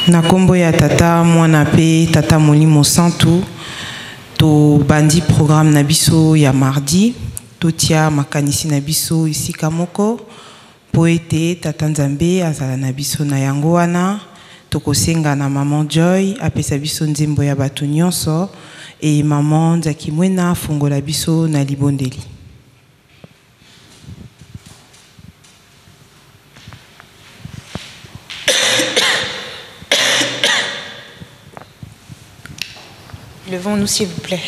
Na kombo ya Tata, Mwana pe Tata Molimo Santu, tobandi programme na biso ya mardi, totia makanisi na biso esika moko po ete Tata Nzambe azala na biso. Na yango wana tokosenga na Maman Joy apesa biso nzembo ya bato nyonso e Maman Nzaki Mwena afongola biso na libondeli. Levons-nous, s'il vous plaît.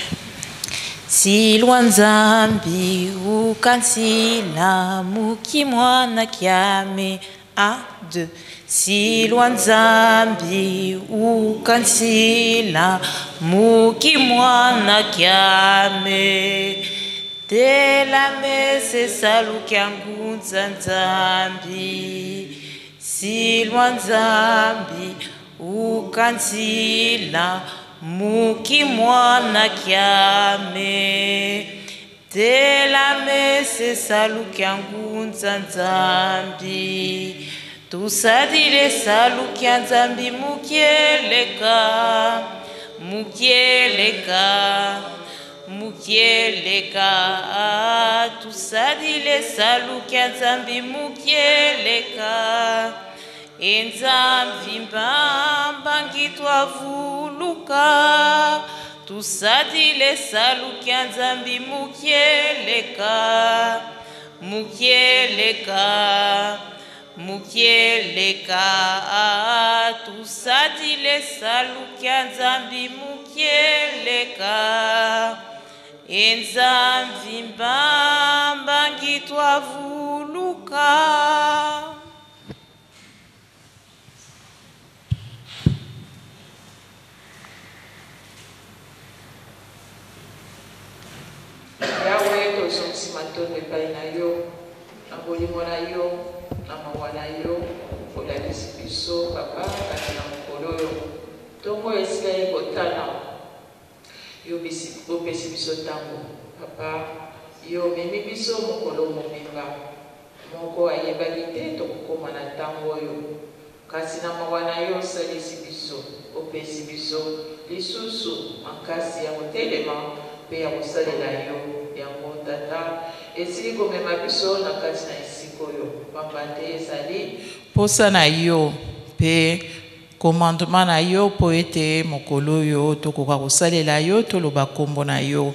Silwa Nzambi ukansila muki mwana kiame. 1, 2. Silwa Nzambi ukansila muki mwana kiame. Tela mese salukia ngunza Nzambi. Silwa Nzambi ukansila muki mwana kiame. Tela mese salukia ngunza Nzambi. Tusadile salukia Nzambi mukieleka, mukieleka, mukieleka. Tusadile salukia Nzambi mukieleka. Enzambi mbamba ngitwavuluka. Tusadile salukia Nzambi mukieleka, mukieleka, mukieleka. Tusadile salukia Nzambi mukieleka. Enzambi mbamba ngitwavuluka. Yawe, tozongisi matondo epai na yo, na bolingo na yo, na mawa na yo, olalisi biso, Papa, kati na mokolo oyo. Ntongo esika ye kotala, yo opesi biso ntango, Papa, yo omemi biso mokolo mobimba. Moko ayebaki te tokokoma na ntango oyo, kasi na mawa na yo osalisi biso, opesi biso lisusu makasi ya kotelema mpe ya kosalela yo. Yango, Tata, esili komema biso na kati na esika oyo, pamba te ezali posa na yo mpe commandement na yo mpo ete mokolo oyo tokoka kosalela yo, toloba kombo na yo.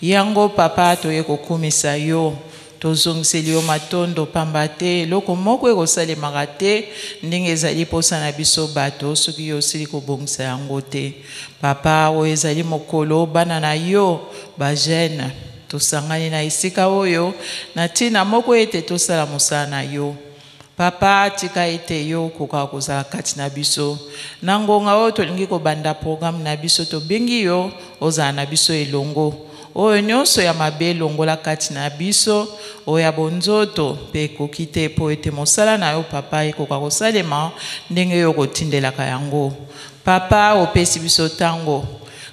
Yango, Papa, toye kokumisa yo, tozongiseli yo matondo, pamba te eloko moko ekosalemaka te ndenge ezali posa na biso bato soki yo osili kobongisa yango te. Papa, oyo ezali mokolo bana na yo bajeune tosangani na esika oyo na ntina moko ete tosala mosala na yo. Papa, tika ete yo okoka kozala kati na biso na ngonga oyo tolingi kobanda programme na biso. Tobengi yo ozala na biso elongo. Oyo nyonso ya mabe elongola kati na biso, oyo ya bonzoto mpe ekoki te, mpo ete mosala na yo, Papa, ekoka kosalema ndenge yo okotindelaka yango. Papa, opesi biso ntango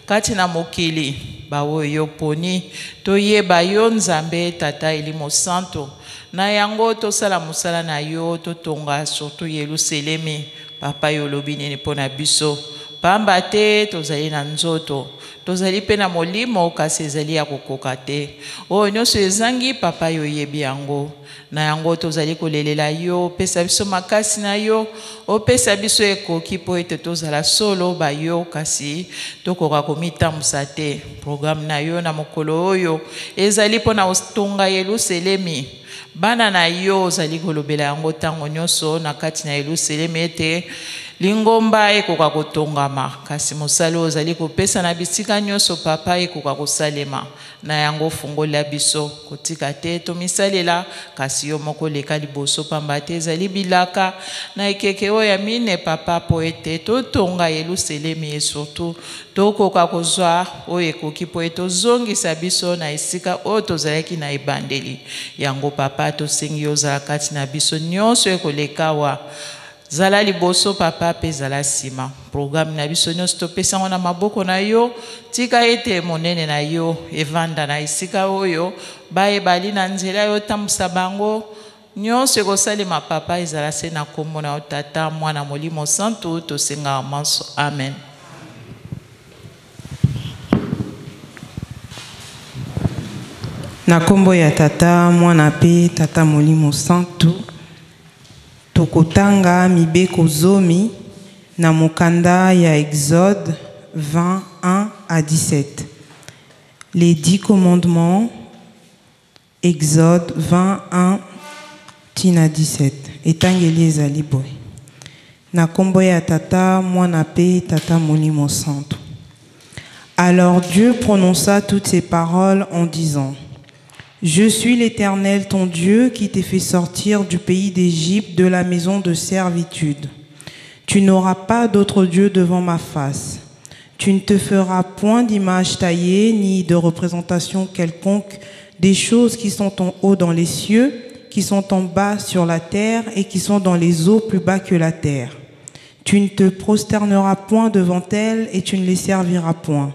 kati na mokili, baoyo yo poni toyeba yo Nzambe Tata Elimo Santo. Na yango tosala mosala na yo, totonga surtout Yelusalemi. Papa, yo olobi nini mpo na biso? Pamba te tozali na nzoto, tozali mpe na molimo, kasi ezali ya kokoka te. Oyo nyonso ezangi, Papa, yo oyebi yango. Na yango tozali kolelela yo, opesa biso makasi na yo, opesa biso ekoki mpo ete tozala solo bayo, kasi tokoka komitambusa te. Programme na yo na mokolo oyo ezali mpo na kotonga Yelusalemi. Bana na yo ozali kolobela yango ntango nyonso na kati na Yelusalemi ete lingomba ekoka kotongama, kasi mosala oyo ozali kopesa na bisika nyonso, Papa, ekoka kosalema. Na yango fungola biso, kotika te tomisalela, kasi yo moko leka liboso, pamba te ezali bilaka na ekeke oyo ya mine, Papa, mpo ete totonga Yelusalemi e surtout tokoka kozwa oyo ekoki mpo ete tozongisa biso na esika oyo tozalaki na ebandeli. Yango, Papa, tosengi yo ozala kati na biso nyonso ekoleka awa. Zala liboso, Papa, mpe zala nsima. Programme na biso nyonso topesa yango na maboko na yo. Tika ete monene na yo evanda na esika oyo bayebali na nzela yo otambusa bango. Nyonso ekosalema Papa ezala se na nkombo na yo Tata, Mwana, Molimo Santu, tosengaka manso. Amen. Na nkombo ya Tata, Mwana mpe Tata Molimo Santu, tokotanga mibeko zomi na mokanda ya Exode 20, 1 à 17. Les 10 commandements, Exode 20, 1 tii na 17. Etangeli ezali boye. Na nkombo ya Tata, Mwana mpe Tata Molimo Santu. Alors Dieu prononça toutes ces paroles en disant, Je suis l'Éternel ton Dieu qui t'ai fait sortir du pays d'Égypte, de la maison de servitude. Tu n'auras pas d'autre Dieu devant ma face. Tu ne te feras point d'image taillée, ni de représentation quelconque des choses qui sont en haut dans les cieux, qui sont en bas sur la terre et qui sont dans les eaux plus bas que la terre. Tu ne te prosterneras point devant elles et tu ne les serviras point.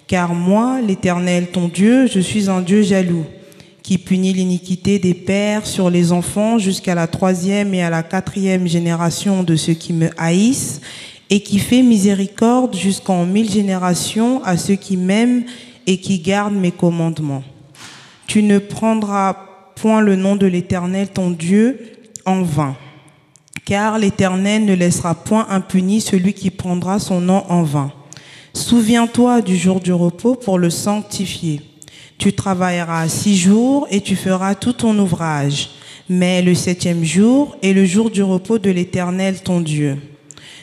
Car moi, l'Éternel, ton Dieu, je suis un Dieu jaloux, qui punit l'iniquité des pères sur les enfants jusqu'à la 3e et à la 4e génération de ceux qui me haïssent, et qui fait miséricorde jusqu'en 1000 générations à ceux qui m'aiment et qui gardent mes commandements. Tu ne prendras point le nom de l'Éternel, ton Dieu, en vain, car l'Éternel ne laissera point impuni celui qui prendra son nom en vain. Souviens-toi du jour du repos pour le sanctifier. Tu travailleras 6 jours et tu feras tout ton ouvrage, mais le 7e jour est le jour du repos de l'Éternel, ton Dieu.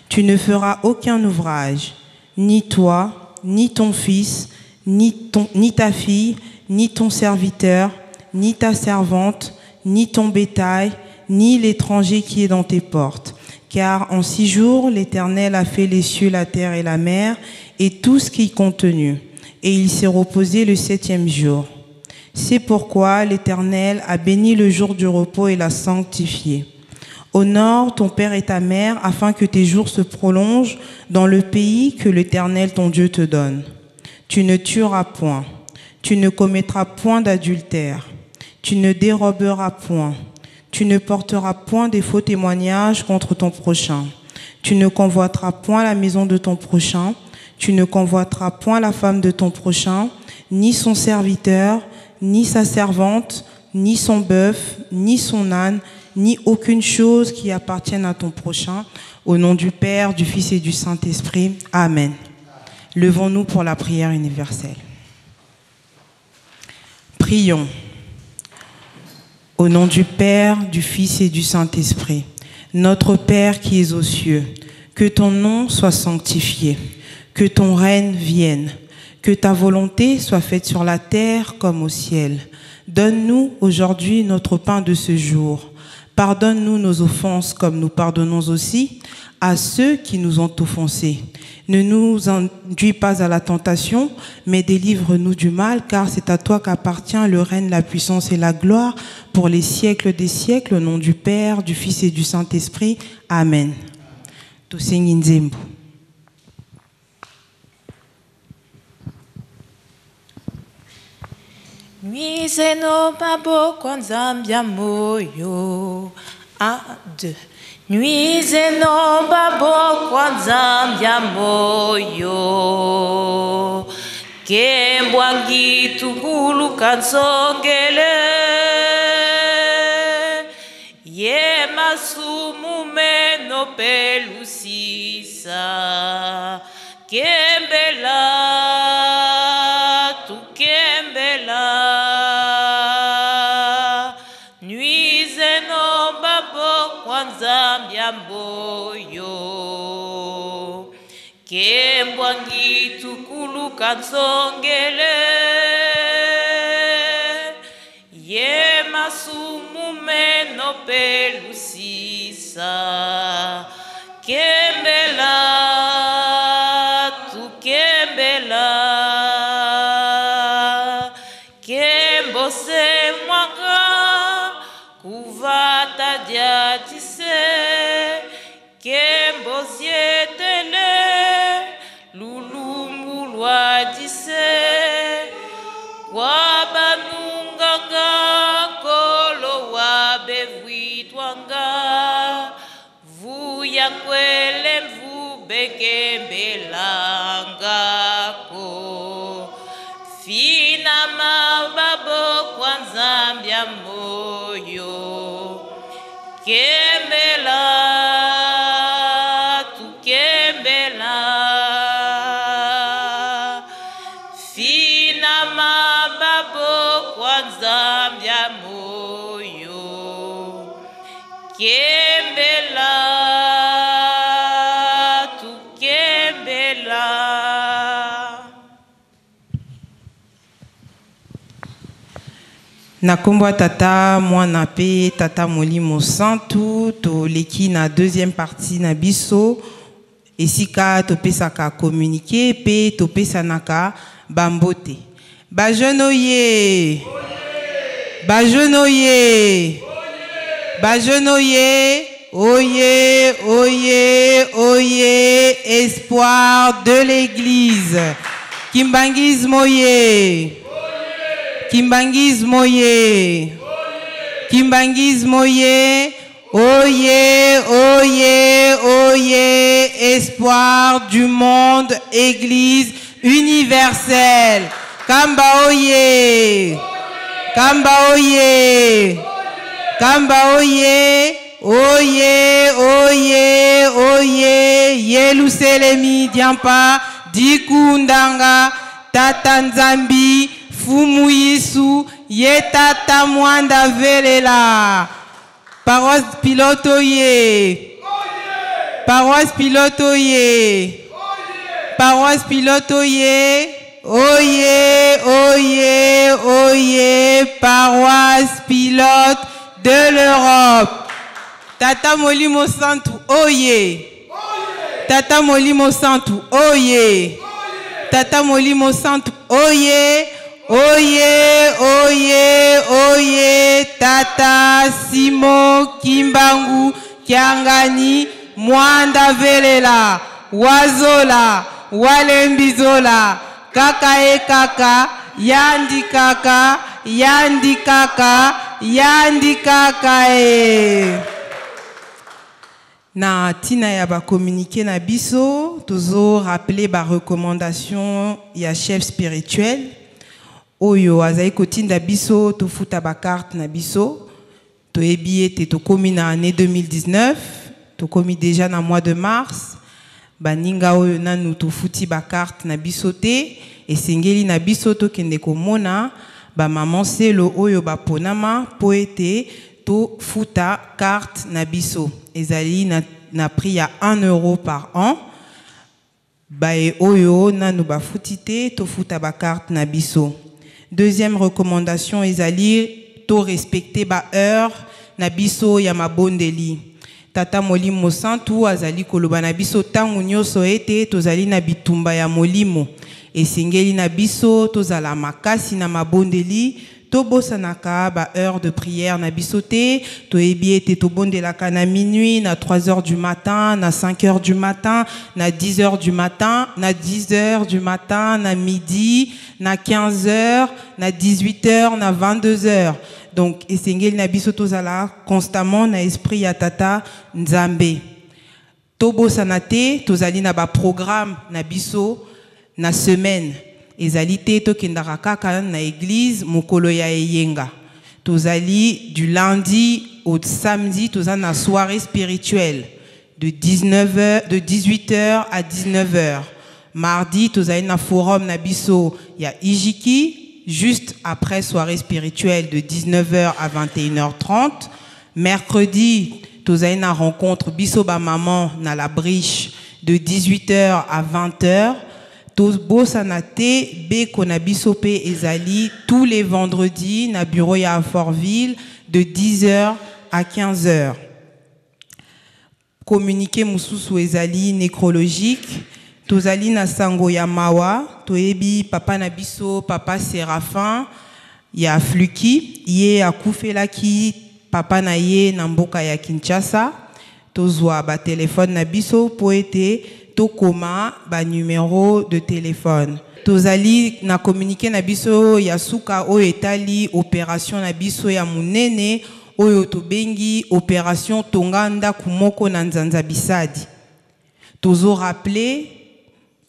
Tu ne feras aucun ouvrage, ni toi, ni ton fils, ni ta fille, ni ton serviteur, ni ta servante, ni ton bétail, ni l'étranger qui est dans tes portes. Car en 6 jours, l'Éternel a fait les cieux, la terre et la mer, et tout ce qui y contenu. Et il s'est reposé le 7e jour. C'est pourquoi l'Éternel a béni le jour du repos et l'a sanctifié. Honore ton père et ta mère, afin que tes jours se prolongent dans le pays que l'Éternel ton Dieu te donne. Tu ne tueras point, tu ne commettras point d'adultère, tu ne déroberas point, tu ne porteras point des faux témoignages contre ton prochain, tu ne convoiteras point la maison de ton prochain, tu ne convoiteras point la femme de ton prochain, ni son serviteur, ni sa servante, ni son bœuf, ni son âne, ni aucune chose qui appartienne à ton prochain. Au nom du Père, du Fils et du Saint-Esprit. Amen. Levons-nous pour la prière universelle. Prions. Au nom du Père, du Fils et du Saint-Esprit, notre Père qui es aux cieux, que ton nom soit sanctifié, que ton règne vienne, que ta volonté soit faite sur la terre comme au ciel. Donne-nous aujourd'hui notre pain de ce jour. Pardonne-nous nos offenses comme nous pardonnons aussi à ceux qui nous ont offensés. Ne nous induis pas à la tentation, mais délivre-nous du mal, car c'est à toi qu'appartient le règne, la puissance et la gloire pour les siècles des siècles, au nom du Père, du Fils et du Saint-Esprit. Amen. Tosengi nzembo. Nuisez nos maboko nzambi ya moyo. 1, 2. Nuisez nos maboko nzambi ya moyo. Kembwangi tungulu kansongele. Ye masumu meno pelusisa. Kembela tukembela. Nuisez nos maboko nzambi ya moyo. Kembwangi tukulu kansongele. Ye masumu meno pelusisa. Kembela tukembela. Kembose mwanga kuvata diatise. Kembosietele lulumbu lwadise. Kwabanunganga kolo wabevwisa. Bele mvubeke mbelangako Fina mababo kwa Nzambia moyo Kembela tukembela Fina mababo kwa Nzambia moyo Kembela tukembela. Na nkombo ya Tata, Mwana mpe Tata Molimo Santu, toleki na deuxième partie na biso, esika topesaka communiqué mpe topesanaka bambote. Bajeune oye! Bajeune oye! Bajeune oye! Oye, oye, oye, espoir de l'Église. Kimbanguisme oye! Kimbanguisme oye! Kimbanguisme oye! Oye, oye, oye, espoir du monde, Église universelle. Kamba oye! Kamba oye! Kamba oye! Oye, oye, oye, Yeluselemi diampa, dikundanga, Tata Nzambi, Fumu Yesu, ye Tata Mwanda velela. Paroisse pilote oye. Paroisse pilote oye. Paroisse pilote oye. Oye, oye, oye, paroisse pilote de l'Europe. Tata Molimo Santu, oye. Tata Molimo Santu, oye. Tata Molimo Santu, oye. Oye, oye, oye. Tata Simo Kimbangu Kiangani Mwanda Velela Wazola Walembizola Kaka e kaka Yandi kaka Yandi kaka Yandi kaka e. Na tina ya ba communiqué na biso, tozo rappeler ba recommandation ya chef spirituel oyo azali kotinda biso tofuta ba carte na biso. Toyebi ete tokomi na année 2019, tokomi déjà na mois de mars. Baninga oyo nanu tofuti ba carte na biso te, esengeli na biso tokende komona ba maman selo oyo baponama po ete tofuta carte na biso. Ezali na prix ya 1 euro par an. Baye oyo nanu bafuti te, tofuta ba carte na biso. Deuxième recommandation ezali to respecter ba heure na biso ya mabondeli. Tata Molimo Santu azali koloba na biso tangu nyonso ete tozali na bitumba ya molimo. Esengeli na biso tozala makasi na mabondeli, tobosanaka ba heure de prière na biso te, toyebi ete tobondelaka na minuit, na 3 heures du matin, na 5 heures du matin, na 10 heures du matin, na 10 heures du matin, na midi, na 15 heures, na 18 heures, na 22 heures. Donc esengeli na biso tozala constamment na esprit ya Tata Nzambe. Tobosana te, tozali na ba programme na biso na semaine. Ezali te tokendaka kaka na église mokolo ya eyenga. Tozali du lundi au samedi, toza na soirée spirituelle de dix-neuf heures, de dix-huit heures à dix-neuf heures. Mardi, tozali na forum na biso ya Ijiki, juste après soirée spirituelle de dix-neuf heures à vingt et une heures trente. Mercredi, tozali na rencontre biso ba maman na la briche de dix-huit heures à vingt heures. Tobosana te beko na biso pe ezali tous les vendredis na bureau ya Fortville de dix heures à quinze heures. Communiqué mosusu ezali nécrologique. Tozali na sango ya mawa, toyebi papa na biso papa Séraphin ya Fluki, ye akufelaki papa na ye na mboka ya Kinshasa. Tozwa ba téléphone na biso po ete tokoma ba numéro de téléphone. Tozali na communiqué na biso ya suka oyo etali opération na biso ya munene oyo tobengi opération Tonga ndako moko na Nzanza Bisadi. Tozo rappeler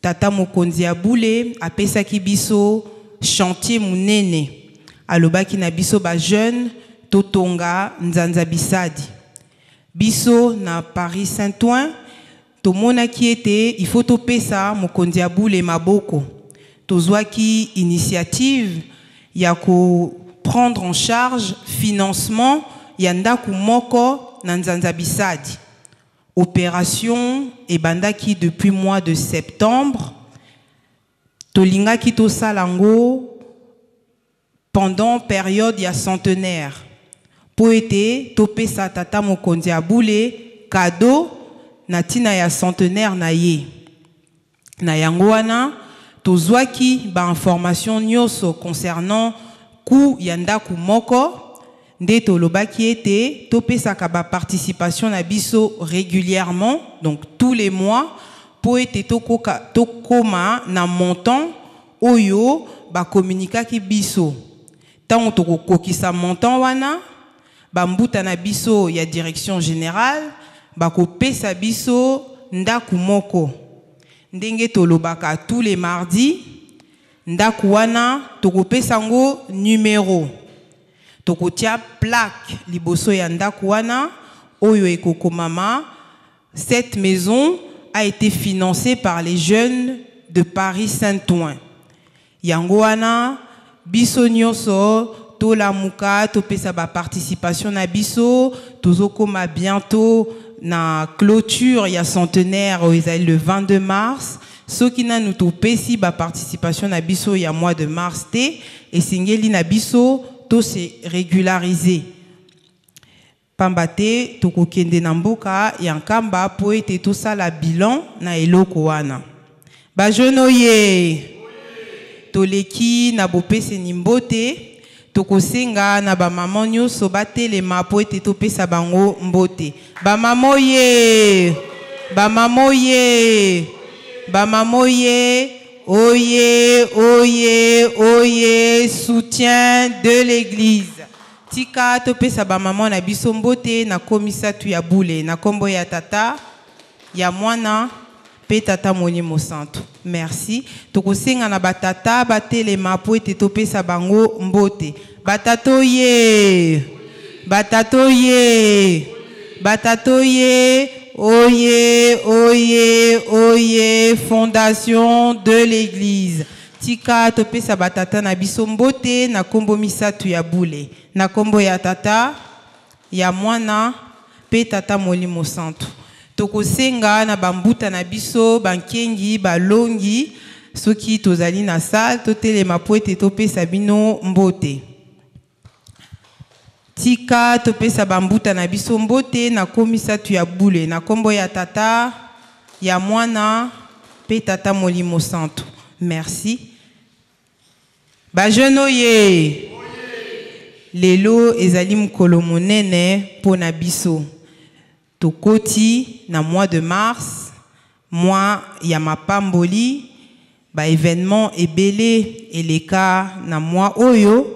tata mokonzi ya bule apesaki biso chantier munene, alobaki na biso ba jeune totonga nzanza bisadi. Biso na Paris Saint-Ouen tomonaki ete il faut topesa mokonzi ya bule maboko. Tozwaki initiative ya ko prendre en charge financement ya ndaku moko na nzanza bisadi. Opération ebandaki depuis mois de septembre. Tolingaki tosala yango pendant période ya centenaire po ete topesa tata mokonzi ya bule cadeau na ntina ya centenaire na ye. Na yango wana tozwaki ba information nyonso concernant coût ya ndaku moko, nde tolobaki ete topesaka ba participation na biso régulièrement, donc tous les mois, po ete tokoma na montant oyo bakomunikaki biso. Ntango tokokokisa montant wana, bambuta na biso ya direction générale bakopesa biso ndaku moko. Ndenge tolobaka tous les mardis, ndaku wana tokopesa yango numéro, tokotia plaque liboso ya ndaku wana oyo ekokomama: cette maison a été financée par les jeunes de Paris Saint-Ouen. Yango wana biso nyonso tolamuka, topesa ba participation na biso. Tozokoma bientôt na clôture ya centenaire oyo ezali le 22 mars. Soki nanu topesi ba participation na biso ya mois de mars te, esengeli na biso tose régulariser, pamba te tokokende na mboka ya Nkamba mpo ete tosala bilan na eloko wana. Ba jeunes oye! Toleki na bopeseni mbote. Tokosenga na bamama nyonso batelema mpo ete topesa bango mbote. Bamama oye! Bamama oye! Bamama oye! Oye, oye, oye! Soutien de l'église. Tika topesa bamama na biso mbote na komisatu ya bule, na nkombo ya Tata, ya Mwana mpe Tata Molimo Santu. Merci. Tokosenga na batata batelema mpo ete topesa bango mbote. Batata oye! Batata oye! Batata oye! Oye, oye, oye! Fondation de l'église. Tika topesa batata na biso mbote na nkombo misatu ya bule, na nkombo ya Tata, ya Mwana mpe Tata Molimo Santu. Tokosenga na bambuta na biso bankengi balongi, soki tozali na salle, totelema po ete topesa bino mbote. Tika topesa bambuta na biso mbote na komisatu ya bule, na nkombo ya Tata, ya Mwana mpe Tata Molimo Santu. Merci. Ba jeunes oye! Lelo ezali mokolo monene mpo na biso. Tokoti na mois de mars, mois ya mapamboli. Ba événement ebele eleka na mois oyo.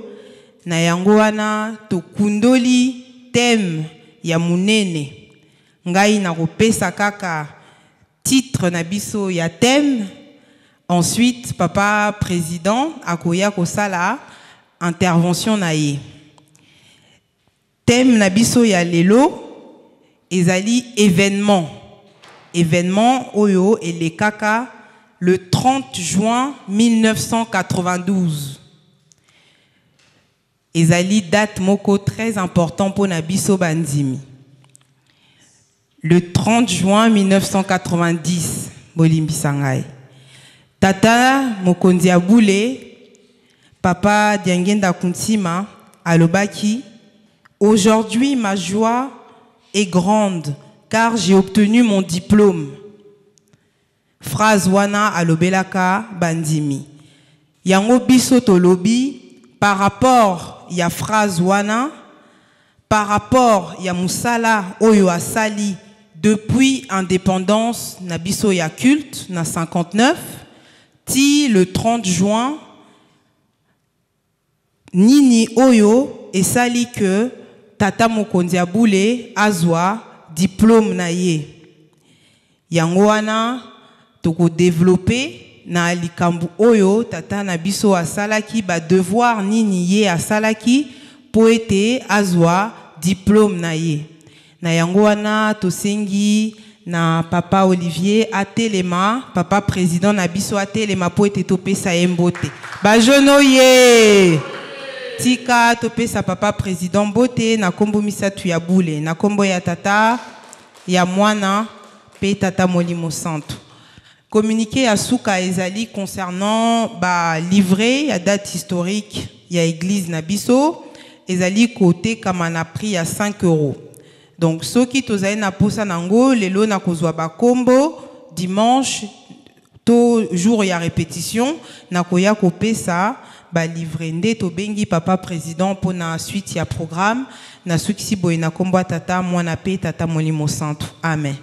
Na yango wana tokundoli thème ya monene. Ngai nakopesa kaka titre na biso ya thème, ensuite papa président akoya kosala intervention na ye. Thème na biso ya lelo ezali événement, événement oyo elekaka le 30 juin 1992. Ezali date moko très important mpona biso bandimi. Le 30 juin 1990, bolimbisa ngai, tata mokonzi ya bule, papa Diangenda Kuntima, alobaki: "Aujourd'hui, ma joie est grande car j'ai obtenu mon diplôme." Phrase wana alobelaka bandimi. Yango biso tolobi, par rapport ya phrase wana, par rapport ya mosala oyo asali depuis indépendance na biso ya culte na 59 ti le 30 juin, nini oyo esali ke tata mokonzi ya bule azwa diplôme na ye? Yango wana toko developper na likambo oyo tata na biso asalaki, ba devoir nini ye asalaki mpo ete azwa diplome na ye. Na yango wana tosengi na papa Olivier atelema, papa president na biso atelema mpo ete topesa ye mbote. Ba jeunes oye! Tika topesa papa president mbote na kombo misatu ya bule, na kombo ya tata, ya mwana pe tata Molimo Santu. Communiqué ya suka ezali concernant ba livret ya date historique ya église na biso ezali kotekama na prix ya 5 euros. Donc soki tozali na posa nango lelo na kozwa ba kombo dimanche to jour ya répétition na koya kopesa ba livret nde tobengi papa président pona suite ya programme. Na sukisi boye na kombo ya tata mwana pe tata Molimo Santu. Amen.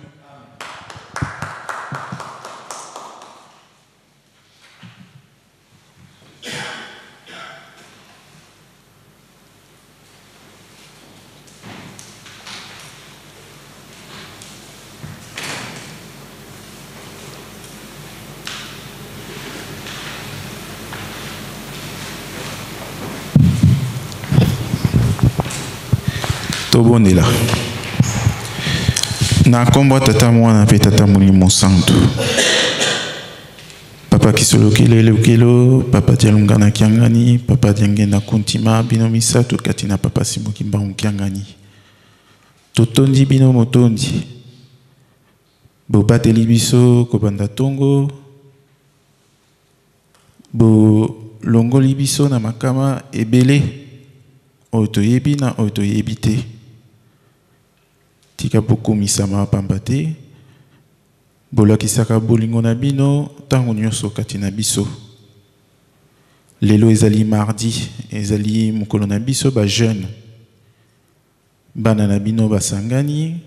Tobondela na nkombo ya Tata, Mwana mpe Tata Molimo Santu. Papa Kisolokele Lekelo, Papa Dialungana Kiangani, Papa Diangenda Kuntima, bino misato kati na Papa Simon Kimbangu Kiangani. Totondi bino motondi. Bobateli biso kobanda tongo, bolongoli biso na makama ebele oyo toyebi na oyo toyebi te. Tika bokumisama pamba te bolakisaka bolingo na bino ntango nyonso kati na biso. Lelo ezali mardi, ezali mokolo na biso ba jeune. Bana na bino basangani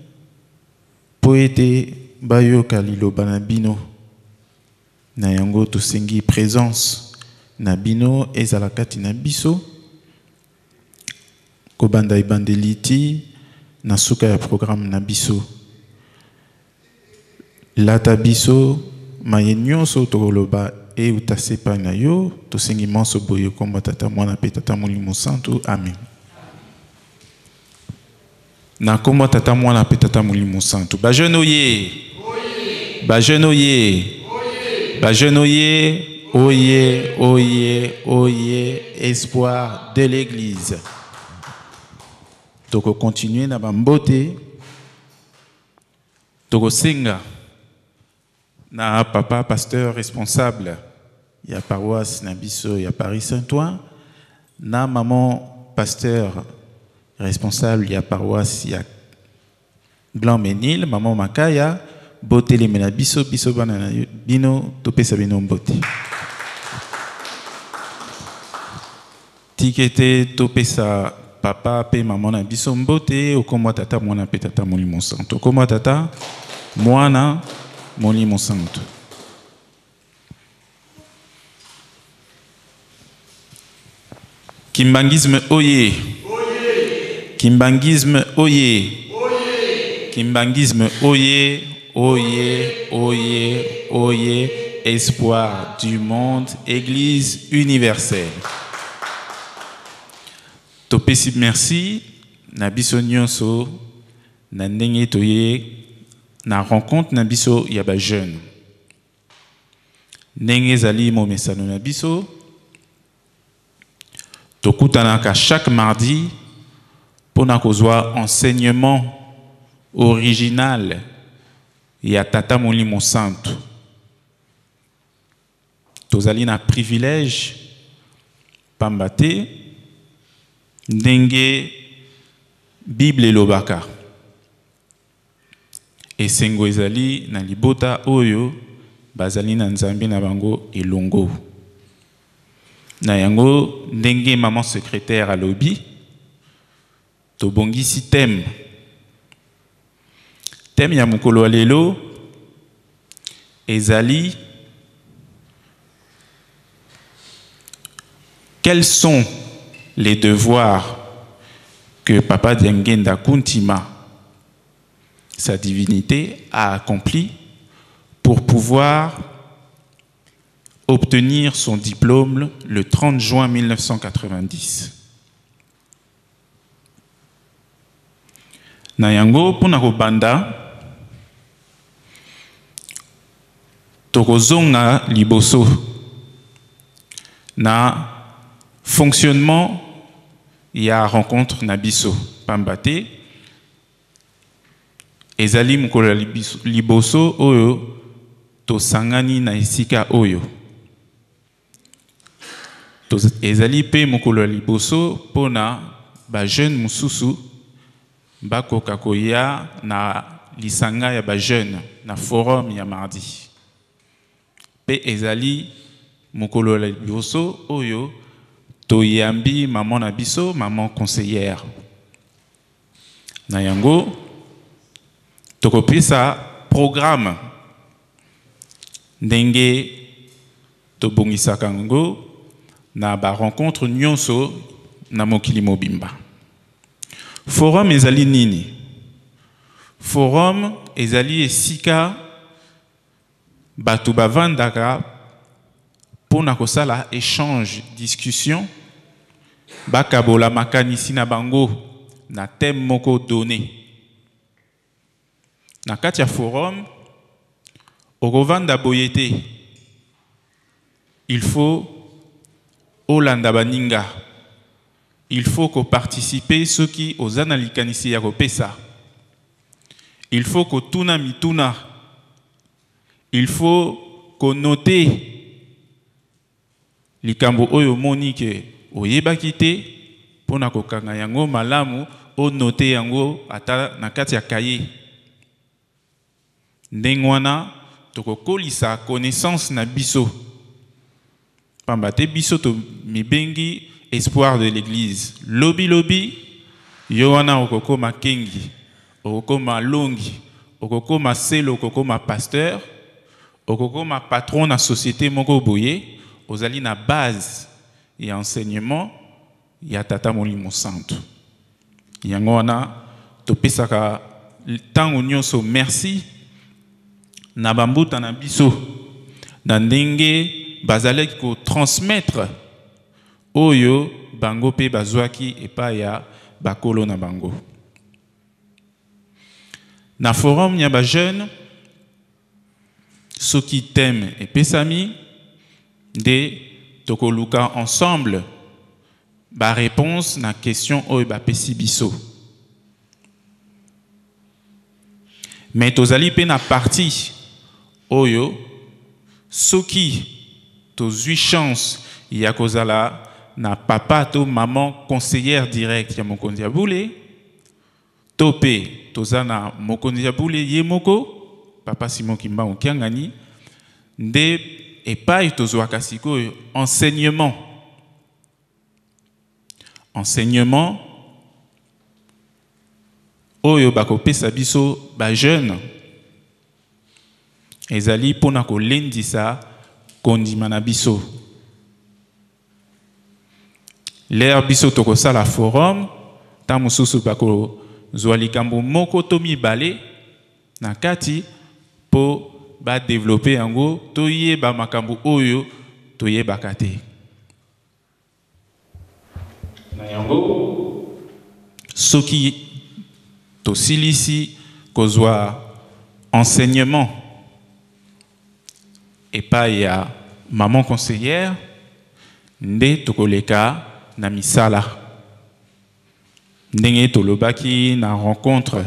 po ete bayoka liloba na bino. Na yango tosengi présence na bino ezala kati na biso kobanda ebandeli ti na suka ya programme na biso. Lata biso maye nyonso tokoloba euta se epai na yo. Tosengi manso boye komba Tata, Mwana mpe Tata Molimo Santu. Amen. Na kombo Tata, Mwana mpe Tata Molimo Santu. Ba jeune oye, ba jeune oye, ba jeune oye, oye, oye, oye, espoir de l'église. Toko continuer na bambote. Tokosenga na papa pasteur responsable ya paroisse na biso ya Paris Saint-Ouen, na maman pasteur responsable ya paroisse ya Blanc-Ménil, maman Makaya, botelemela biso, biso bana na bino, topesa bino mbote. Tikete topesa papa pe maman na biso mbote, okomwa tata mwana pe tata Molimo Santu. Okomwa tata mwana Molimo Santu. Kimbanguisme oye. Kimbanguisme oye. Kimbanguisme oye, oye, oye, oye, espoir du monde, église universelle. Topesi merci na biso nyonso na ndenge toye na rencontre na biso ya ba jeune. Ndenge ezali momesano na biso, tokutanaka chaque mardi mpona kozwa enseignement original ya Tata Molimo Santu. Tozali na privilège pamba te ndenge Bible elobaka, esengo ezali na libota oyo bazali na Nzambe na bango elongo. Na yango ndenge maman secrétaire alobi, tobongisi thème. Thème ya mokolo ya lelo ezali quels sont les devoirs que Papa Diangienda Kuntima, sa divinité, a accompli pour pouvoir obtenir son diplôme le 30 juin 1990. Na yango mpona kobanda tokozonga liboso na fonctionnement ya rencontre na biso, pamba te ezali mokolo ya liboso oyo tosangani na esika oyo. Ezali mpe mokolo ya liboso mpona bajeune mosusu bakoka koya na lisanga ya bajeune na forum ya mardi. Mpe ezali mokolo ya liboso oyo toyambi mama na biso, mama conseillère. Na yango tokopesa programme ndenge tobongisaka yango na barencontre nyonso na mokili mobimba. Forum ezali nini? Forum ezali esika bato bavandaka mpona kosala échange, discussion, bakabola makanisi na bango na thème moko donné. Na kati ya forum okovanda boye te, il faut olanda baninga, il faut koparticiper soki oza na likanisi ya kopesa, il faut kotuna mituna, il faut konote likambo oyo omoni ke oyebaki te, mpona kokanga yango malamu, onote yango ata na kati ya kaye. Ndenge wana tokokolisa connaissance na biso, pamba te biso tomibengi espoir de l'église. Lobi lobi yo wana okokoma kengi, okokoma longi, okokoma selo, okokoma pasteur, okokoma patron na société moko boye, ozali na base ya enseignement ya Tata Molimo Santu. Yango wana topesaka ntango nyonso merci na bambuta na biso na ndenge bazalaki kotransmettre oyo bango mpe bazwaki epai ya bakolo na bango. Na forum ya bajeune, soki thème epesami, nde tokoluka ensemble baréponse na question oyo bapesi biso. Mais tozali mpe na partie oyo soki tozwi chance ya kozala na papa to maman conseillère directe ya mokonzi ya bule, to mpe toza na mokonzi ya bule ye moko, papa Simon Kimbangu Kiangani, nde epai tozwaka sikoyo enseignement. Enseignement oyo bakopesa biso bajeune ezali mpona kolendisa kondima na biso. L'heure biso tokosala forum, ntango mosusu bakozwa likambo moko to mibale na kati mpo badevelope yango, toyeba makambo oyo toyebaka te. Na yango soki tosilisi kozwa enseignement epai ya maman conseillère, nde tokoleka na misala ndenge tolobaki na rencontre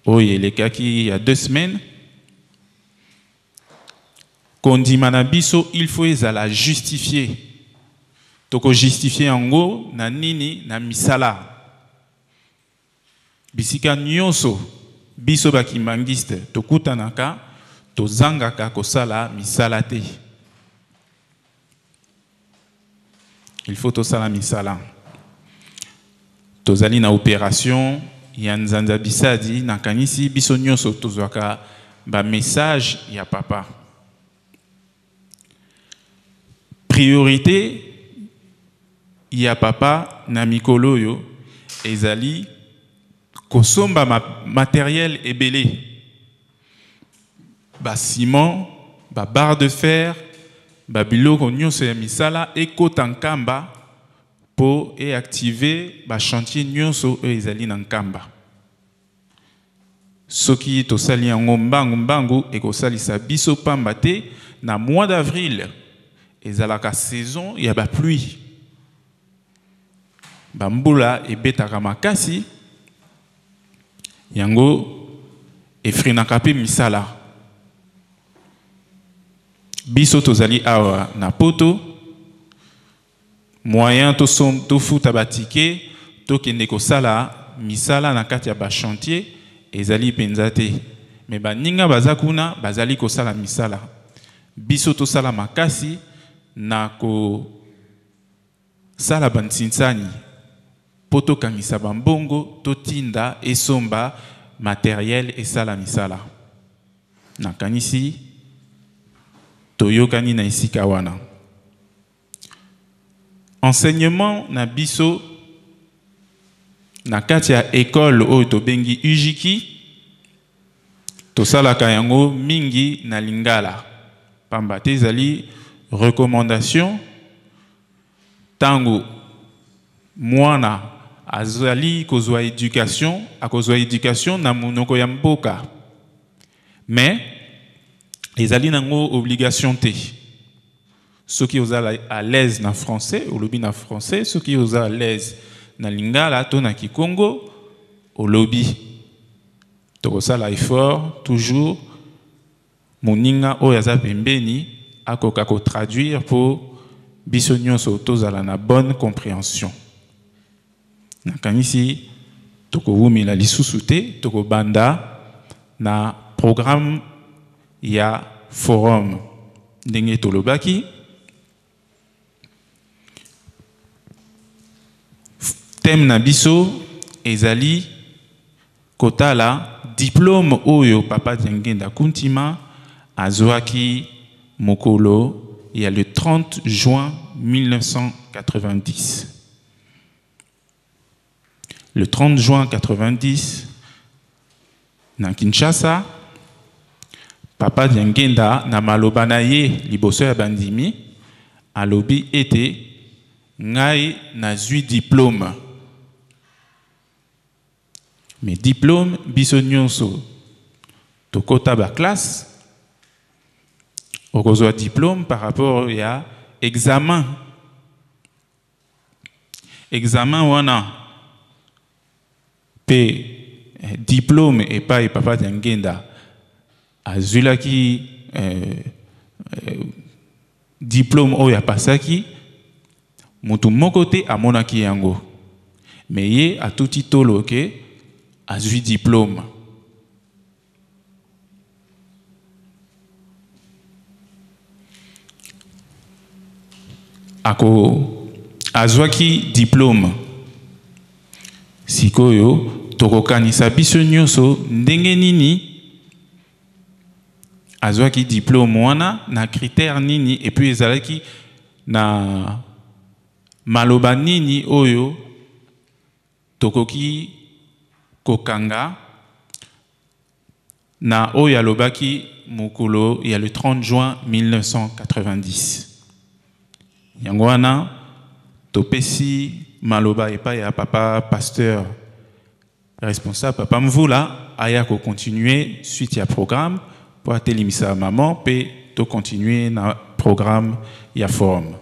oyo elekaki ya 2 semaines. Kondima na biso il faut ezala justifié. Tokojustifie yango na nini? Na misala. Bisika nyonso biso bakimbangiste tokutanaka, tozangaka kosala misala te. Il faut tosala misala. Tozali na opération ya Nzanza Bisadi, nakanisi biso nyonso tozwaka ba message ya papa. Priorité ya papa na mikolo oyo ezali kosomba matériel ebele. Ba ciment, ba barre de fer, ba biloko nyonso ya misala ekota Nkamba po e activer ba chantier nyonso oyo ezali na Nkamba. Soki tosali yango mbangu mbangu ekosalisa biso pamba te na mois d'avril ezalaka saison ya ba pluie. Ba mbula ebetaka makasi, yango efrenaka pe misala. Biso tozali awa na poto, moyen tofuta ba ticket tokende kosala misala na kati ya ba chantier ezali mpenza te. Mais baninga baza kuna bazali kosala misala. Biso tosala makasi na kosala ba ntsinsani po tokangisa ba mbongo totinda esomba materiel esala misala. Nakanisi toyokani na esika wana. Enseignement na biso na kati ya école oyo tobengi UJIKI, tosalaka yango mingi na lingala pamba te ezali recommandation. Tango mwana azali kozwa éducation, akozwa éducation na monoko ya mboka, mais ezali nango obligation te. Soki oza à l'aise na français, olobi na français. Soki oza à l'aise na lingala to na kikongo, olobi. Tokosala effort toujours moninga oyo aza pembeni akoka ko traduire po biso nyonso tozala na bonne compréhension. Nakanisi tokowumela lisusu te, tokobanda na programme ya forum ndenge tolobaki. Thème na biso ezali kotala diplôme oyo papa Diangienda Kuntima azwaki mokolo ya le 30 juin 1990. Le 30 juin 90, na Kinshasa, papa Diangienda na maloba na ye liboso ya bandimi alobi ete ngai nazwi diplôme. Mais diplôme biso nyonso tokota ba classe, okozwa diplôme par rapport ya examen. Examen wana pe diplôme epai papa Diangienda azwilaki diplôme oyo apasaki, motu moko te amonaki yango, mais ye atuti tolo ke azwi diplôme. Ako azwaki diplôme. Sikoyo tokokanisa biso nyonso ndenge nini azwaki diplôme wana, na critère nini, et puis ezalaki na maloba nini oyo tokoki kokanga na oyo alobaki mokolo ya le 30 juin 1990. Yango wana topesi maloba epai ya papa pasteur responsable papa Mvula aya ko continuer suite ya programme po atelimisa maman pe to continuer na programme ya forum.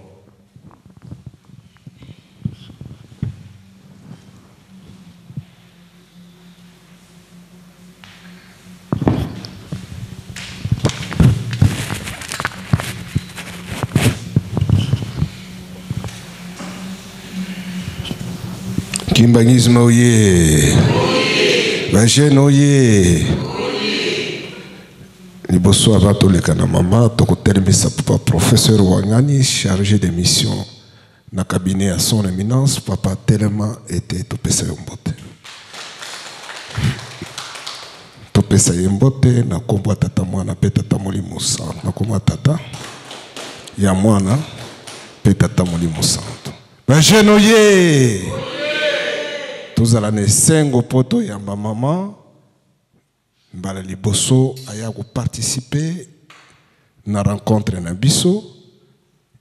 Kimbanguisme oye. Ba jeune oye. Liboso avant toleka na mama tokotelemisa papa professeur Wangani chargé de mission na cabinet ya son éminence papa telema ete topesa yo mbote. Topesa ye mbote na kombo ya tata mwana pe tata molimo santo, na kombo ya tata ya mwana pe tata molimo santo. Ba jeune oye. Tozala na esengo po toyamba mama. Mbala liboso aya koparticipe na rencontre na biso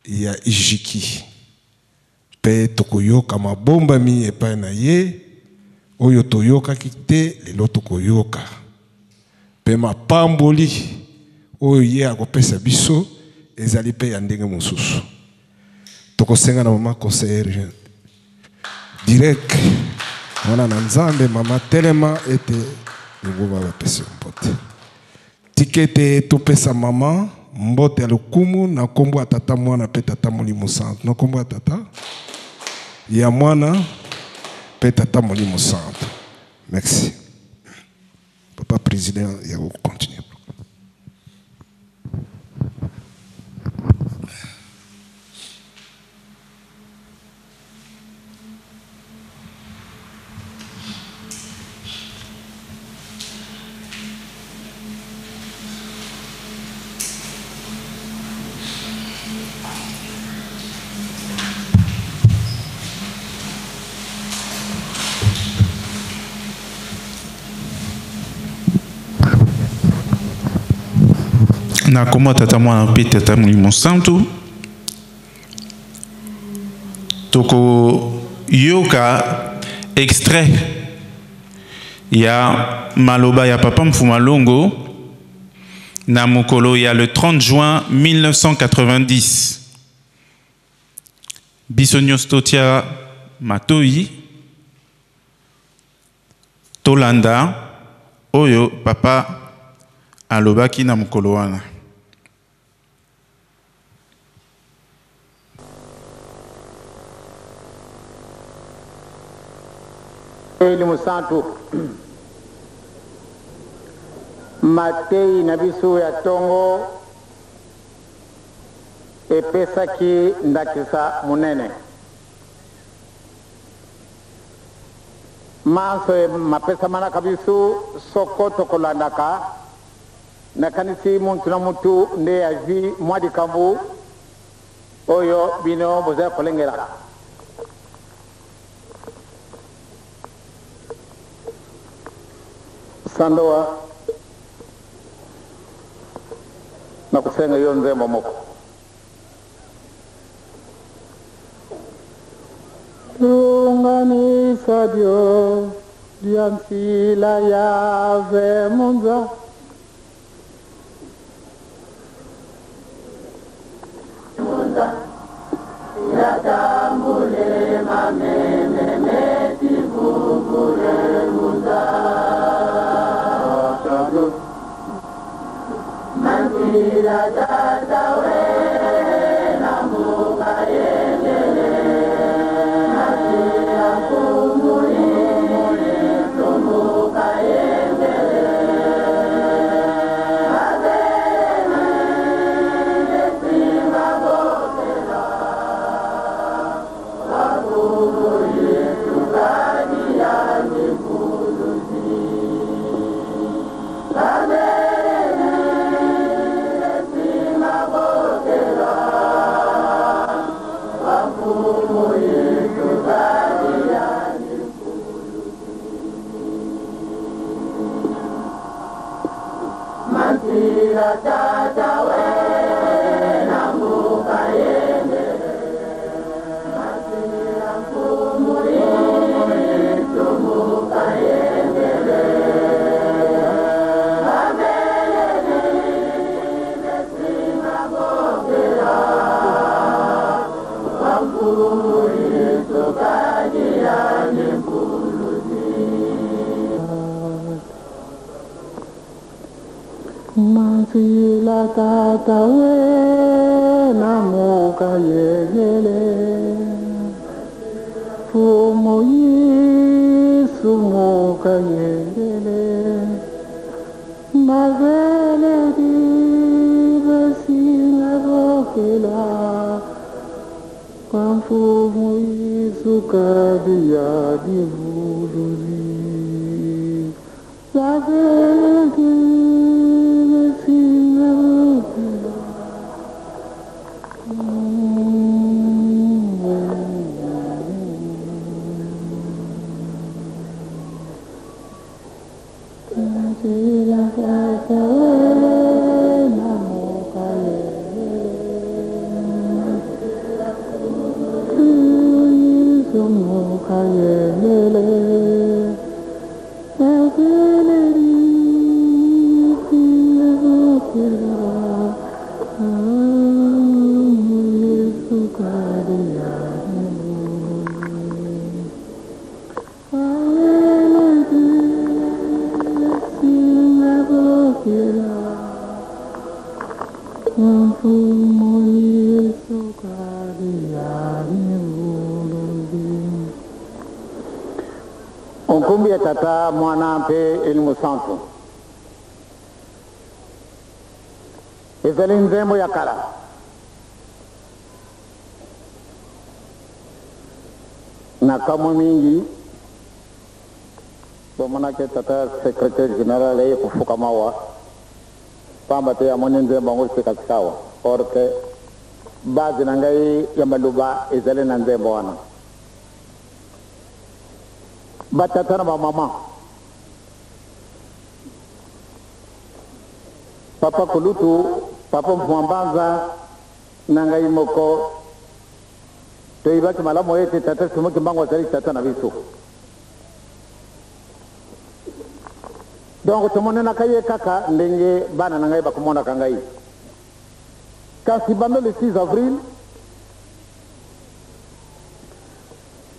ya Ijiki. Mpe tokoyoka mabombami epai na ye oyo toyokaki te, lelo tokoyoka. Mpe mapamboli oyo ye akopesa biso ezali mpe ya ndenge mosusu. Tokosenga na mama conseillère direct wana na Nzambe, mama telema ete lingomba bapesi yo mbote. Tika ete topesa mama mbote ya lokumu na nkombo ya Tata, Mwana mpe Tata Molimo Santu. Na nkombo ya Tata, ya Mwana mpe Tata Molimo Santu. Merci. Papa président, ya kocontinue. Na kombo ya Tata, Mwana mpe Tata Molimo Santu, tokoyoka extrait ya maloba ya Papa Mfumalongo na mokolo ya le 30 juin 1990. Biso nyonso totia matoi, tolanda oyo papa alobaki na mokolo wana. Elimo Santu, matei na biso ya ntongo epesaki ndakisa monene. Manso mapesamanaka biso soko tokolandaka. Nakanisi muntu na mutu nde azwi mwa likambo oyo bino bozali kolengela. Sandoa, nakosenga yo nzembo moko. Lunganisa dio dia nsila ya ve munza. Manzila tata we na muka yegele, fumo Yesu muka yegele, mavele di besina bokela, kwa mfumo Yesu kadia di vuluzi. Mavele di besina bokela. Nkombo ya Tata, Mwana mpe Elimo Santu. Ezali nzembo ya kala. Nakamwe mingi bomonaki tata secrétaire général aye kofukama awa pamba te amoni nzembo yango sikasika awa, or que base na ngai ya maloba ezali na nzembo wana. Batata na bamama, papa kulutu, papa Mfumambanza na ngai moko, toyebaki malamu ete tata Simon Kimbangu azali tata na biso. Donc tomonenaka ye kaka ndenge bana na ngai bakomonaka ngai. Kasi banda le 6 avril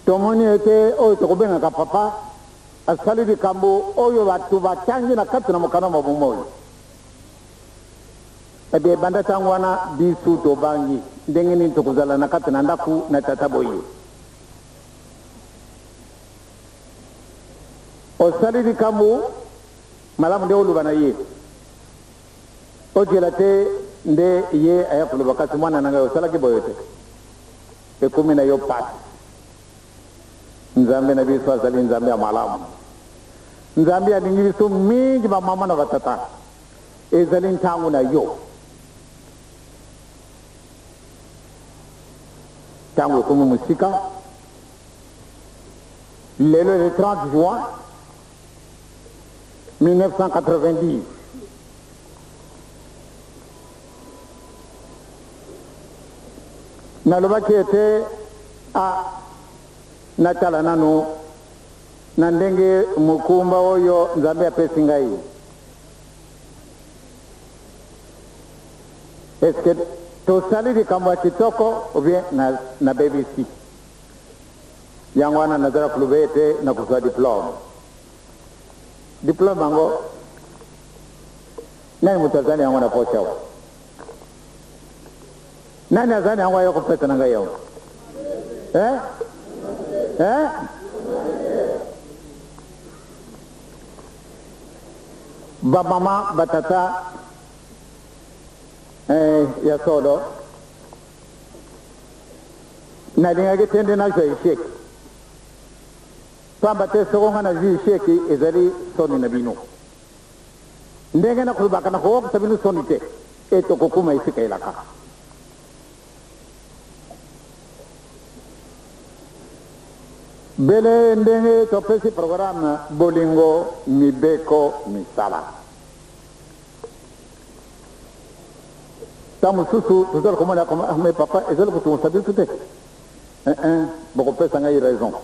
tomoni ete oyo tokobengaka papa asali likambo oyo bato batangi na kati na mokanda mwa bomoi. Ebe banda ntango wana biso tobangi ndenge nini tokozala na kati na ndako na tata boye. Osali likambo malamu nde oloba na ye, ojela te nde ye aya koloba kasi mwana na ngai osalaki boye te, ekomi na yo pasi. Nzambe na biso azali Nzambe ya malamu. Nzambe alingi biso mingi, bamama na batata. Ezali ntango na yo, ntango ekomi mosika. Lelo le 30 juin 1990, nalobaki ete a natala nanu na ndenge mokumba oyo Nzambe apesi ngai, eske tosali likambo ya kitoko ou bien nabebisi yango. Wana nazala koloba ete nakozwa diplôme. Diplôme yango, nani moto azali yango na poche awa? Nani azali yango ayo kopesa na ngai yango, eh? Eh? Bamama, batata, ya solo nalingaki te nde nazwa échec, pamba te soko nga nazwi échec ezali soni na bino. Ndenge nakolobaka, nakokokisa bino soni te e tokokuma esika elaka. Bele ndenge topesi programme bolingo, mibeko, misala. Ntango mosusu tozali komona me papa ezali kotungisa biso te. Bokopesa ngai raison,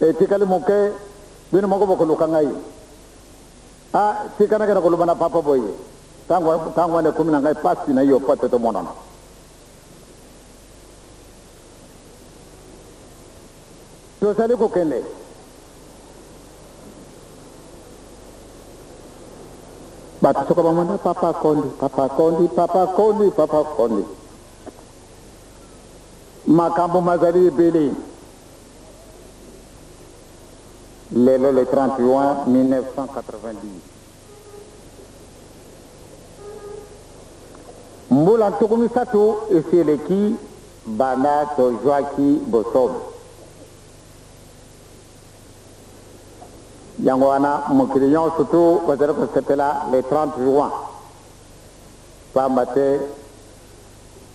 etikali moke bino moko bokoluka ngai. A tikanaki na koloba na papa boye, ntango wana ekomi na ngai pasi na yo po te tomonana. Tozali kokende. Bato soko bamona papa akondi, papa akondi, papa akondi, papa akondi, makambo mazali ebele. Lelo le 30 juin 1990, mbula 30 esi eleki banda tozwaki bosomi. Yango wana mokili nyonso tu bazali kosepela le 30 juin, pamba te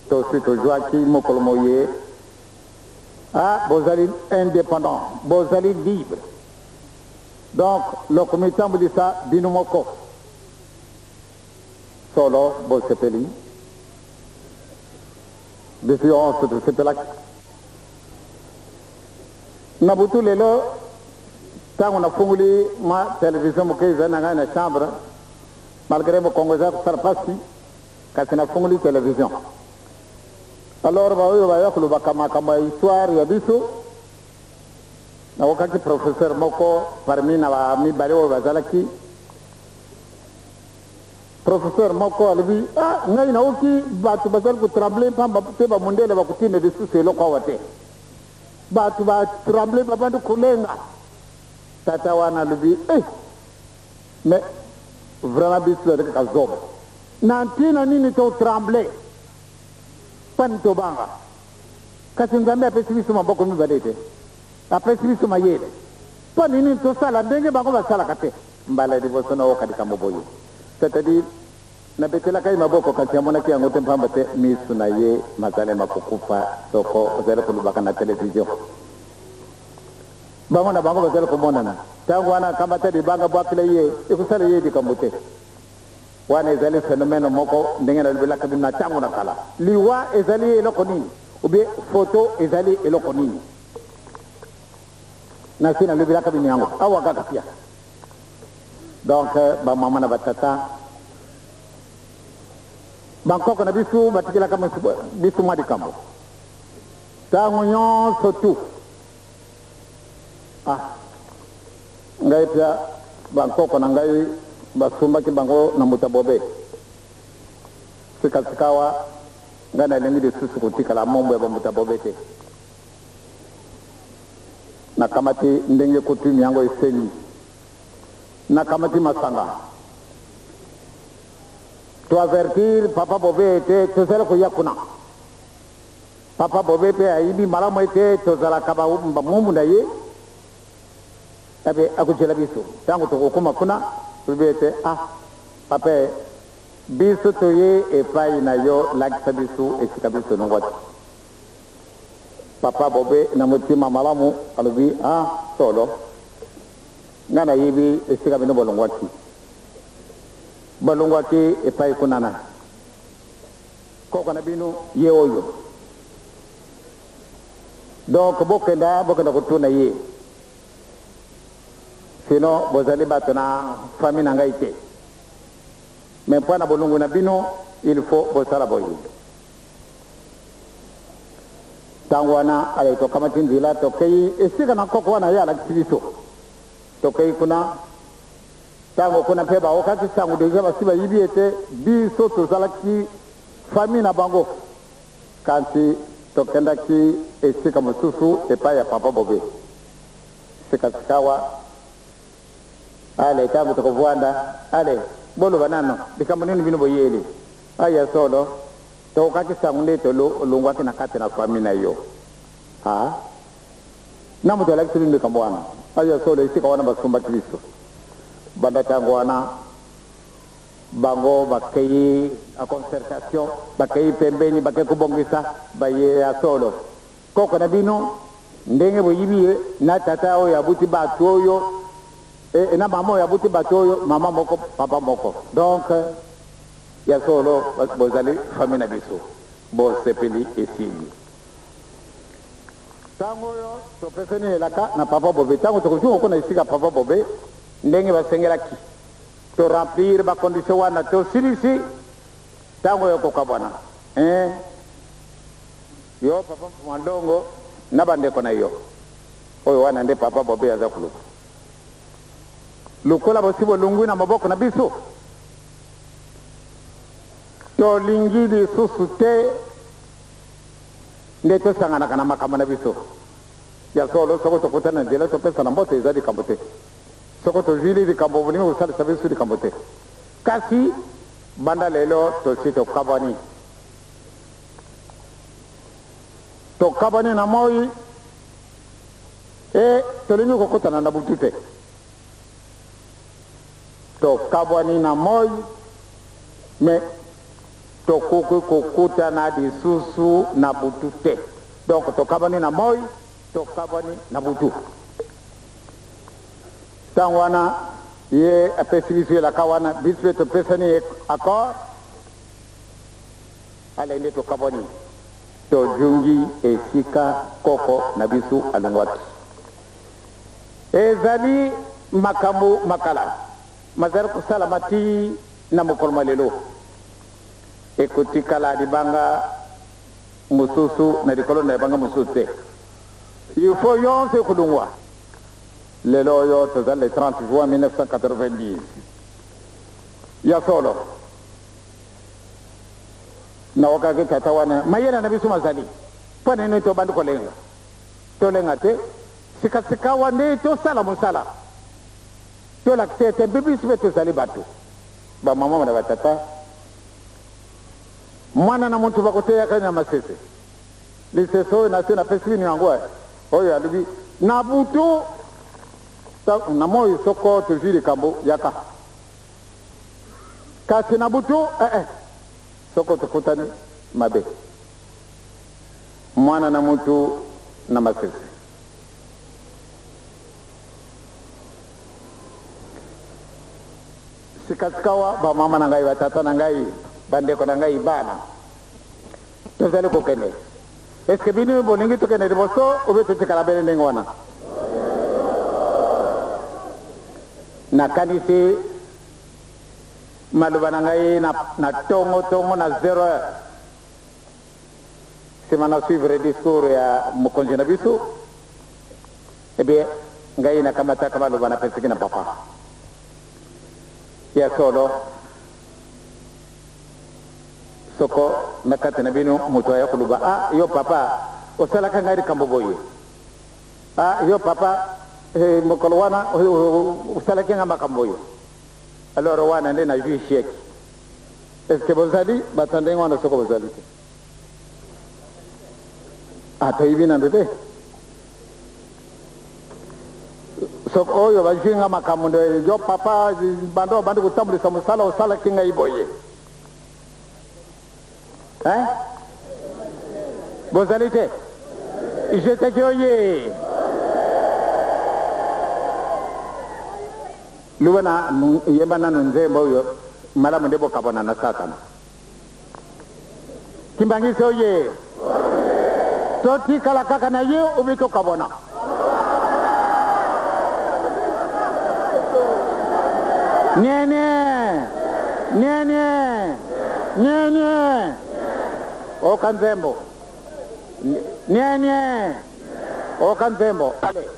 tosi tozwaki mokolo moye. Ah, bozali indépendant, bozali libre, donc lokomitambulisa bino moko. Solo bosepeli, biso nyonso tosepelaki. Na butu lelo, ntango nafungoli mwa television moke ezali na ngai na chambre, malgré mokongo eza kosala mpasi, kasi nafungoli television. Alors baoyo baya kolobaka makambo ya histoire ya biso, nakokaki professeur moko parmi na bamibale oyo bazalaki. Professeur moko alobi: "Ah, ngai naoki bato bazali kotremble pamba te, bamundele bakotinda lisusu eloko awa te, bato batremble, babandi kolenga." Tata wana alobi: "Eh, mais vraiment biso tozali kaka zoba. Na ntina nini totremble? Pani tobanga? Kasi Nzambe apesi biso maboko mibale te, apesi biso mayele. Mpo nini tosala ndenge bango basalaka te?" Mbala liboso naoka likambo boye, c'est-à-dire nabetelaka ye maboko, kasi amonaki yango te, mpamba te misu na ye mazalema kokufa. Soko ozali kolobaka na televizio, bango na bango bazali komonana. Ntango wana akamata libanga, bwakela ye, ekosala ye likambo te. Wana ezali phénomène moko ndenge nalobelaka bino na ntango na kala. Liwa ezali eloko nini, ou bien photo ezali eloko nini? Nasi nalobelaka bino yango awa kaka pia. Donc bamama na batata, bankoko na biso batikelaka biso mwa likambo ntango nyonso tu. Ah, ngai pia, bankoko na ngai basumbaki bango na moto bobe. Sikasikawa ngai nalingi lisusu kotikala mombo ya bamoto bobe te. Nakamati ndenge coutume yango esengi, nakamati masanga, toavertir papa Bobe ete tozali koya kuna. Papa Bobe mpe ayibi malamu ete tozalaka bamumbu na ye, abe akotela biso. Ntango tokokóma kuna, tolobi ete: "Ah papa, biso toye epai na yo, lakisa biso esika biso nongwaki." Papa Bobe na motema malamu alobi: "Ah, solo, ngai nayebi esika bino bolongwaki. Bolongwaki epai kuna na koko na bino ye oyo. Donc bokenda, bokenda kotuna ye, sinon bozali bato na famille na ngai te. Mais mpo na bolongo na bino, il faut bosala boye." Ntango wana ale tokamati nzela, tokei esika na koko wana ye alakisi biso. Tokei kuna. Ntango kuna mpe baokaki sango déjà, basi bayibi ete biso tozalaki famille na bango. Kasi tokendaki esika mosusu epai ya papa Bobe. Sikasikawa ale ntango tokovwanda, ale boloba nano likambo nini bino boyeli? Aya solo, tokokaki sango nde tolongwaki na kati na famille na yo. A na moto alakisi bino likambo wana? Aya solo, esika wana basumbaki biso. Banda ntango wana bango bakei a concertation, bakei pembeni, bakei kobongisa. Baye ya solo, koko na bino ndenge boyibi ye na tata oyo abuti bato oyo e, na mama oyo abuti bato oyo, mama moko, papa moko. Donc ya solo bozali famille na biso, bosepeli esili. Ntango oyo topesani elaka na papa Bobe, ntango tokoki kokona esika papa Bobe ndenge basengelaki toremplir bacondition wana, tosilisi. Ntango oyo kokabwana, eh? Yo papa Mandongo na bandeko na yo oyo wana nde papa Bobe aza koluka, lokola bosi bolungwi na maboko na biso, tolingi lisusu te nde tosanganaka na makambo na biso. Ya solo, soko tokutana na nzela, topesana mbote, eza likambo te. Soko tozwili likambo, bolingi kosalisa biso, likambo te. Kasi banda lelo tosi tokabwani, tokabwani na moi e tolingi kokutana na butu te. Tokabwani na moi, mais tokoki kokutana lisusu na butu te. Donc tokabwani na moi, tokabwani na butu. Ntango wana ye apesi biso elaka wana, biso mpe topesani ye accord. Ale nde tokabwani, tozongi esika koko na biso alongwaki. Ezali makambo makala mazali kosalama ti na mokolo mwa lelo. Ekotikala libanga mosusu na likolo na libanga mosusu te. Il faut yonso ekolongwa. Lelo oyo tozali le 30 juin 1990. Ya solo, naokaki tata wana, mayele na biso mazali mpo na nini tobandi kolenga? Tolenga te, sikasikawa nde tosala mosala, tolakisa ete mpe biso mpe tozali bato. Bamama na batata, mwana na moto bakoteyaka ye na masese. Lisese oyo nasi napesi bino yango, oyo alobi na butu na moi, soko tozwi likambo, yaka. Kasi na butu, eh, soko tokutani mabe. Mwana na mutu na masese. Sikasikawa, bamama na ngai, batata na ngai, bandeko na ngai, bana, tozali kokende. Eske bino bolingi tokende liboso obe totikala bele ndenge wana? Nakanisi maloba na ngai na, na tongo tongo na 0 heure nsima na suivre discours ya mokonzi na biso, eh bien ngai nakamataka maloba napesaki na papa. Ya solo, soko na kati na bino moto aya koloba, ah yo papa osalaka ngai likambo boye, ah yo papa eh, mokolo wana osalaki ngai makambo oyo, alors wana nde nazwi échec. Est-ce que bozali bato ya ndenge wana? Soko bozali te, ah, toyebi nano te. Soko oyo bazwi nga makambo nde yo papa bando obandi kotambulisa mosala osalaki ngai boye, hein? Bozali te? Jeteki oye luba na yemba nanu nzembo oyo malamu nde bokabwana na Satana. Kimbangisi oye, totikala kaka na ye obi tokabwana? Nene nene nene, oka nzembo nene, oka nzembo ale.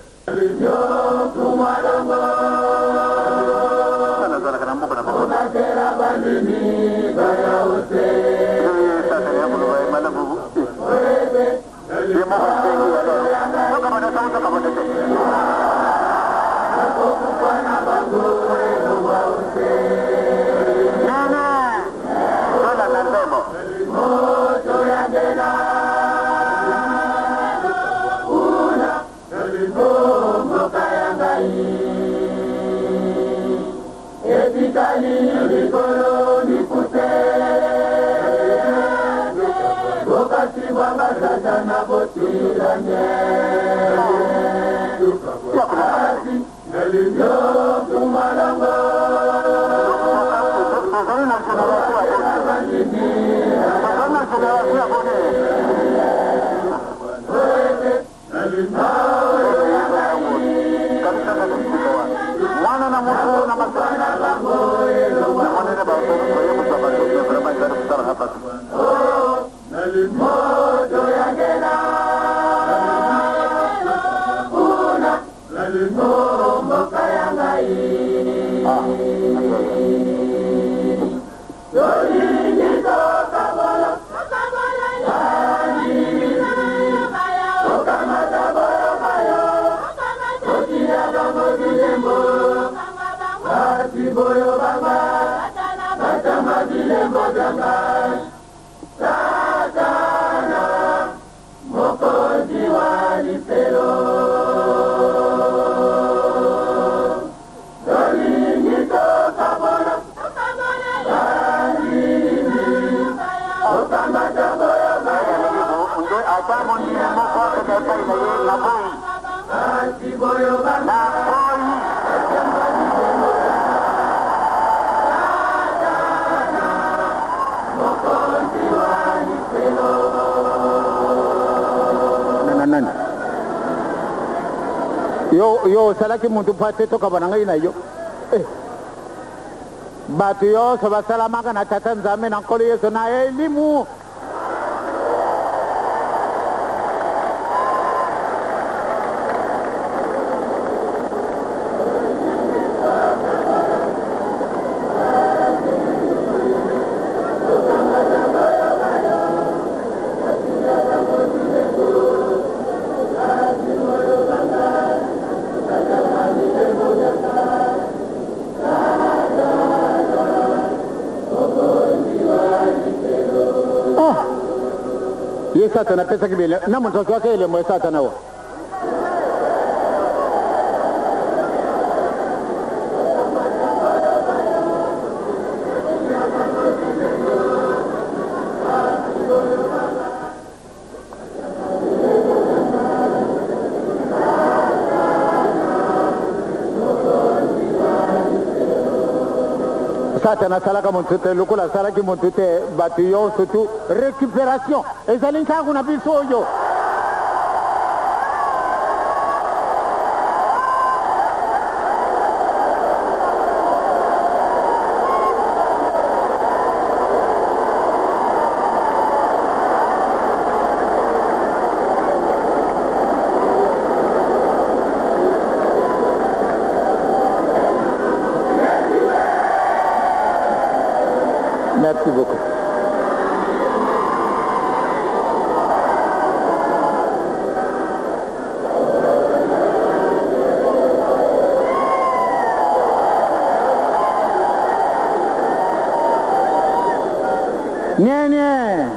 Yo, yo osalaki mutu mpo ate tokabwana ngai na yo. Eh. Bato nyonso basalamaka na Tata Nzambe na Nkolo Yesu na elimu. Oh! Ye Satana apesaki bile na moto azwaka elembo ya Satana wa. Satana asalaka moto te lokola asalaki moto te bato yonso tu récupération ezali ntango na biso oyo. Merci beaucoup. Nene.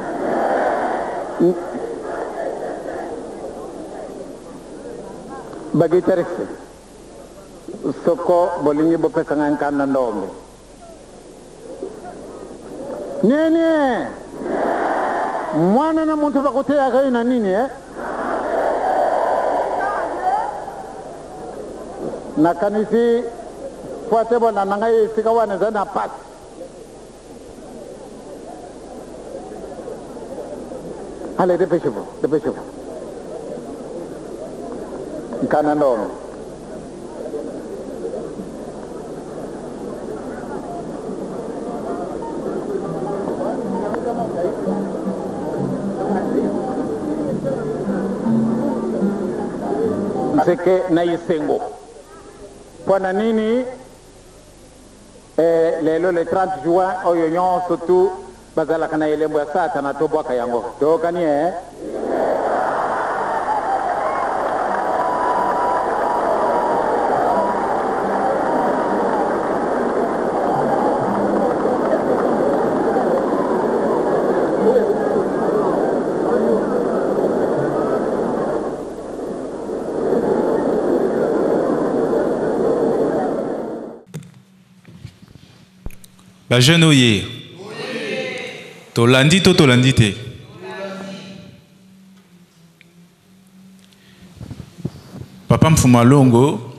Bagitariste. Soko bolingi bopesa ngai nkanda ndombe. Nene. Mwana na muntu bakoteyaka ye na nini eh? Nakanisi po ate bolanda ngai esika wana eza na pasi. Allez, dépêchez-vous, dépêchez-vous. Nkana ndombe. Nzeke na esengo. Mpo na nini eh, lelo le 30 juin oyo nyonso tu bazalaka na elembo ya Satana, tobwaka yango. Toyokani eh? Ba jeune oye. Tolandi to tolandi te. Papa Mfumalongo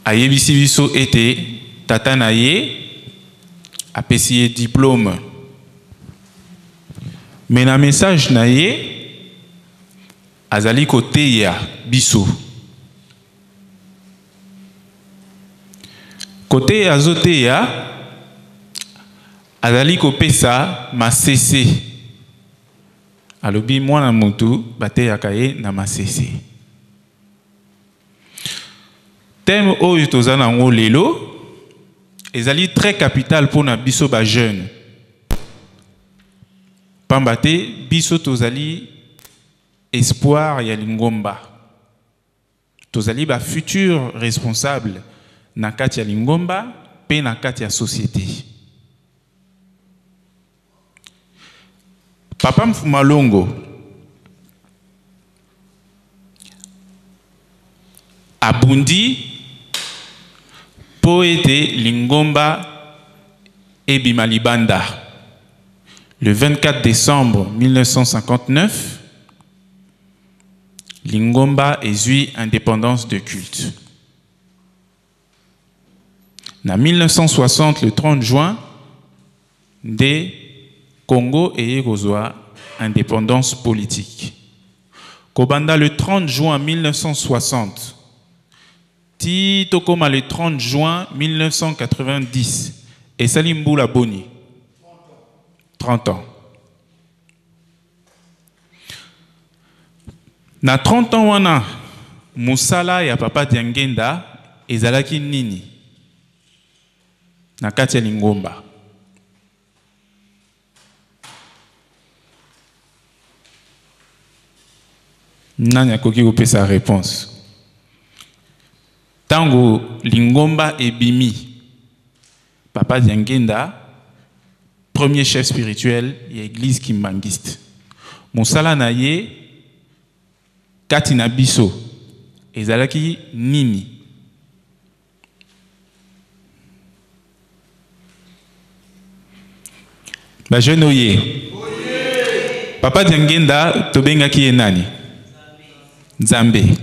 ayebisi biso ete tata na ye apesi ye diplôme. Mais na message na ye azali koteya biso. Koteya azoteya azali kopesa masese. Alobi mwana mutu bateyaka ye na masese. Thème oyo toza nango lelo ezali très capital mpona biso ba jeune. Pamba te biso tozali espoir ya lingomba. Tozali ba futur responsable na kati ya lingomba pe na kati ya société. Papa Mfumalongo abundi po ete lingomba ebima libanda. Le 24 décembre 1959, lingomba ezwi indépendance de culte. Na 1960, le 30 juin, nde Congo eye kozwa indépendance politique. Kobanda le 30 juin 1960 ti tokóma le 30 juin 1990, esali mbula boni? 30 ans. Na 30 ans wana, mosala ya Papa Diangenda ezalaki nini na kati ya lingomba? Nani akoki kopesa réponse? Ntango lingomba ebimi, Papa Diangenda, premier chef spirituel ya église kimbanguiste, mosala na ye kati na biso ezalaki nini? Ba jeune oye, Papa Diangenda tobengaki ye nani? Nzambe.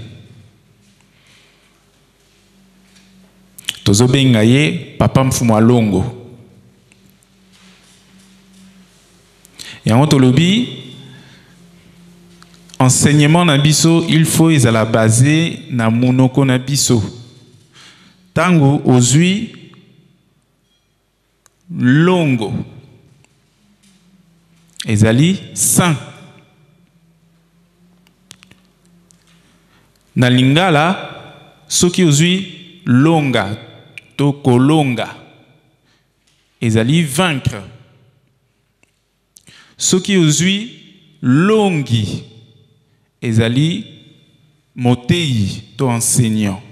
Tozobenga ye Papa Mfumu Alongo. Yango tolobi enseignement na biso il faut ezala basé na monoko na biso. Tango ozwi longo ezali saint na lingala, soki ozwi longa to kolonga ezali vaincre. Soki ozwi longi ezali moteyi to enseignant.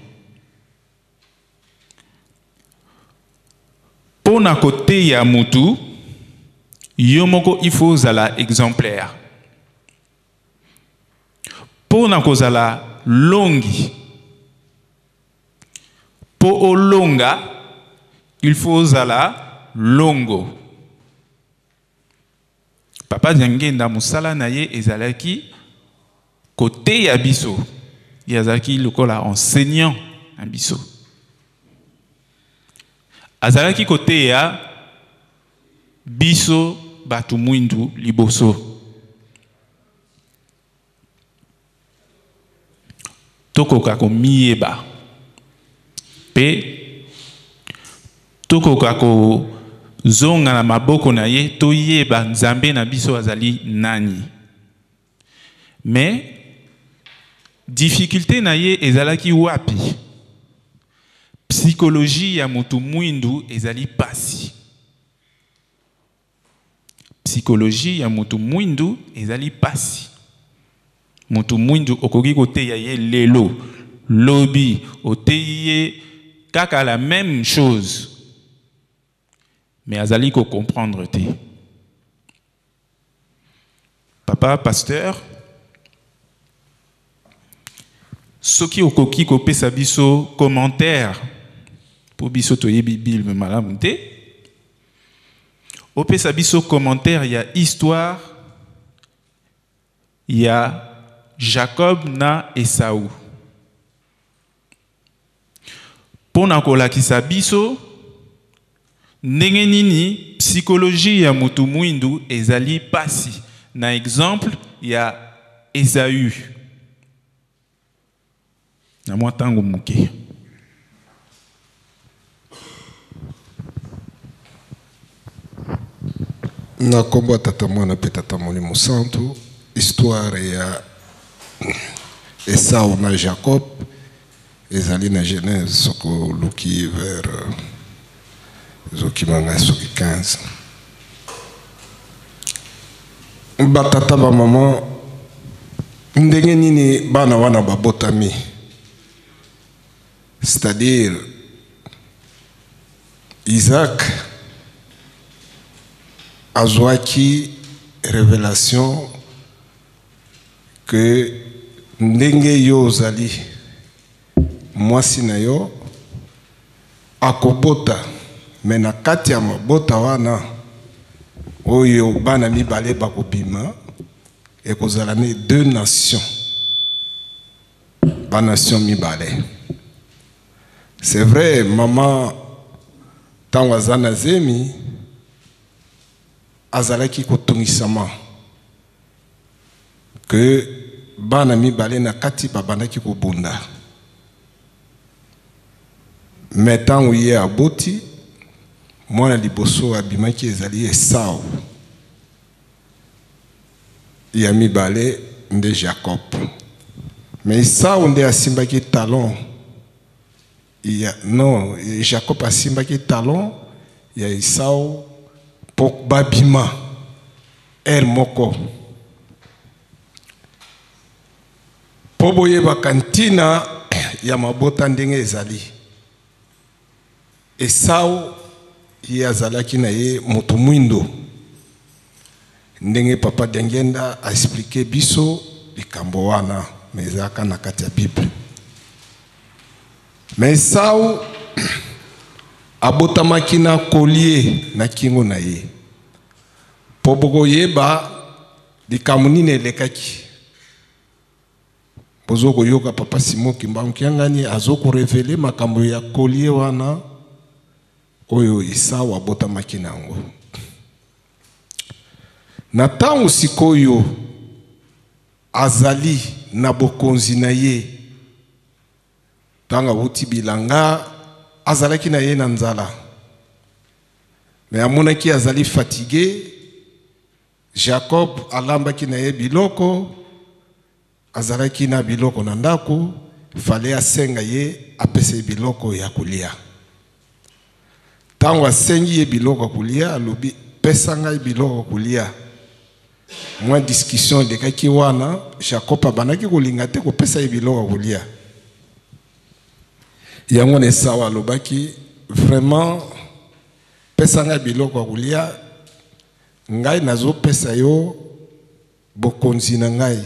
Mpo na koteya mutu, yo moko il faut ozala exemplaire. Mpo na kozala longi, mpo olonga il faut ozala longo. Papa Diangenda mosala na ye ezalaki koteya biso, ye azalaki lokola enseignant na biso. Azalaki koteya biso bato mwindu liboso tokoka komiyeba mpe tokoka kozonga na maboko na ye, toyeba Nzambe na biso azali nani. Mais difficulté na ye ezalaki wapi? Psychologie ya motu mwindu ezali pasi. Psychologie ya motu mwindu ezali pasi. Motu mwindu okoki koteya ye lelo, lobi oteyi ye kaka la même chose, mais azali kocomprendre te. Papa pasteur, soki okoki kopesa biso commentaire, po biso toyebi Bible malamu te, opesa biso commentaire ya histoire ya Jacob na Esau, mpona kolakisa biso ndenge nini psychologie ya motu mwindu ezali pasi, na exemple ya Esaü na mwa ntango moke. Na nkombo ya Tata, Mwana mpe Tata Molimo Santu, histoire ya Esau na Jacob ezali na Genèse, soki oluki vers ezokima ngai soki 15. Batata, bamama, ndenge nini bana wana babotami? C'est-à-dire Isaac azwaki révélation que ndenge yo ozali mwasi na yo akobota, me na kati ya mabota wana oyo bana mibale bakobima, ekozala ne deux nations, banation mibale. C'est vrai, mama ntango aza na zemi azalaki kotungisama que bana mibale na kati babandaki kobunda. Me ntango ye aboti mwana liboso abimaki ezali Esau, ya mibale nde Jacob. Me Esau nde asimbaki talon ya non, Jacob asimbaki talon ya Esau mpo babima ere moko. Mpo boyebaka ntina ya mabota ndenge ezali. Esau ye azalaki na ye moto mwindo, ndenge papa Diangienda a expliquer biso likambo wana, mais ezalaka na kati ya Bible. Mais Esau abotamaki na collier na kingo na ye, mpo bokoyeba likambo nini elekaki. Bozo koyoka papa Simon Kimbangu Kiangani azo ko reveler makambo ya collier wana oyo Esau abotamaki na yango. Na ntango sikoyo azali na bokonzi na ye, ntango awuti bilanga azalaki na ye na nzala, me amonaki azali fatigue. Jacob alambaki na ye biloko, azalaki na biloko na ndako, fallait asenga ye apesa ye biloko ya kolia. Ntango asengi ye biloko ya kolia, alobi pesa ngai biloko ya kolia. Mwa discussion elekaki wana, Jacob abandaki kolinga te kopesa ye biloko ya kolia. Yango na Esau alobaki vraiment pesa ngai biloko ya kolia, ngai nazopesa yo bokonzi na ngai,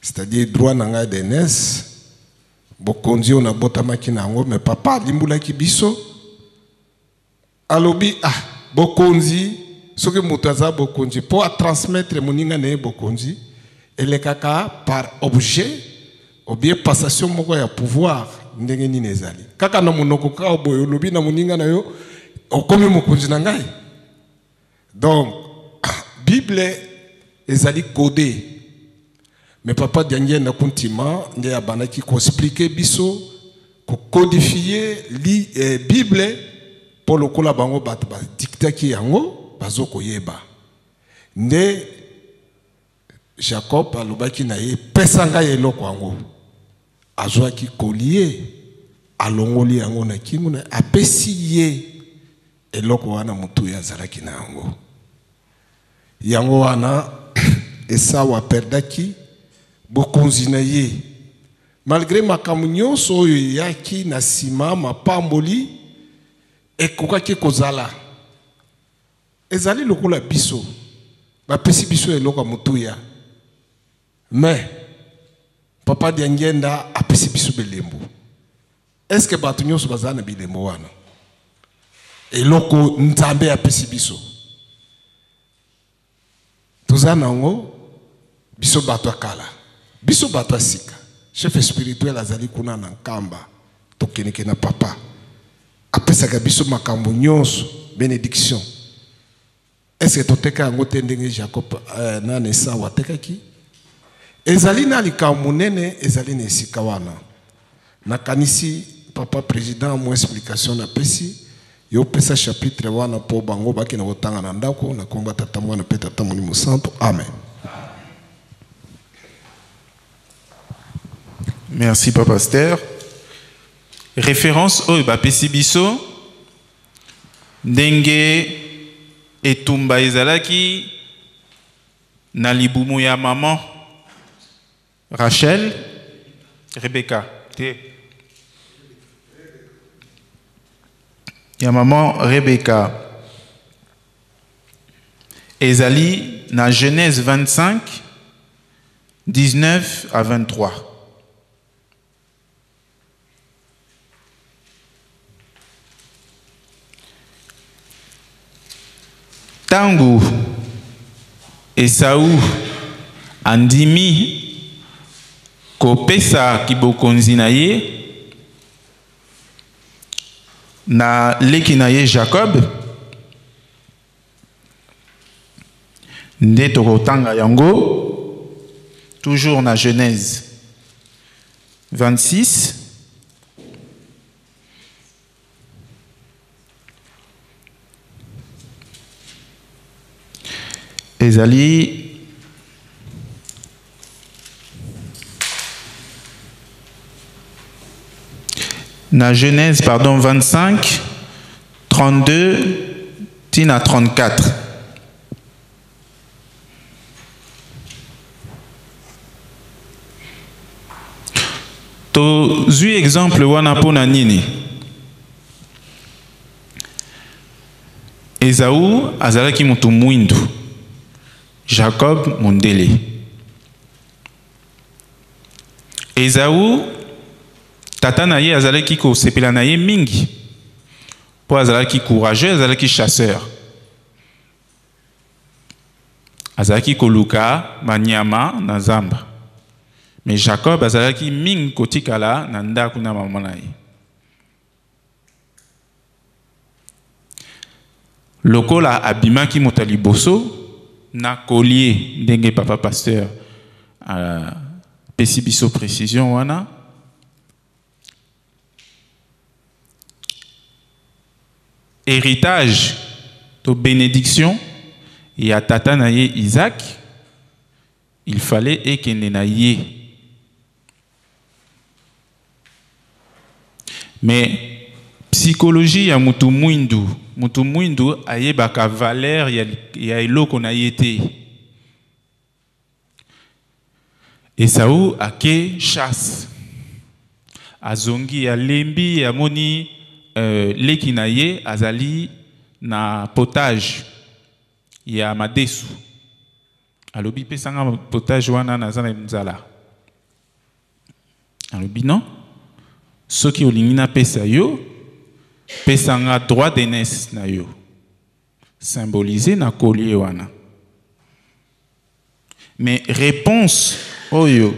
c'est-à-dire droit na ngai d'aînesse, bokonzi oyo nabotamaki na yango. Mais papa alimbulaki biso, alobi ah, bokonzi soki moto aza bokonzi mpo atransmettre moninga na ye bokonzi elekaka par objet ou bien passation moko ya pouvoir. Ndenge nini ezali kaka na monoko kaka boye olobi na moninga na yo okomi mokonzi na ngai? Donc Bible ezali codé, mais papa Diangienda Kuntima nde abandaki koexplike biso kocodifie li Bible mpo lokola bango bato badiktaki yango bazokoyeba. Nde Jacob alobaki na ye pesa ngai eloko yango. Azwaki collier, alongoli yango na kingo na apesi ye eloko wana motu ye azalaki na yango. Yango wana Esau aperdaki bokonzi na ye malgré makambo nyonso oyo eyaki na nsima. Mapamboli ekokaki kozala ezali lokola biso bapesi biso eloko ya motuya, mais papa Diangienda apesi biso bilembo. Est-ce que bato nyonso bazala na bilembo wana? Eloko Nzambe apesi biso toza nango, biso bato ya kala, biso bato ya sika. Chef spirituel azali kuna na Nkamba, tokendeke na papa apesaka biso makambo nyonso, bénédiction. Est-ce que toteka yango te ndenge Jacob nani Esau atekaki? Ezali na likambo monene ezali na esika wana. Nakanisi papa président mwa explication napesi yo, pesa chapitre wana mpo bango bakende kotanga na ndako. Na komba Tata, Mwana mpe Tata Molimo Santo, amen. Merci papa Pasteur. Référence oyo bapesi biso ndenge etumba ezalaki na libumu ya maman Rachel, Rebecca te, ya maman Rebecca, ezali na Genèse 25 19 à 23. Tangu Esau andimi kopesa kibokonzi na ye na leki na ye Jacob, nde tokotanga yango. Toujours na Genèse 26. Ezali na Genèse pardon 25 32 tina 34. Tozwi exemple wana mpo na nini? Ezau azalaki moto mwindu, Jacob mondele. Ezau tata na ye azalaki kosepela na ye mingi mpo azalaki courageux, azalaki chasseur. Azalaki koluka banyama na zamba. Mais Jacob azalaki mingi kotikala na ndako na mama na ye. Lokola abimaki moto ya liboso na collier, ndenge papa pasteur apesi biso précision wana, héritage to bénédiction ya tata na ye Isaac, il fallait ekende na ye. Mais psychologie ya mutu mwindu, mutu mwindu ayebaka valeur ya eloko na ye te. Esau ake chasse, azongi alembi, amoni leki na ye azali na potage ya madesu. Alobi pesanga potage wana naza na nzala. Alobi non, soki olingi napesa yo, pesanga droit d'aînesse na yo, symboliser na collier wana. Mais réponse oyo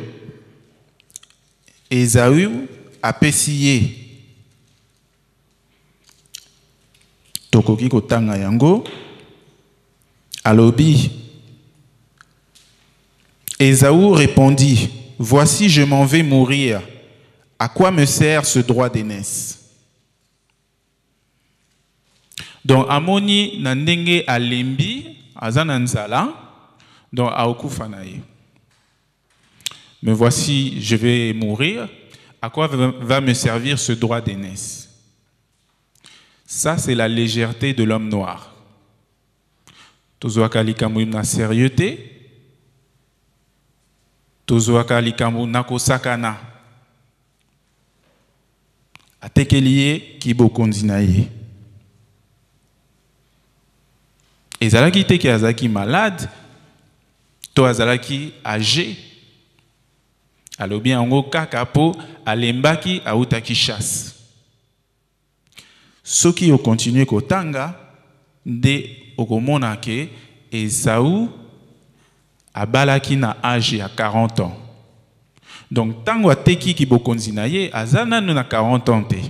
Esaü apesi ye, tokoki kotanga yango. Alobi, Esaü répondit, voici je m'en vais mourir, à quoi me sert ce droit d'aînesse? Donc amoni na ndenge alembi aza na nzala, donc aokufa na ye. Mais voici je vais mourir, à quoi va me servir ce droit d'aînesse? Ça c'est la légèreté de l'homme noir. Tozwaka likambo na sérieux te, tozwaka likambo na kosakana. Atekeli ye kibokonzi na ye. Ezalaki te ke azalaki malade to azalaki âgé. Alobi yango kaka po alembaki autaki chasse. Soki okontinue kotanga nde okomona ke Esau abalaki na âge ya 40 ans. Donc tango ateki kibokonzi na ye aza nanu na 40 ans te.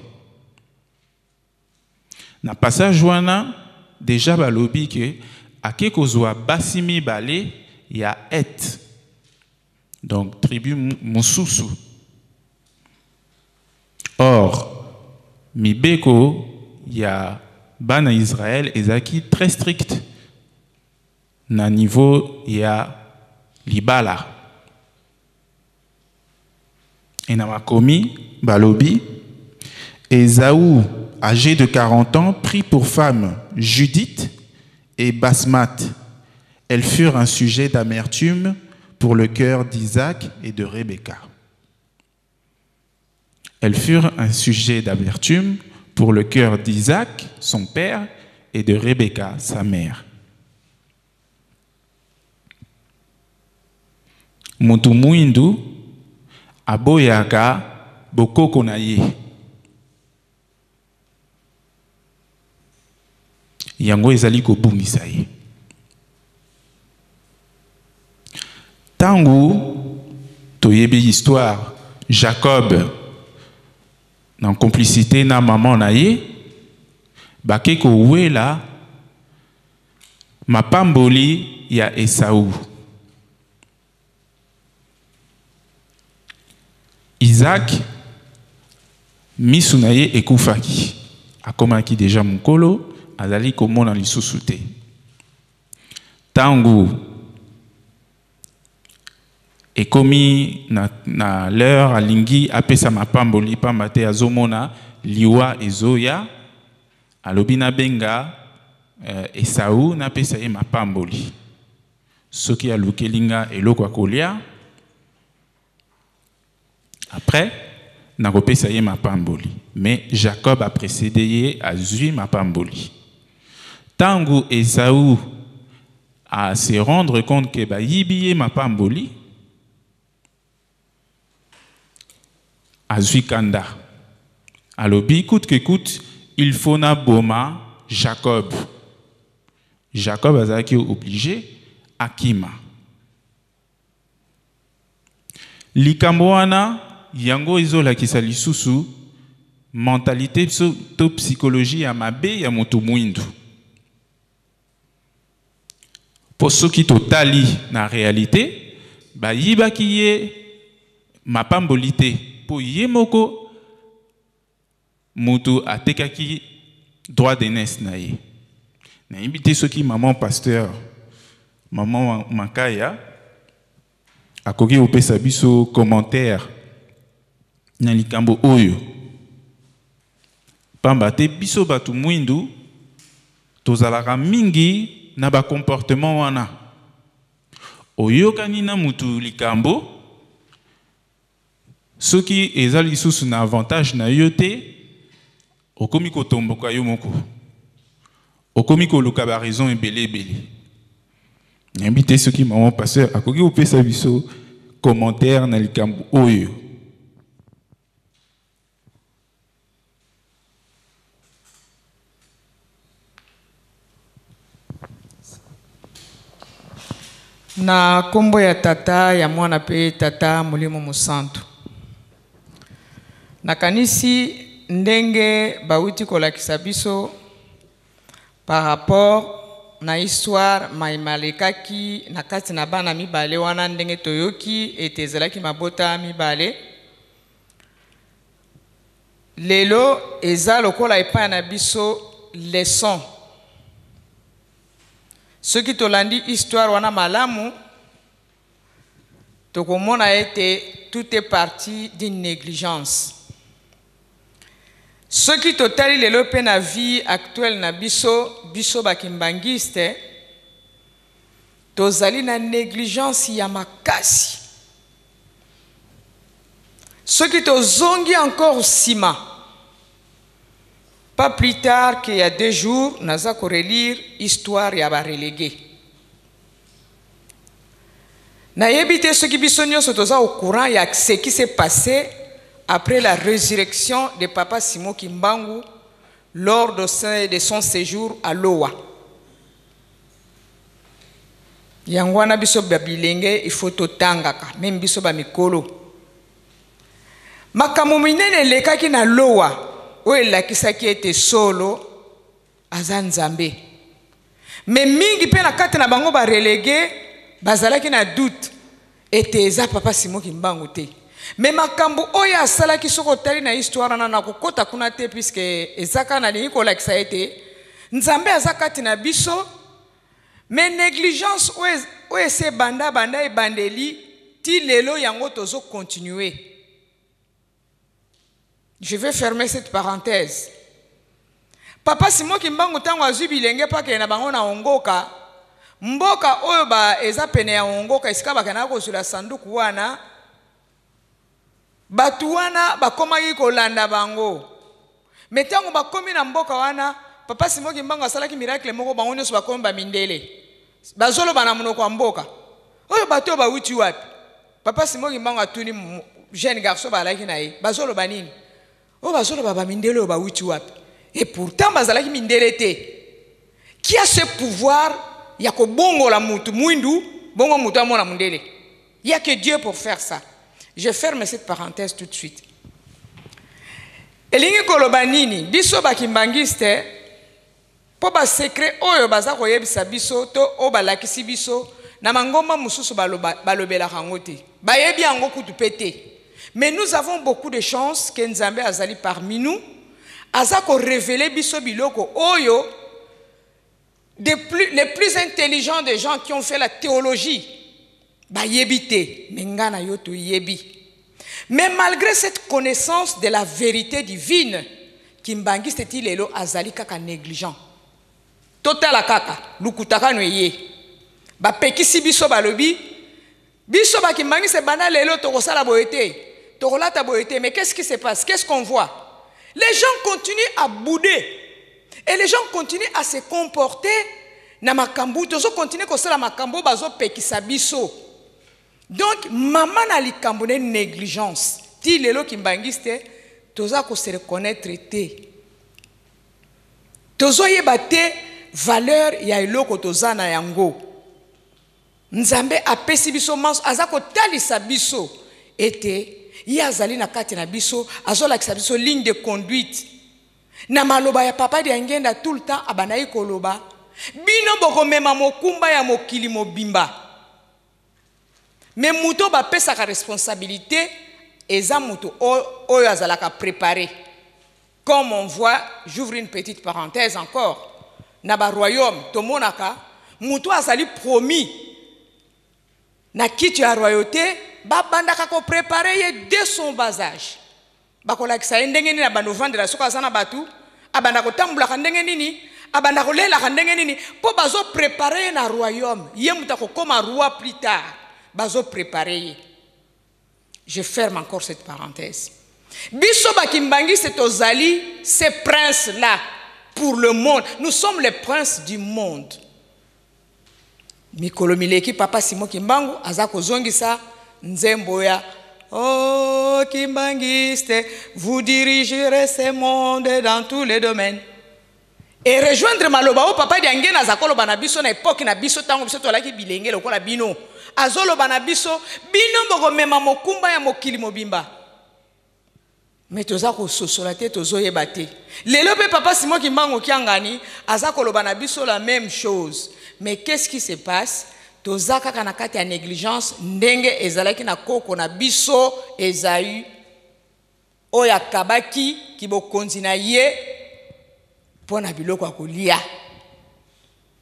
Na passage wana déjà balobi ke ake kozwa basi mibale ya Het, donc tribu mosusu. Or mibeko ya bana Israël ezalaki très strict na niveau ya libala. Et na makomi balobi, Esaü, âgé de 40 ans, prit pour femme Judith et Basmath. Elles furent un sujet d'amertume pour le cœur d'Isaac et de Rebecca. Elles furent un sujet d'amertume pour le cœur d'Isaac, son père, et de Rebecca, sa mère. Mutu mwindu aboyaka bokoko na ye. Yango ezali kobungisa ye. Tangu toyebi histoire, Jacob na complicité na maman na ye bake kowela mapamboli ya Esau. Isaac misu na ye ekufaki, akomaki deja mokolo, azali komona lisusu te. Tango ekomi na, na l'heure alingi apesa mapamboli pamba te azomona liwa ezoya, alobi nabenga Esau napesa ye mapamboli, soki alukeli nga eloko ya kolia après nakopesa ye mapamboli. Mais Jacob a précédé ye, azwi mapamboli. Tango Esau a se rendre compte que bayibi ye mapamboli, azwi kanda, alobi coûte que coûte il faut naboma Jacob. Jacob azalaki obligé akima. Likambo wana yango ezolakisa lisusu mentalité to psychologie ya mabe ya moto mwindu. Po soki totali na réalité, bayibaki ye mapamboli te, po ye moko mutu atekaki droit d'aînesse na ye. Nayebi te soki maman pasteur, maman Makaya akoki kopesa biso commentaire na likambo oyo. Pamba te biso bato mwindu tozalaka mingi na ba comportement wana. Oyokani na mutu likambo, soki eza lisusu na avantage na yo te, okomi kotomboka yo moko, okomi koluka ba raison ebele ebele. Nayebi te soki maman pasteur akoki kopesa biso commentaire na likambo oyo. Na kombo ya Tata, ya Mwana pe Tata Molimo Mosantu. Nakanisi ndenge bawuti kolakisa biso par rapport na histoire maimalekaki na kati na bana mibale wana, ndenge toyoki ete ezalaki mabota mibale. Lelo eza lokola epai na biso leçon. Soki tolandi histoire wana malamu, tokomona ete tout est parti d'une négligence. Soki totali lelo pe na vie actuelle na biso, biso ba kimbanguiste, tozali na négligence ya makasi. Soki tozongi encore sima, pas plus tard qu'il y a 2 jours, naza ko relire histoire ya ba relégués. Nayebi te soki biso nyonso toza au courant ya ce qui s'est passé après la résurrection de Papa Simon Kimbangu lors de son séjour à Loa. Yango wana biso ba bilenge il faut totangaka, même biso ba mikolo. Makambo minene elekaki na Loa oyo elakisaki ete solo aza Nzambe. Mais mingi pe na kati na bango ba relégué bazalaki na doute ete eza Papa Simon Kimbangu te. Mais makambo oyo asalaki soko otali na histoire wana, na kokota kuna te puisque eza kaka nalingi kolakisa ete Nzambe aza kati na biso, mais négligence oyo ese banda banda ebandeli ti lelo yango tozo continuer. Je vais fermer cette parenthèse. Papa Simon Kimbangu tango azwi bilenge pa akende na bango na Ongoka, mboka oyo ba eza pene ya Ongoka esika bakendaka kozwela sanduku wana, bato wana bakomaki kolanda bango. Mais tango bakomi na mboka wana, Papa Simon Kimbangu asalaki miracle moko, bango nyonso bakomi ba mindele. Bazoloba na monoko ya mboka. Oyo bato oyo bawuti wapi? Papa Simon Kimbangu atuni jeune garçon balaki na ye, bazoloba nini? Oyo bazoloba ba mindele oyo bawuti wapi? Et pourtant bazalaki mindele te. Qui a ce pouvoir ya kobongola mutu mwindu bongo mutu amona mundele? Il y a que Dieu pour faire ça. Je ferme cette parenthèse tout de suite. Elingi koloba nini? Biso ba kimbangiste po ba secret oyo baza koyebisa biso to oyo balakisi biso na mangomba mosusu balobelaka yango te. Bayebi yango kutu pe te. Mais nous avons beaucoup de chance que Nzambe azali parmi nous, aza ko révéler biso biloko oyo les plus intelligents des gens qui ont fait la théologie bayebi te, mais nga na yo toyebi. Mais malgré cette connaissance de la vérité divine, Kimbanguiste ti lelo azali kaka négligent. Totala kaka lukutaka no ye. Bapekisi biso balobi biso ba Kimbanguiste bana lelo tokosala boye te, tokolata boye te. Mais qu'est-ce qui se passe? Qu'est-ce qu'on voit? Les gens continuent à bouder et les gens continuent à se comporter na makambu, tozo continuer kosala makambu bazo pekisa biso. Donc mama na likambo ne négligence. Ti lelo Kimbanguiste toza ko se reconnaître te. Tozo yeba te valeur ya eloko toza na yango. Nzambe apesi biso manso, aza kotalisa biso ete ye azali na kati na biso, azolakisa biso ligne de conduite. Na maloba ya papa Diangenda tout le temps abandaki koloba bino bokomema mokumba ya mokili mobimba. Mais moto bapesaka responsabilité eza moto oyo azalaka préparé. Comme on voit, j'ouvre une petite parenthèse encore, na ba royaume tomonaka moto azali promis na kiti ya royauté, babandaka ko préparer ye dès son bas âge. Bakolakisa ye ndenge nini abanda kovandela soki aza na bato, abanda kotambulaka ndenge nini, abanda kolelaka ndenge nini, mpo bazo préparer ye na royaume. Ye moto akokoma roi plus tard, bazo préparer ye. Je ferme encore cette parenthèse. Biso bakimbangiste tozali ces princes-là pour le monde. Nous sommes les princes du monde. Mikolo mileki papa Simon Kimbangu aza kozongisa nzembo ya Oh Kimbanguiste, vous dirigerez ce monde dans tous les domaines. Et rejoindre maloba o papa Diangenda aza koloba na biso na époque na biso tango biso tolaki bilenge lokola bino. Azoloba na biso bino bokomema mokumba ya mokili mobimba. Mais toza kososola te, tozoyeba te. Lelo pe papa Simon Kimbangu Kiangani aza koloba na biso la même chose. Mais qu'est-ce qui se passe? Toza kaka na kati ya négligence ndenge ezalaki na koko na biso Esaü oyo akabaki kibokonzi na ye mpo na biloko ya kolia.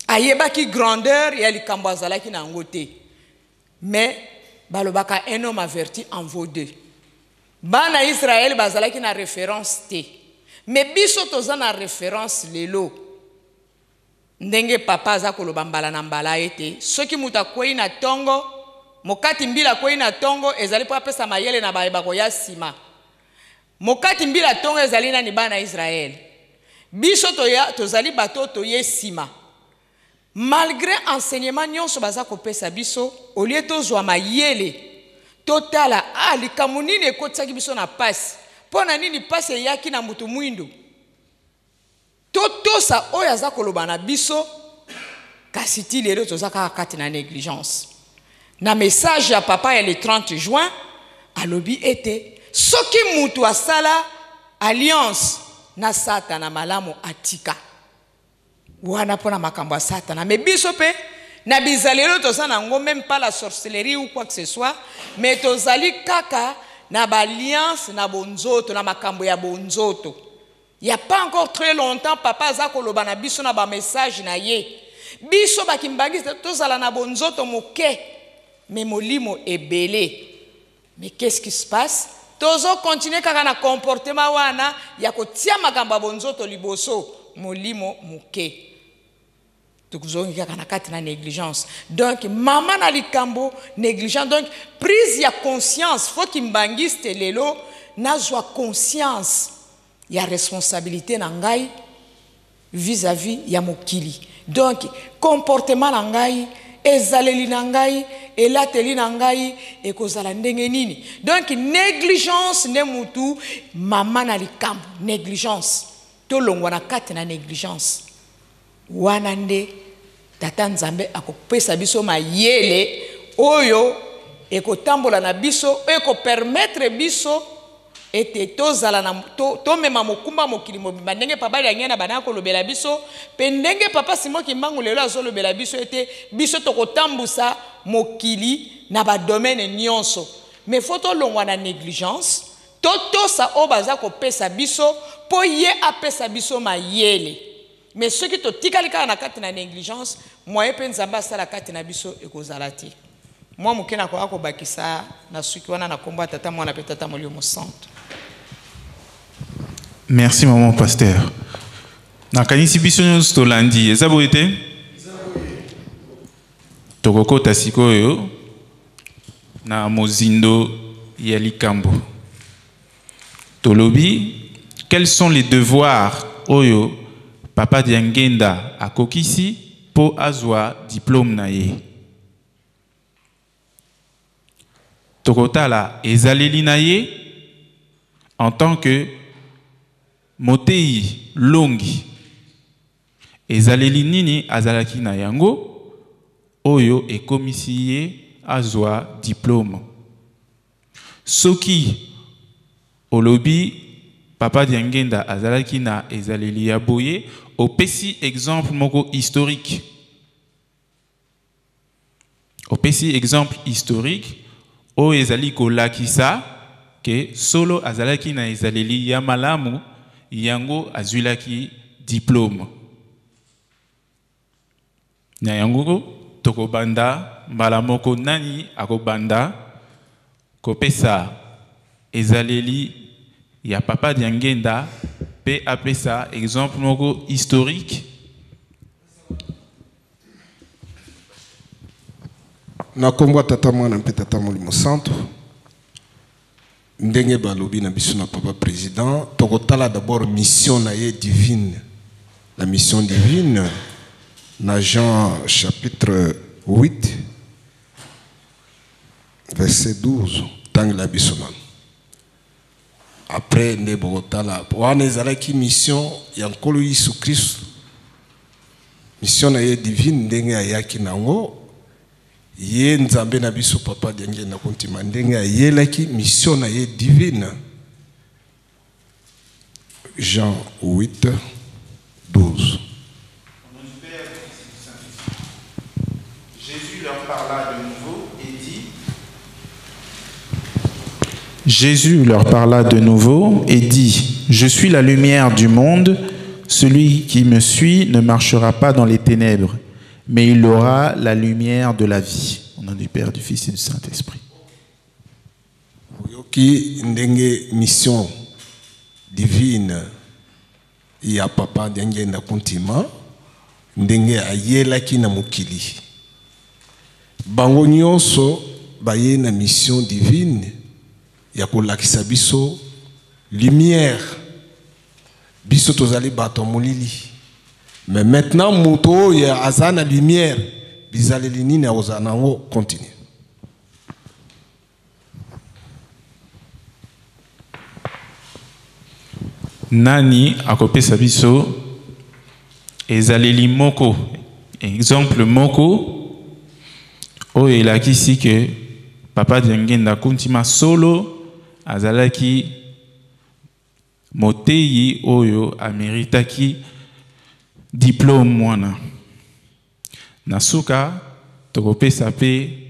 Ayebaki grandeur ya likambo azalaki na yango te. Mais balobaka un homme averti en vaut deux. Bana Israël bazalaki na référence te. Mais biso toza na référence lelo. Ndenge papa aza koloba mbala na mbala ete soki moto akwei na tongo, mokati mbila akwei na tongo ezali mpo apesa mayele na baye bakoya nsima. Mokati mbila tongo ezali nani? Bana Israël. Biso tozali bato toye nsima. Malgré enseignement nyonso baza kopesa biso, au lieu tozwa mayele, totala, ah, likambo nini ekotisaki biso na pasi? Mpo na nini pasi eyaki na mutu mwindu? Totosa oyo aza koloba na biso, kasi ti lelo toza kaka kati na négligence. Na message ya papa ya le 30 juin, alobi ete soki mutu asala alliance na Satana malamu atika. Wana mpona makambo ya Satana. Mais biso pe na bizalelo toza nango, même pas la sorcellerie ou quoi que ce soit, mais tozali kaka na ba alliance na bonzoto, na makambo ya bonzoto. Il y a pas encore très longtemps, papa aza koloba na biso na ba message na ye. Biso ba Kimbanguiste tozala na bonzoto moke, mais molimo ebele. Mais qu'est-ce qui se passe? Tozo continuer kaka na comportement wana ya kotia makambo ya bonzoto liboso, molimo moke. Tozongi kaka na kati na négligence. Donc mama na likambo négligence, donc prise ya conscience, faut Kimbanguiste lelo nazwa conscience ya responsabilité na ngai vis-à-vis ya mokili. Donc comportement na ngai, ezaleli na ngai, elateli na ngai ekozala ndenge nini. Donc négligence nde mutu mama na likambo, négligence. Tolongwa na kati na négligence. Wana nde tata Nzambe akopesa biso mayele oyo ekotambola na biso, oyo ekopermettre biso ete tozala na, to, tomema mokumba mokili mobimba ndenge papa Diangenda bana kolobela biso, pe ndenge papa Simon Kimbangu lelo azolobela biso ete biso tokotambusa mokili na ba domaine nyonso. Mais faut tolongwa na négligence, totosa oyo baza kopesa biso mpo ye apesa biso mayele. Mais soki totikali kaka na kati na négligence, moyen mpe Nzambe asala kati na biso ekozala te. Mwa moke nakoka kobakisa na suki wana na nkombo ya Tata, Mwana mpe Tata Molimo Santo. Merci maman pasteur. Nakanisi biso nyonso tolandi, eza boye te? Tokokota sikoyo na mozindo ya likambo. Tolobi, quels sont les devoirs oyo papa Diangenda akokisi po azwa diplôme na ye? Tokotala ezaleli na ye en tant que motei longi. Ezaleli nini azalaki na yango oyo ekomisi ye azwa diplôme? Soki olobi papa Diangenda azalaki na ezaleli ya boye, opesi exemple moko historique. Opesi exemple historique oyo ezali kolakisa ke solo azalaki na ezaleli ya malamu, yango azwilaki diplôme. Na yango tokobanda mbala moko, nani akobanda kopesa ezaleli ya papa Diangenda pe apesa exemple moko historique? Na kombo ya Tata, Mwana mpe Tata Molimo Santo, ndenge balobi na biso na papa président, tokotala d'abord mission na ye divine. La mission divine na Jean chapitre 8 verset 12, tangela biso nano. Après nde bokotala wana ezalaki mission ya Nkolo Yesu Kristo, mission na ye divine ndenge ayaki nango ye Nzambe na biso papa Diangenda Kuntima, ndenge ayelaki mission na ye divine. Jean 8, 12. Jésus leur parla de nouveau et dit, Jésus leur parla de nouveau et dit, je suis la lumière du monde, celui qui me suit ne marchera pas dans les ténèbres, mais il aura la lumière de la vie. Au nom du Père, du Fils et du Saint-Esprit. Oyoki ndenge mission divine ya papa Diangenda Kuntima, ndenge ayelaki na mokili. Bango nyonso baye na mission divine ya kolakisa biso lumière. Biso tozali bato ya molili. Mais maintenant moto oyo aza na lumière, bizaleli nini akozala nango? Continue. Nani akopesa biso ezaleli moko, exemple moko oyo elakisi ke papa Diangenda Kuntima solo azalaki moteyi oyo ameritaki diplôme wana? Na suka tokopesa pe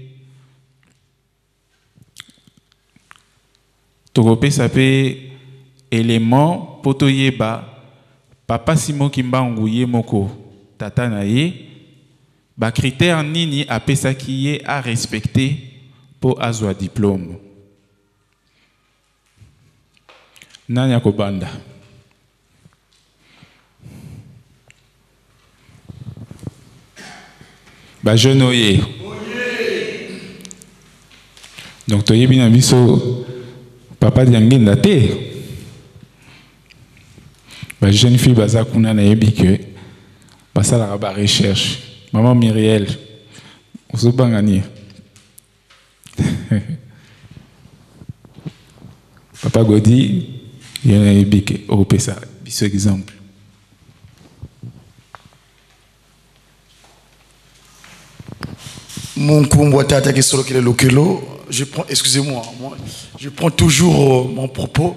élément po toyeba papa Simon Kimbangu ye moko tata na ye ba critère nini apesaki ye a respecter po azwa diplôme. Nani akobanda? Ba jeune oye. Donc toyebi na biso papa Diangenda te. Ba jeune fille baza kuna nayebi ke basalaka ba recherche. Maman Myriel, ozobanga nini? Papa Godi, ye nayebi ke okopesa biso exemple. Mon kumbo tata qui solo kele lokelo, je prends, excusez-moi, moi, je prends toujours mon propos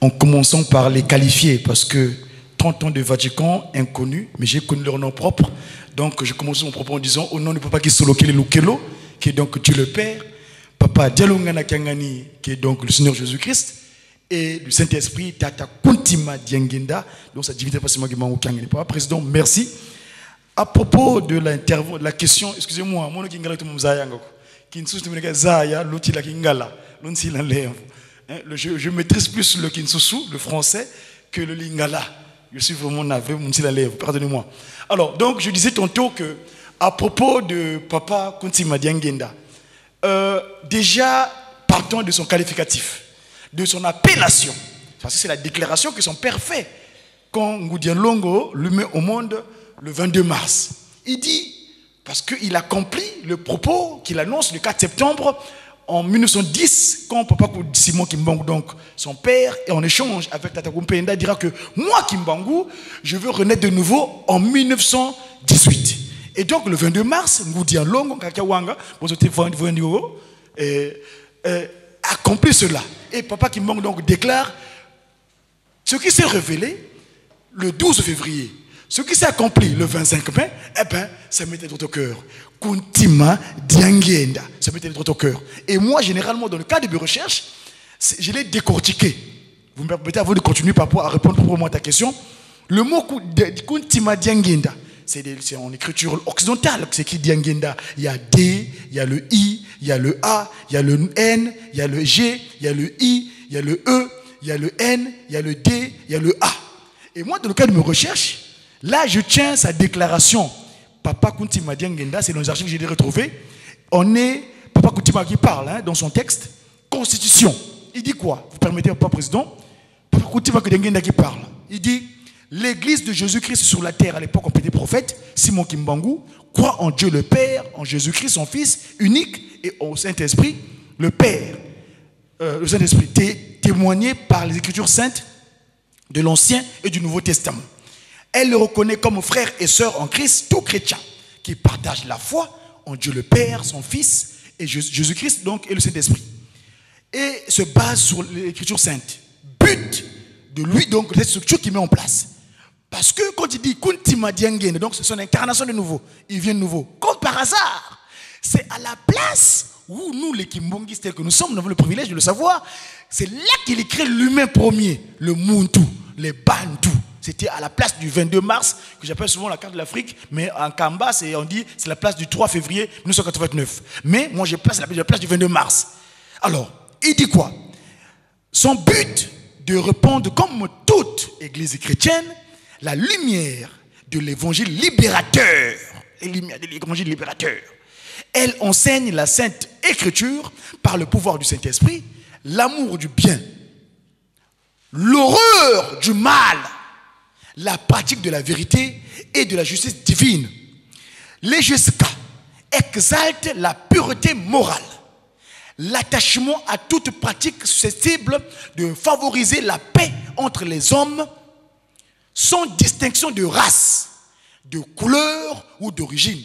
en commençant par les qualifier, parce que 30 ans de Vatican, inconnus, mais j'ai connu leur nom propre. Donc je commence mon propos en disant au nom du papa qui solo kele lokelo, qui est donc Dieu le Père, Papa Dialungana Kiangani, qui est donc le Seigneur Jésus-Christ, et du Saint-Esprit, Tata Kuntima Diangienda, donc sa divinité Papa Kimbangu Kiangani. Papa Président, merci. À propos de l'intervention, de la question, excusez-moi, moi, je suis Mzaya ngoko. Kinsusu tumeneka Zaya, l'outil la Kingala, l'outil la lèvre. Hein, je maîtrise plus le Kinsusu, le français, que le Lingala. Je suis vraiment navré, mon petit la lèvre, pardonnez-moi. Alors, donc, je disais tantôt que, à propos de Papa Kuntima Diangienda, déjà, partant de son qualificatif, de son appellation, parce que c'est la déclaration que son père fait quand Ngudian Longo le met au monde le 22 mars. Il dit, parce qu'il accomplit le propos qu'il annonce le 4 septembre en 1910, quand Papa Simon Kimbangu, donc son père, est en échange avec Tata Kumpenda, dira que moi, Kimbangu, je veux renaître de nouveau en 1918. Et donc le 22 mars, Ngudian Longo, Kakawanga, accomplit cela. Et Papa Kimbangu donc déclare ce qui s'est révélé le 12 février. Ce qui s'est accompli le 25 mai, eh ben, ça mettait droit au cœur. Kuntima Diangienda, ça mettait droit au cœur. Et moi, généralement, dans le cadre de mes recherches, je l'ai décortiqué. Vous me permettez, avant de continuer par rapport à répondre proprement à ta question, le mot Kuntima Diangienda, c'est en écriture occidentale que c'est écrit Diangienda. Il y a D, il y a le I, il y a le A, il y a le N, il y a le G, il y a le I, il y a le E, il y a le N, il y a le D, il y a le A. Et moi, dans le cadre de mes recherches, là, je tiens sa déclaration. Papa Kuntima Diangienda, c'est dans les archives que j'ai retrouvées. On est, Papa Kuntima qui parle, hein, dans son texte, Constitution. Il dit quoi? Vous permettez, Papa Président? Papa Kuntima Diangienda qui parle. Il dit, l'Église de Jésus-Christ sur la terre, à l'époque, on était prophète, Simon Kimbangu, croit en Dieu le Père, en Jésus-Christ, son Fils unique, et au Saint-Esprit, le Père. Le Saint-Esprit, témoigné par les Écritures saintes de l'Ancien et du Nouveau Testament. Elle le reconnaît comme frère et sœur en Christ, tout chrétien qui partage la foi en Dieu le Père, son Fils, et Jésus-Christ, donc, et le Saint-Esprit. Et se base sur l'Écriture sainte. But de lui, donc, cette structure qu'il met en place. Parce que quand il dit Kuntima Diangienda, donc c'est son incarnation de nouveau, il vient de nouveau. Comme par hasard, c'est à la place où nous, les Kimbanguistes tels que nous sommes, nous avons le privilège de le savoir, c'est là qu'il crée l'humain premier, le Muntu, les Bantous. C'était à la place du 22 mars, que j'appelle souvent la carte de l'Afrique, mais en Kamba, on dit c'est la place du 3 février 1989. Mais moi, je place la place du 22 mars. Alors, il dit quoi? Son but de répandre, comme toute église chrétienne, la lumière de l'évangile libérateur. La lumière de l'évangile libérateur. Elle enseigne la Sainte Écriture par le pouvoir du Saint-Esprit, l'amour du bien, l'horreur du mal, la pratique de la vérité et de la justice divine. L'EGSK exalte la pureté morale, l'attachement à toute pratique susceptible de favoriser la paix entre les hommes, sans distinction de race, de couleur ou d'origine.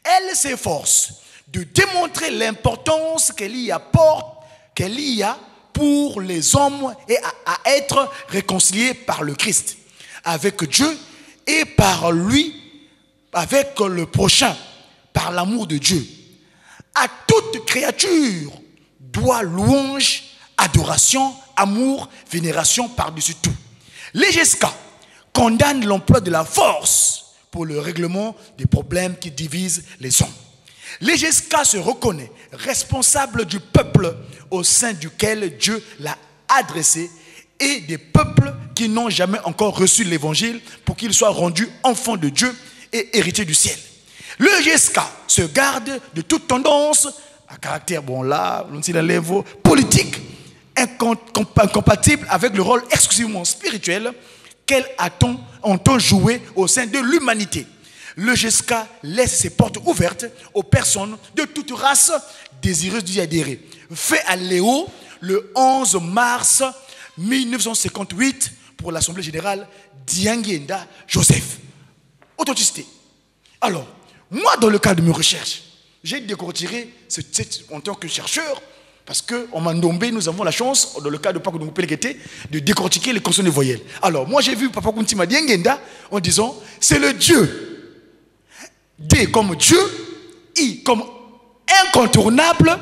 Elle s'efforce de démontrer l'importance qu'elle y apporte, qu'elle y a pour les hommes et à être réconciliés par le Christ, avec Dieu et par lui, avec le prochain, par l'amour de Dieu. À toute créature doit louange, adoration, amour, vénération par-dessus tout. L'EGSK condamne l'emploi de la force pour le règlement des problèmes qui divisent les hommes. L'EGSK se reconnaît responsable du peuple au sein duquel Dieu l'a adressé et des peuples qui n'ont jamais encore reçu l'évangile pour qu'ils soient rendus enfants de Dieu et héritiers du ciel. L'EGSK se garde de toute tendance à caractère, bon là, l'on la lèvre, politique, incompatible avec le rôle exclusivement spirituel qu'elle entend jouer au sein de l'humanité. L'EGSK laisse ses portes ouvertes aux personnes de toute race désireuses d'y adhérer. Fait à Léo le 11 mars 1958 pour l'Assemblée générale Diangienda Joseph. Authenticité. Alors, moi, dans le cadre de mes recherches, j'ai décortiqué ce titre en tant que chercheur, parce qu'en Mandombe, nous avons la chance, dans le cadre de Papa Kuntima, de décortiquer les consonnes et voyelles. Alors, moi, j'ai vu Papa Kuntima Diangienda en disant, c'est le Dieu. D comme Dieu, I comme incontournable,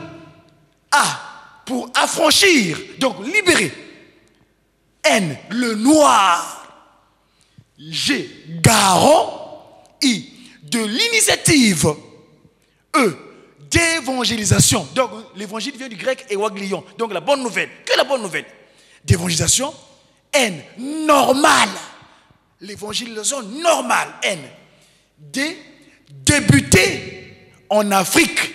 A, pour affranchir, donc libérer. N, le noir. G, garant. I, de l'initiative. E, d'évangélisation. Donc, l'évangile vient du grec éwaglion. Donc, la bonne nouvelle. Que la bonne nouvelle? D'évangélisation. N, normale. L'évangélisation normale. N. D, débuter en Afrique.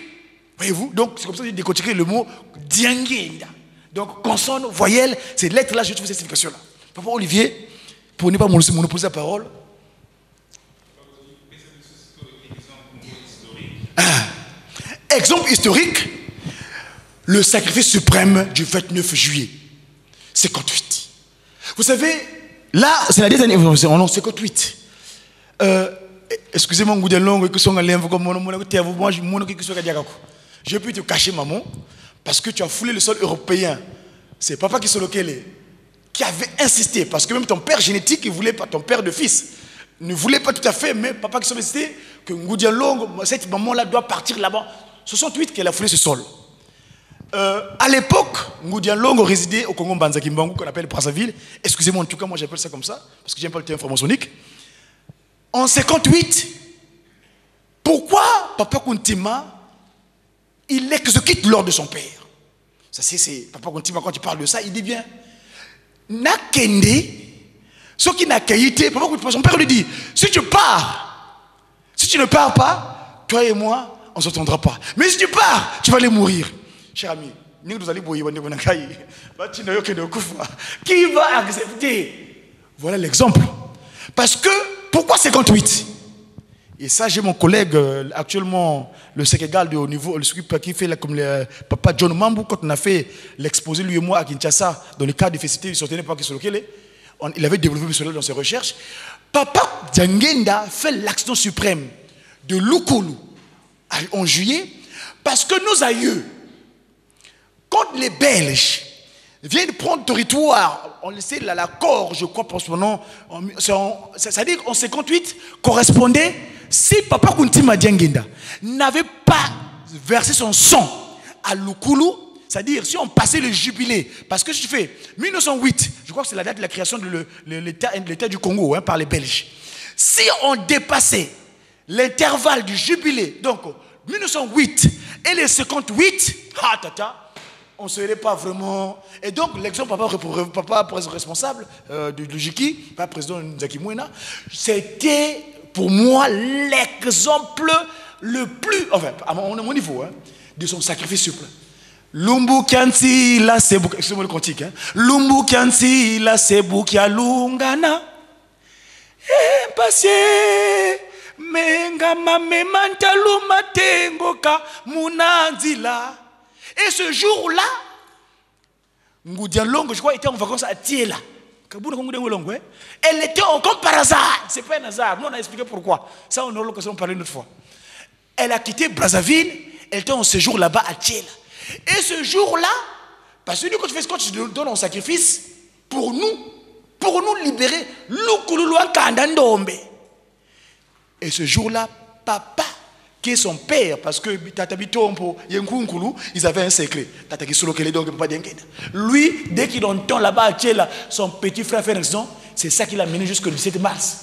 Voyez-vous? Donc, c'est comme ça que j'ai décortiqué le mot Diangienda. Donc, consonne, voyelle, ces lettres-là, je trouve cette signification-là. Papa Olivier, pour ne pas monopoliser la parole. Ah. Exemple historique, le sacrifice suprême du 29 juillet 58. Vous savez, là, c'est la date en 58. Excusez-moi, je peux te cacher, maman, parce que tu as foulé le sol européen. C'est papa qui se loquait, qui avait insisté, parce que même ton père génétique, il voulait pas, ton père de fils, ne voulait pas tout à fait, mais papa qui s'est insisté que Ngudia Longo, cette maman-là doit partir là-bas. 68 qu'elle a foulé ce sol. À l'époque, Ngudia Longo résidait au Congo Mbanza Kimbangu, qu'on appelle Brazzaville. Excusez-moi, en tout cas, moi j'appelle ça comme ça, parce que j'aime pas le terme franc-maçonnique. En 58, pourquoi Papa Kuntima, il exécute l'ordre de son père? Ça, c'est Papa Kuntima, quand il parle de ça, il dit bien, Nakende, ce qui n'a qu'à été, Papa Kuntima, son père lui dit, si tu pars, si tu ne pars pas, toi et moi, on ne s'entendra pas. Mais si tu pars, tu vas aller mourir. Cher ami, nous allons qui va accepter? Voilà l'exemple. Parce que, pourquoi 58? Et ça, j'ai mon collègue, actuellement, le Sénégal de haut niveau, celui qui fait, comme le papa John Mambou, quand on a fait l'exposé, lui et moi, à Kinshasa, dans le cadre de festivités du centenaire Papa Kisolokele, il avait développé cela dans ses recherches. Papa Diangienda fait l'accident suprême de Lukulu en juillet, parce que nos aïeux, quand les Belges viennent prendre territoire, on le sait, l'accord, je crois, pour son nom, c'est-à-dire qu'en 58, correspondait, si Papa Kuntima Diangienda n'avait pas versé son sang à Lukulu, c'est-à-dire si on passait le jubilé, parce que je fais 1908, je crois que c'est la date de la création de l'État du Congo, hein, par les Belges. Si on dépassait l'intervalle du jubilé, donc 1908 et les 58, ah tata, on ne serait pas vraiment... Et donc, l'exemple papa, papa responsable de Jiki, papa président Nzaki Mouena, c'était pour moi l'exemple le plus, enfin, à mon niveau, hein, de son sacrifice suprême. Lumbu Kianti la Sebuka, excusez-moi le cantique, hein. Lumbu Kianti la Sebuka Lungana. Passé, menga mame mantaluma tengoka munanzila. Et ce jour-là, Ngudia Longo, je crois, était en vacances à Tiela. Elle était encore par hasard. C'est pas un hasard. Nous, on a expliqué pourquoi. Ça, on aura l'occasion d'en parler une autre fois. Elle a quitté Brazzaville. Elle était en séjour là-bas à Tiela. Et ce jour-là, parce que nous, quand tu fais ce que tu donnes en sacrifice, pour nous libérer, et ce jour-là, papa, qui est son père, parce que Tata Bitompo, Yenkunkulu, ils avaient un secret. Tata Kisolokele, donc papa Diangienda. Lui, dès qu'il entend là-bas, son petit frère fait un accident, c'est ça qui l'a mené jusqu'au 17 mars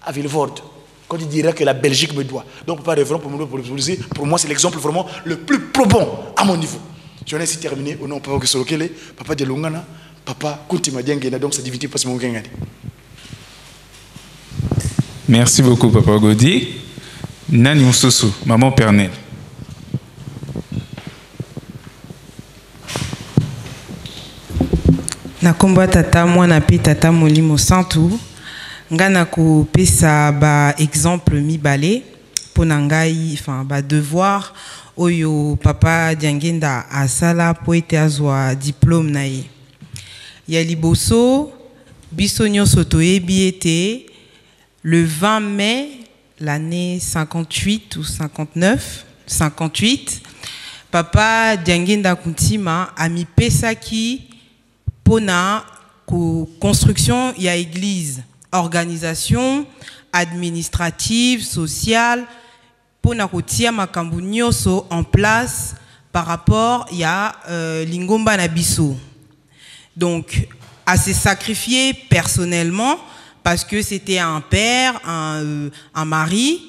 à Vilvoorde, quand il dirait que la Belgique me doit. Donc, papa révérend, pour moi, c'est l'exemple vraiment le plus probant à mon niveau. J'en ai ainsi terminé au nom de Papa Kisolokele, Papa Dialungana, Papa Kuntima Diangienda, donc sa divinité passe mon gagnant. Merci beaucoup, Papa Godi. Nani Moussoussou, Maman Pernelle. Nakomba tata mwana pe tata molimo santu nga na kopesa ba exemple mibale pona ngai, enfin ba devoir oyo papa Diangienda asala po ete azwa diplôme na ye. Ya liboso biso nyonso toyebi ete le 20 mai l'année 58 ou 59, 58, papa Diangienda Kuntima amipesaki pona construction ya église, organisation administrative, sociale, pona kotia makambo nyonso en place par rapport ya euh, lingomba na biso. Donc à se sacrifier personnellement parce que c'était un père, un, euh, un mari.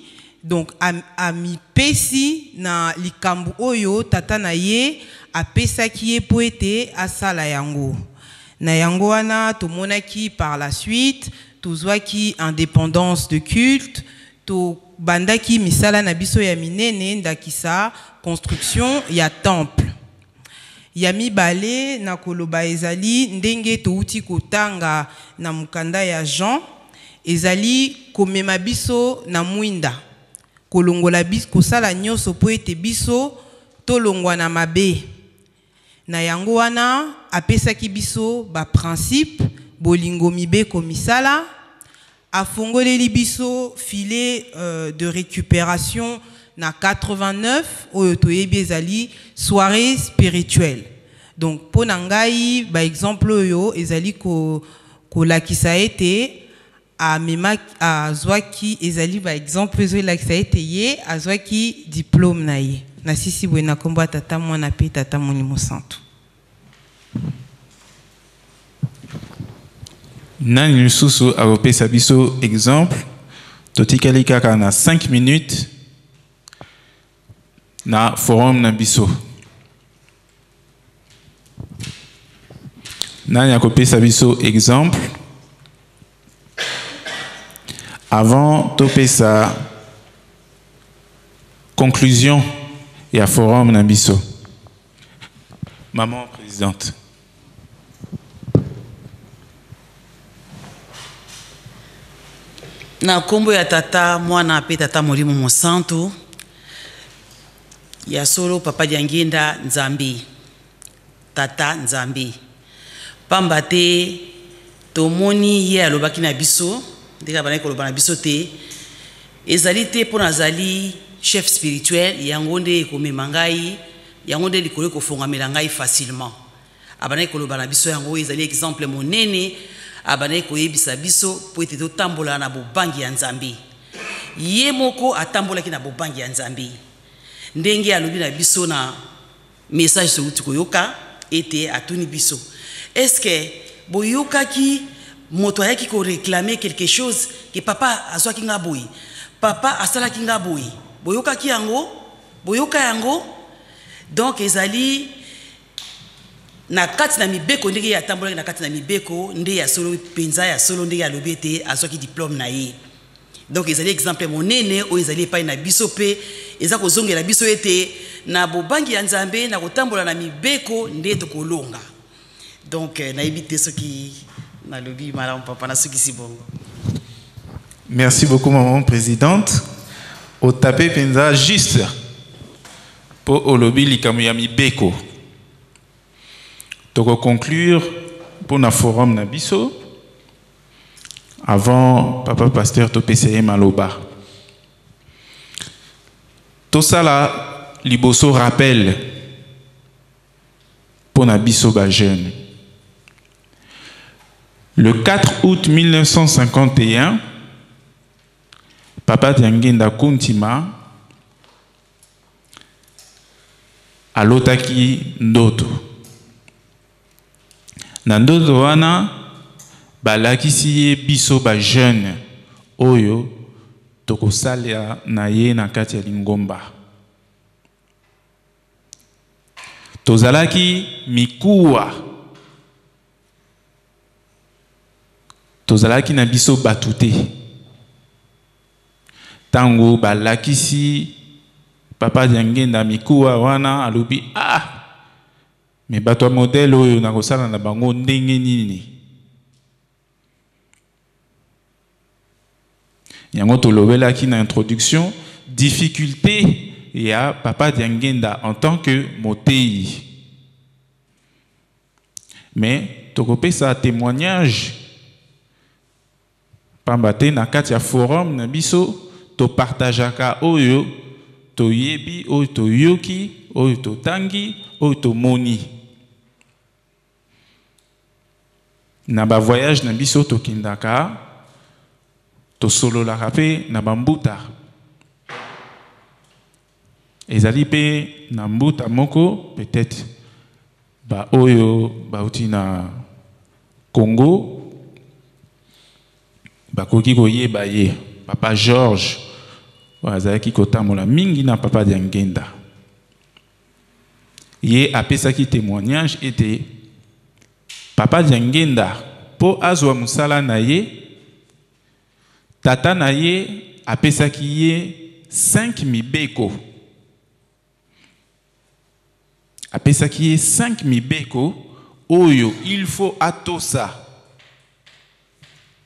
Donc amipesi na likambo oyo tata na ye apesaki ye po ete asala yango. Na yango wana tomonaki par la suite tozwaki indépendance de culte, tobandaki misala na biso ya minene, ndakisa construction ya temple. Ya mibale na koloba ezali ndenge touti kotanga na mokanda ya Jean, ezali komema biso na mwinda, kolongola biso, kosala nyonso mpo ete biso tolongwa na mabe. Na yango wana apesaki biso ba principes, bolingo, mibeko, misala. Afongoleli biso filet de recuperation na 89 oyo toyebi ezali soiree spirituelle. Donc mpo na ngai ba exemple oyo ezali ko kolakisa ete amemaki, azwaki, ezali ba exemple ezolakisa ete ye azwaki diplome na ye. Nasisi boye na kombo ya Tata, Mwana mpe Tata Molimo Santu. Nani lisusu akopesa biso exemple? Totikali kaka na 5 minutes na forum na biso. Nani akopesa biso exemple avant topesa conclusion ya forum na biso? Maman présidente. Na nkombo ya Tata, Mwana mpe Tata Molimo Mosantu, ya solo Papa Diangienda Nzambe, Tata Nzambe, pamba te tomoni ye alobaki na biso ndenge abandaki koloba na biso te, ezali te mpo nazali chef spirituel yango nde ekomema ngai, yango nde likolo ekofongamela ngai facilement. Abandaki koloba na biso yango, ezali exemple monene abandaki koyebisa biso mpo ete totambola na bobangi ya Nzambe. Ye moko atambolaki na bobangi ya Nzambe, ndenge alobi na biso na message touti koyoka, ete atuni biso, est-ce que boyokaki moto ayaki koreklame quelque chose ke papa azwaki nga boye, papa asalaki nga boye, boyokaki yango, boyoka yango? Donc ezali na kati na mibeko, ndenge ye atambolaki na kati na mibeko nde ya solo mpenza, ya solo ndenge alobi ete azwaki diplome na ye. Donc ezali exemple monene oyo ezali epai na biso mpe eza kozongela biso ete na bobangi ya Nzambe, na kotambola na mibeko nde tokolonga. Donc nayebi te soki nalobi malamu papa, nasukisi bongo. Merci beaucoup maman présidente. Otape mpenza juste mpo olobi likambo ya mibeko. Tokoconclure mpo na forum na biso avant papa pasteur topesa ye maloba. Tosala liboso rappel mpo na biso ba jeune. Le 4 août 1951, Papa Diangienda Kuntima alotaki ndoto. Na ndoto wana balakisi ye biso ba jeune oyo tokosalela na ye na kati ya lingomba. Tozalaki mikuwa, tozalaki na biso bato te. Tango balakisi Papa Diangienda mikuwa wana, alobi, ah, me bato ya modèle oyo nakosala na bango ndenge nini? Yango tolobelaki na introduction, difficulté ya Papa Diangienda en tant que moteyi. Mais tokopesa témoignage pamba te na kati ya forum na biso topartageaka oyo toyebi, oyo toyoki, oyo totangi, oyo tomoni. Na ba voyage na biso tokendaka, tosololaka pe na bambuta. Ezali mpe na mbuta moko peut-être ba oyo bauti na Congo bakoki koyeba ye, papa Georges oyo azalaki kotambola mingi na papa Diangenda. Ye apesaki témoignage ete papa Diangenda mpo azwa mosala na ye, tata na ye apesaki ye 5 mibeko. Apesaki ye 5 mibeko oyo il faut atosa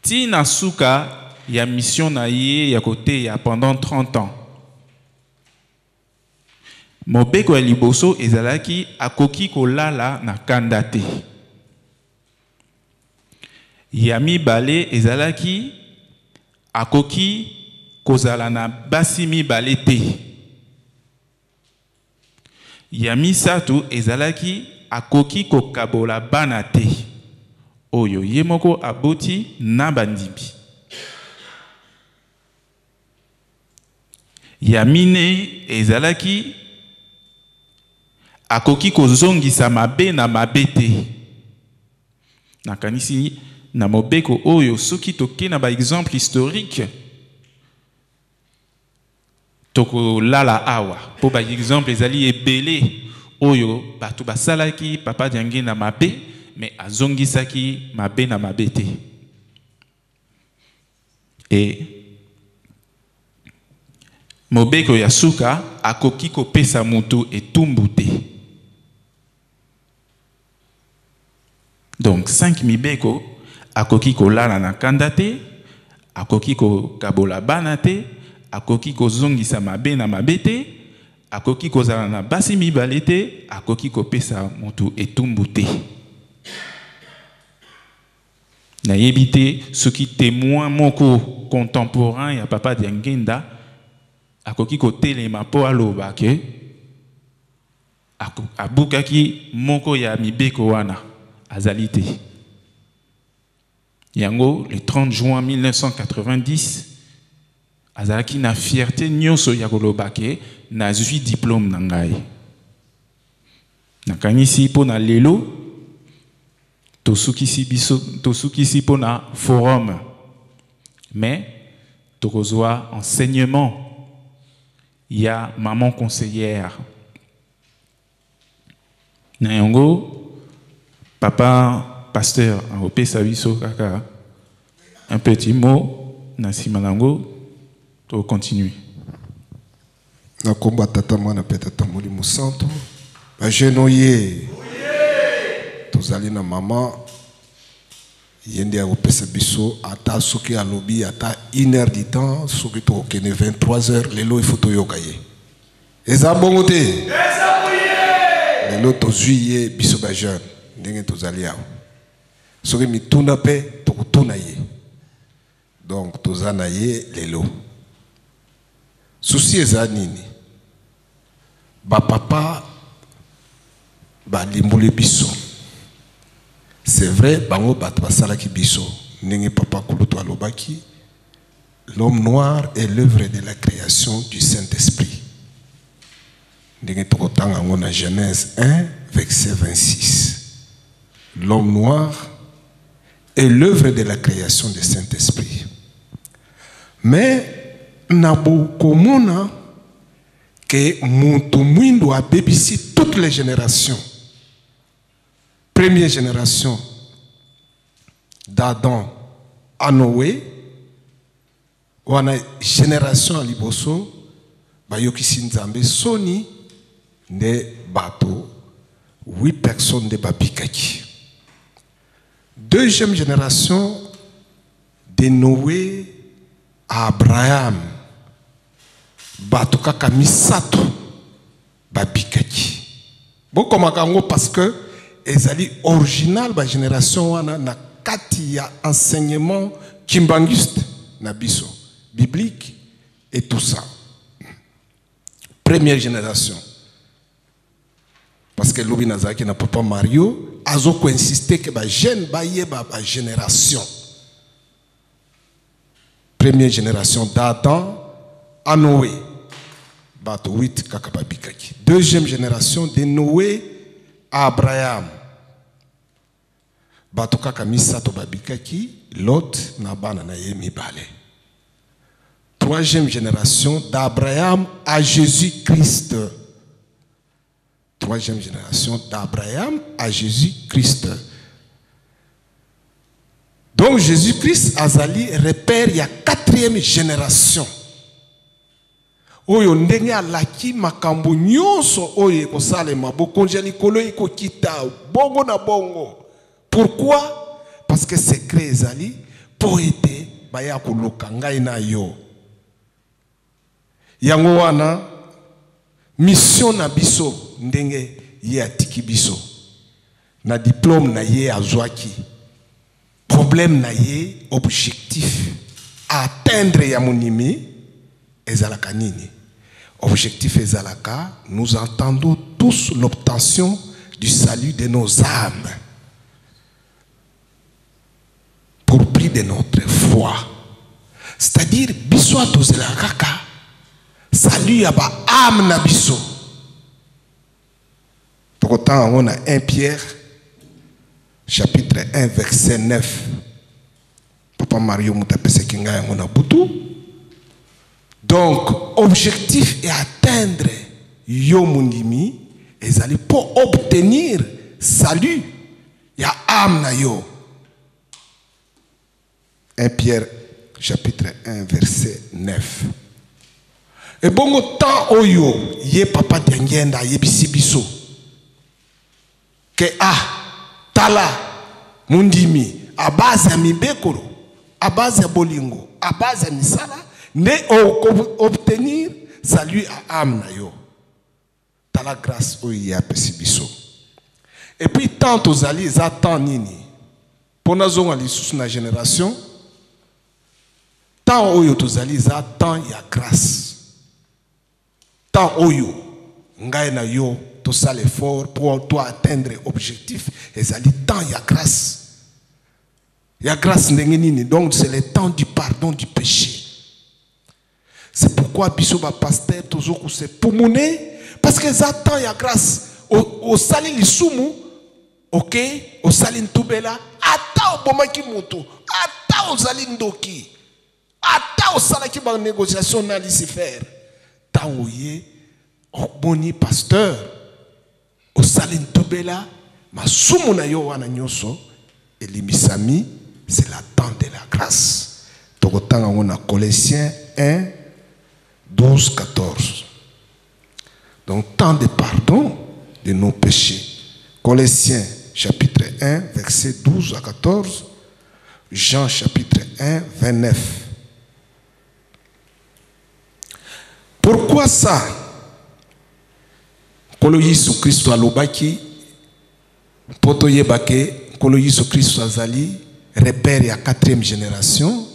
ti na suka ya mission na ye ya koteya pendant 30 ans. Mobeko ya liboso ezalaki akoki kolala na kanda te. Ya mibale ezalaki akoki kozala na basi mibale te. Ya misato ezalaki akoki kokabola bana te oyo ye moko aboti na bandimi. Ya minei ezalaki akoki kozongisa mabe na mabe te. Nakanisi na mobeko oyo soki toke na ba exemple historique tokolala awa po ba exemple ezali ebele oyo bato basalaki papa Diangienda mabe mais azongisaki mabe na mabe te. Et mobeko ya suka akoki kopesa mutu etumbu te. Donc 5 mibeko akoki kolala na kanda te, akoki kokabola bana te, akoki kozongisa mabe na mabe te, akoki kozala na basi mibale te, akoki kopesa mutu etumbu te. Nayebi te soki témoin moko contemporain ya papa Diangenda akoki kotelema po aloba ke abukaki moko ya mibeko wana, azali te. Yango le 30 juin 1990 azalaki na fierté nyonso ya koloba ke nazwi diplôme na ngai. Nakanisi mpo na lelo tosukisi biso, tosukisi mpo na forum, mais tokozwa enseignement ya maman conseillère. Na yango papa pasteur akopesa biso kaka un petit mot na nsima na yango to continue. Na kombo ya tata mwana mpe tata molimo santo, ba jeune oye tozali na mama ye nde akopesa biso ata soki alobi ata une heure du temps, soki tokokende 23 heures lelo il faut toyoka ye. Eza bongo te? Lelo tozwi ye biso ba jeune ndenge tozali awa, soki mituna mpe tokotuna ye, donc toza na ye lelo. Souci eza nini? Ba papa balimboli biso, c'est vrai, bango bato basalaki biso ndenge papa Kulutu alobaki, l'homme noir est l'œuvre de la création du Saint-Esprit. Ndenge tokotanga yango na Genèse 1 verset 26. L'homme noir est l'œuvre de la création du Saint-Esprit. Mais na bokomona ke mutu mwindu abebisi toutes les générations. Première génération d'Adam à Noé, wana génération ya liboso bayokisi Nzambe soni nde bato 8 personnes nde babikaki. Deuxième génération de Noé à Abraham, bato kaka misato babikaki. Bokomaka yango parce que ezali original ba génération wana na kati ya enseignement kimbanguiste na biso biblique et tout ça. Première génération, parce que lobi nazalaki na papa Mario azo ko insister que ba jeune bayeba ba génération. Première génération d'Adam à Noé, Bato 8 kaka babikaki. Deuxième génération de Noé à Abraham. Bato kaka misato babikaki, Lot na bana na ye mibale. Troisième génération d'Abraham à Jésus-Christ. Troisième génération d'Abraham à Jésus-Christ. Donc Jésus-Christ azali repère ya quatrième génération. Oyo ndenge alaki makambo nyonso oyo ekosalema, bokonzi ya likolo ekokita bongo na bongo. Pourquoi? Parce que secret ezali po ete baya koluka ngai na yo. Yango wana mission na biso ndenge ye atiki biso na diplôme na ye azwaki, problème na ye, objectif à atteindre ya monimi ezalaka nini? Objectif ezalaka, nous entendons tous l'obtention du salut de nos âmes pour prix de notre foi. C'est-à-dire biso tozelaka kaka salut ya ba âme na biso. Tokotanga yango na 1 Pierre chapitre 1 verset 9. Papa Mario moto apesaki ngai yango na butu. Donc objectif est atteindre yo mondimi ezali po obtenir salut ya âme na yo. 1 Pierre chapitre 1 verset 9. Et bongo temps oyo ye papa Diangienda ayebisi biso ke a tala mondimi a base ya mibekolo, a base ya bolingo, a base ya misala nde obtenir salut à âme na yo. Tala grâce oyo ye apesi biso. Et puis tant tozali eza temps nini mpo nazonga lisusu na génération, temps oyo tozali eza temps ya grâce. Temps oyo ngai na yo tosala effort pour to atteindre objectif ezali temps ya grâce. Ya grâce ndenge nini? Donc c'est le temps du pardon du péché. C'est pourquoi biso ba pasteur tozo ko se pumuner parce que eza temps ya grâce. Osali lisumu, ok, osali ntubela, ata obomaki moto, ata ozali ndoki, ata osalaki ba négociation na Lucifer. Tango ye oboni pasteur, osali ntubela, masumu na yo wana nyonso elimbisami, c'est la temps de la grâce. Tokotanga ngo na Colossiens 1 12 14. Donc temps de pardon de nos péchés. Colossiens chapitre 1 verset 12 à 14, Jean chapitre 1 29. Pourquoi ça? Nkolo Yesu Kristo alobaki mpo toyeba ke Nkolo Yesu Kristo azali repère ya 4e génération.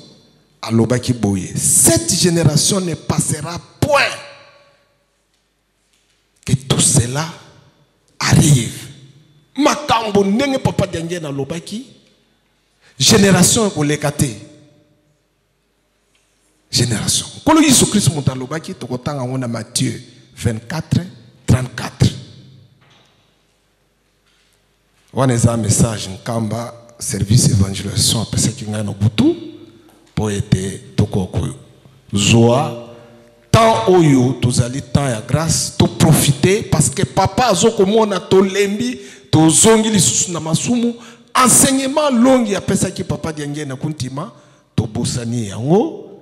Alobaki boye, cette génération ne passera point que tout cela arrive. Makambo ndenge papa Diangienda alobaki, génération ekoleka te. Génération. Nkolo Yesu Kristo moto alobaki, tokotanga yango na Matthieu 24 34. Wana eza message nkamba service évangélisation apesaki ngai na butu po ete tokoka kozwa temps oyo tozali temps ya grâce, toprofite parce que papa azokomona tolembi, tozongi lisusu na masumu. Enseignement longi apesaki papa Diangienda Kuntima, tobosani yango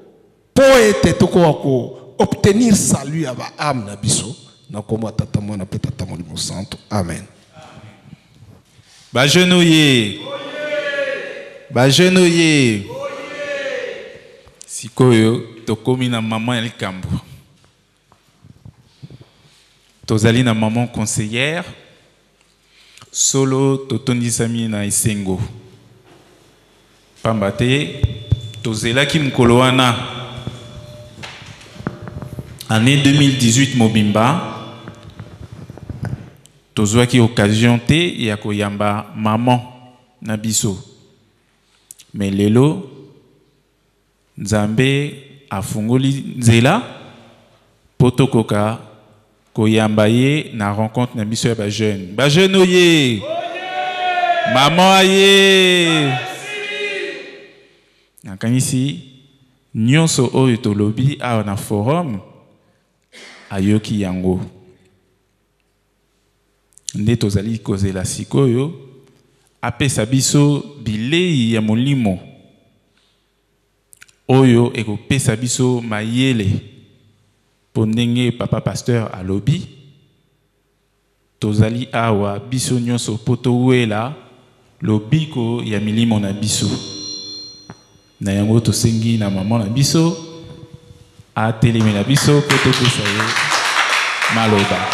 po ete tokoka ko obtenir salut ya ba âme na biso. Na kombo ya Tata, Mwana pe Tata Molimo Santo. Amen. Ba genouiller. Ba genouiller. Sikoyo tokomi na maman ya likambo. Tozali na maman conseillère. Solo totondisami na esengo. Pamba te tozelaki mokolo wana année 2018 mobimba tozwaki occasion te ya koyamba maman na biso. Mais lelo Nzambe afungoli nzela Mpo tokoka koyamba ye na rencontre na biso ya bajeune. Bajeune oye! Mama aye! Nakanisi nyonso oyo tolobi awa na forum ayoki yango. Nde tozali kozela sikoyo apesa biso bilei ya molimo oyo ekopesa biso mayele mpo ndenge papa pasteur alobi tozali awa biso nyonso mpo towela lobiko ya milimo na biso. Na yango tosengi na mama na biso atelemela biso mpo topesa ye maloba.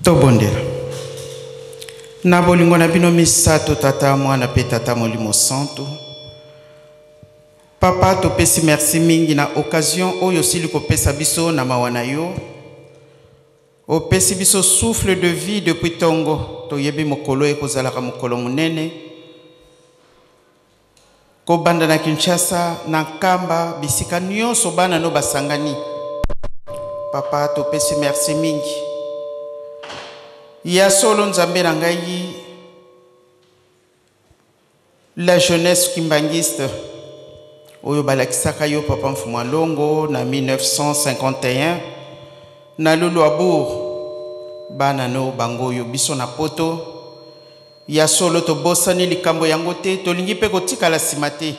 Tobondela na bolingo na bino misato, Tata, Mwana mpe Tata Molimo Santu. Papa, topesi merci mingi na occasion oyo osili kopesa biso na mawa na yo. Opesi biso souffle de vie depuis tongo. Toyebi mokolo ekozalaka mokolo monene kobanda na Kinshasa, na Nkamba, bisika nyonso bana no basangani. Papa, topesi merci mingi. Ya solo Nzambe na ngai, la jeunesse kimbanguiste oyo balakisaka yo papa Mfumu Alongo na 1951 na Luluabourg, bana no bango oyo biso na poto. Ya solo tobosani likambo yango te, tolingi mpe kotikala nsima te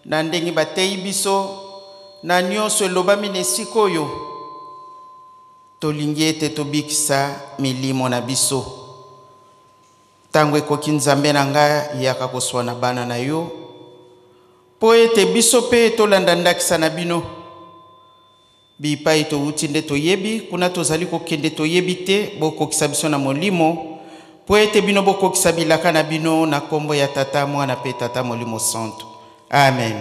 na ndenge bateyi biso na nyonso elobami na esika oyo. Tolingi ete tobikisa milimo na biso. Ntango ekoki, Nzambe na ngai, yaka koswana bana na yo mpo ete biso mpe tolanda ndakisa na bino. Bipai towuti nde toyebi, kuna tozali kokende toyebi te. Bokokisa biso na molimo mpo ete bino bokokisa bilaka na bino, na nkombo ya Tata, Mwana mpe Tata Molimo Santu. Amen.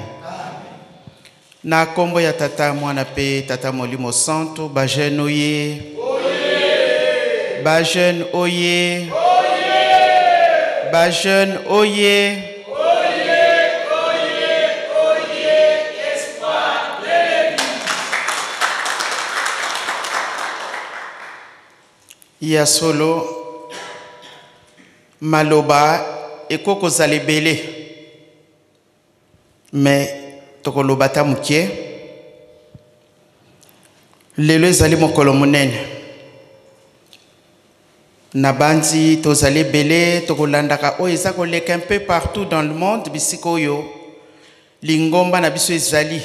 Na nkombo ya Tata, Mwana mpe Tata Molimo Santu, bajeune oye! Bajeune oye! Bajeune oye! Ya solo, maloba ekoki kozala ebele, me tokoloba ata moke. Lelo ezali mokolo monene. Nabanzi tozali ebele tokolandaka oyo eza koleka un peu partout dans le monde, bisika oyo lingomba na biso ezali.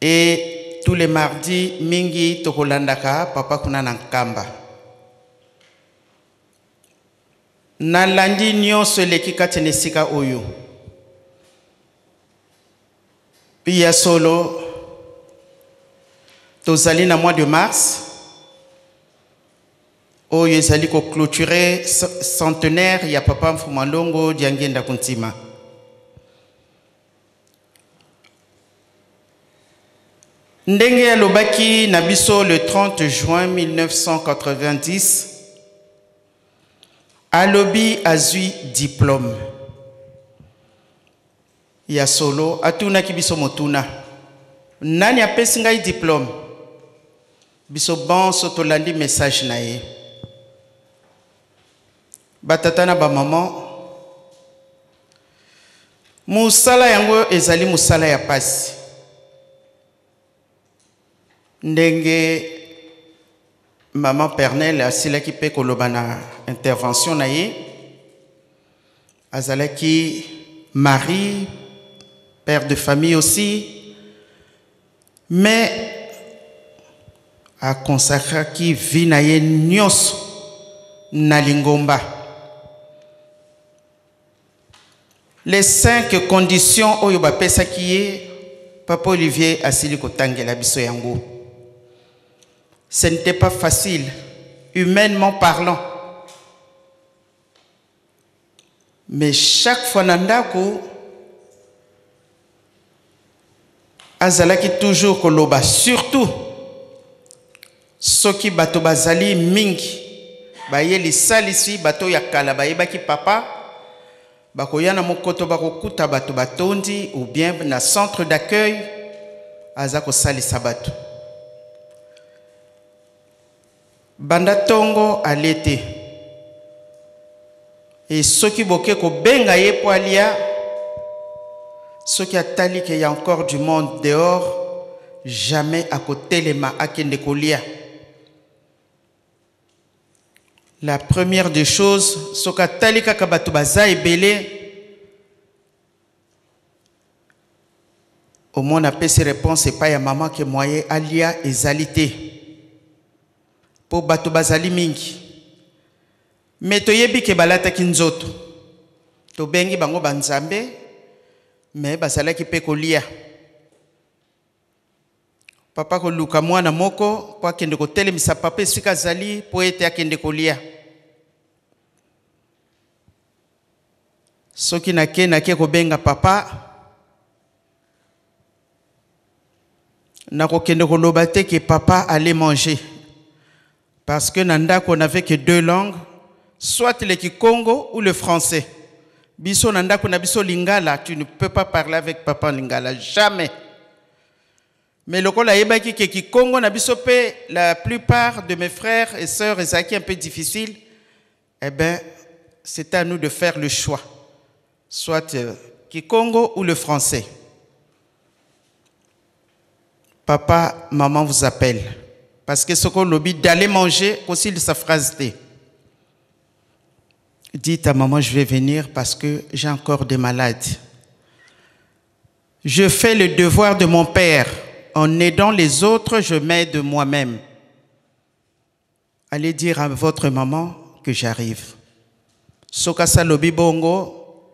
Et tous les mardis mingi tokolandaka papa kuna na Nkamba. Nalandi nyonso eleki kati na esika oyo. Ya solo, tozali na mois de mars oyo ezali koclôturer centenaire ya papa Mfuma Longo Diangienda Kuntima. Ndenge alobaki na biso le 30 juin 1990, alobi azwi diplôme. Ya solo, atunaki biso motuna: nani apesi ngai diplôme? Biso bonso tolandi message na ye. Batata na bamama, mosala yango ezali mosala ya pasi. Ndenge mama Pernelle asilaki mpe koloba na intervention na ye, azalaki mari, père de famille aussi, mais akonsacraki vie na ye nyonso na lingomba. Les 5 conditions oyo bapesaki ye, papa Olivier asili kotangela biso yango. Ce n'était pas facile, humainement parlant. Mais chaque fois na ndako, azalaki toujours koloba, surtout soki bato bazali mingi, baye lisalisi, bato ya kala bayebaki papa, bakoya na mokoto, bakokuta bato batondi, ou bien na centre d'accueil, aza kosalisa bato. Banda tongo alie te. E soki boke kobenga ye po alia, soki atali ke y a encore du monde dehors, jamais akotelema akende kolia. La première des choses, soki atali kaka bato baza ebele, omona apesi réponse epai ya mama ke moyen alia ezali te, po bato bazali mingi. Me toyebi ke balataki nzoto, tobengi bango banzambe, me bazalaki mpe kolia. Papa koluka mwana moko po akende kotelemisa papa esika azali po ete akende kolia. Soki nake nake kobenga papa, nakokende koloba te ke papa allait manger, parce que na ndako on n'avait que 2 langues, soit le kikongo ou le français. Biso na ndako na biso lingala, tu ne peux pas parler avec papa lingala, jamais. Mais lokola ayebaki ke kikongo na biso pe, la plupart de mes frères et sœurs ezalaki un peu difficile, eh ben c'est à nous de faire le choix, soit kikongo ou le français. Papa, maman vous appelle. Parce que ce qu'on lobby d'aller manger, aussi de sa phrase T. Dites à maman, je vais venir parce que j'ai encore des malades. Je fais le devoir de mon père. En aidant les autres, je m'aide moi-même. Allez dire à votre maman que j'arrive. Sokasa lobi bongo,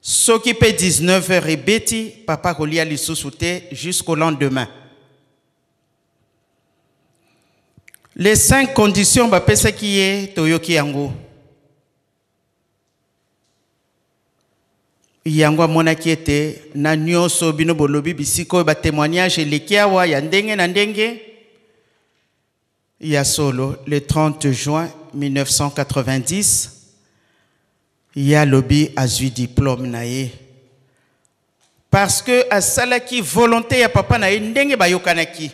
soki pe dix-neuf heures ebeti, papa kolia lisusu te jusqu'au lendemain. Les 5 conditions bapesaki ye toyoki yango. Yango amonaki ete na nyonso bino bolobi bisika oyo ba témoignage eleki awa ya ndenge na ndenge. Ya solo, le 30 juin 1990, ya lobi azwi diplôme na ye. Parce que asalaki volonté ya papa na ye ndenge bayokanaki.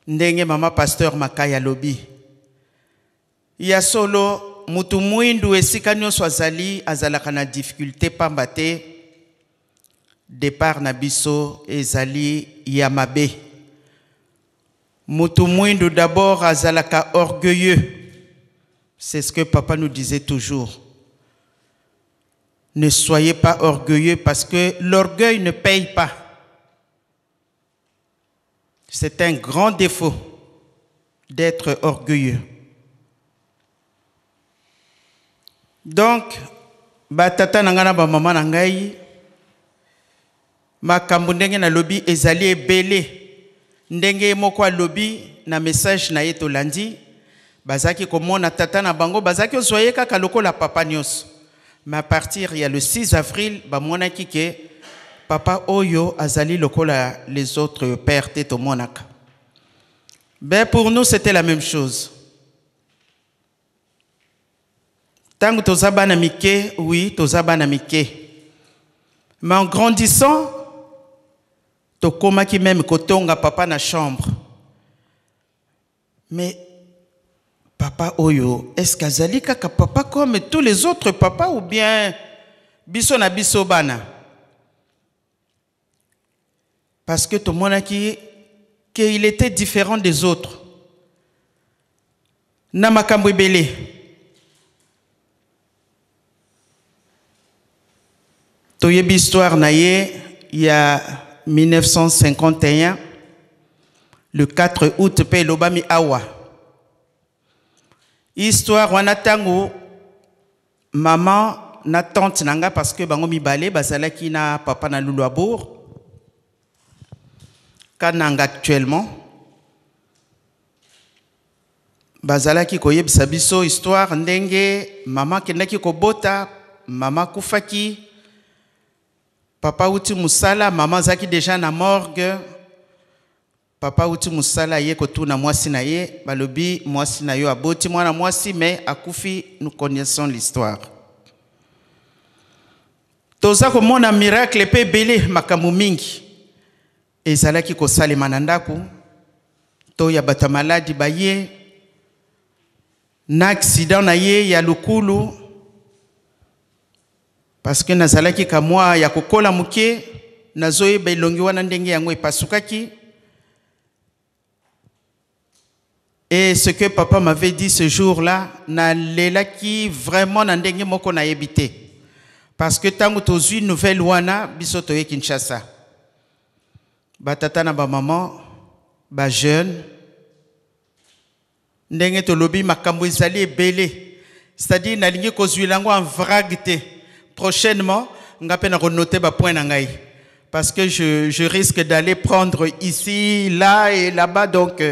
Ndenge mama pasteur Makaya alobi. Ya solo, mutu mwindu esika nyonso azali, azalaka na difficulté pamba te départ na biso ezali ya mabe. Mutu mwindu d'abord azalaka orgueilleux. C'est ce que papa nous disait toujours. Ne soyez pas orgueilleux parce que l'orgueil ne paye pas. C'est un grand défaut d'être orgueilleux. Donc, batata na ngai na bamama na ngai, makambo ndenge nalobi ezali ebele. Ndenge ye moko alobi na message na ye tolandi, bazalaki komona tata na bango, bazalaki kozwa ye kaka lokola papa nyonso. Mais à partir ya le 6 avril, bamonaki ke papa oyo azali lokola les autres pères te tomonaka. Ben pour nous c'était la même chose. Tango toza bana mike, oui, toza bana mike. Mais en grandissant, tokomaki même kotonga papa na chambre. Mais papa oyo, est-ce qu'azali kaka papa comme tous les autres papas ou bien biso na biso bana? Parce que tomonaki qu'il était différent des autres. Na makambo ebele. Toyebi histoire na ye ya 1951, le 4 août pe elobami awa. Histoire wana tango maman na tante na nga, parce que bango mibale bazalaki na papa na Luluabourg, Kananga actuellement, bazalaki koyebisa biso histoire ndenge mama akendaki kobota, mama akufaki, papa auti mosala, mama azalaki déjà na morgue. Papa auti mosala ye kotuna mwasi na ye, balobi mwasi na yo aboti mwana mwasi mais akufi. Nous connaissons l'histoire. Toza komona miracle pe ebele, makambo mingi ezalaki kosalema na ndako to ya bato ya maladi baye na accident na ye ya lokulu, parce que nazalaki kamwa ya kokola moke, nazoyeba elongi wana ndenge yango epasukaki. Et ce que papa m'avait dit ce jour-là, nalelaki vraiment na ndenge moko nayebi te. Parce que tango tozwi nouvelle wana, biso toye Kinshasa. Ba tata na ba maman, ba jeune, ndenge tolobi makambo ezali ebele. C'est-à-dire nalingi kozwila yango en vrac te. Prochainement, nga pe na konoter ba point na ngai. Parce que je risque d'aller prendre ici, là et là-bas, donc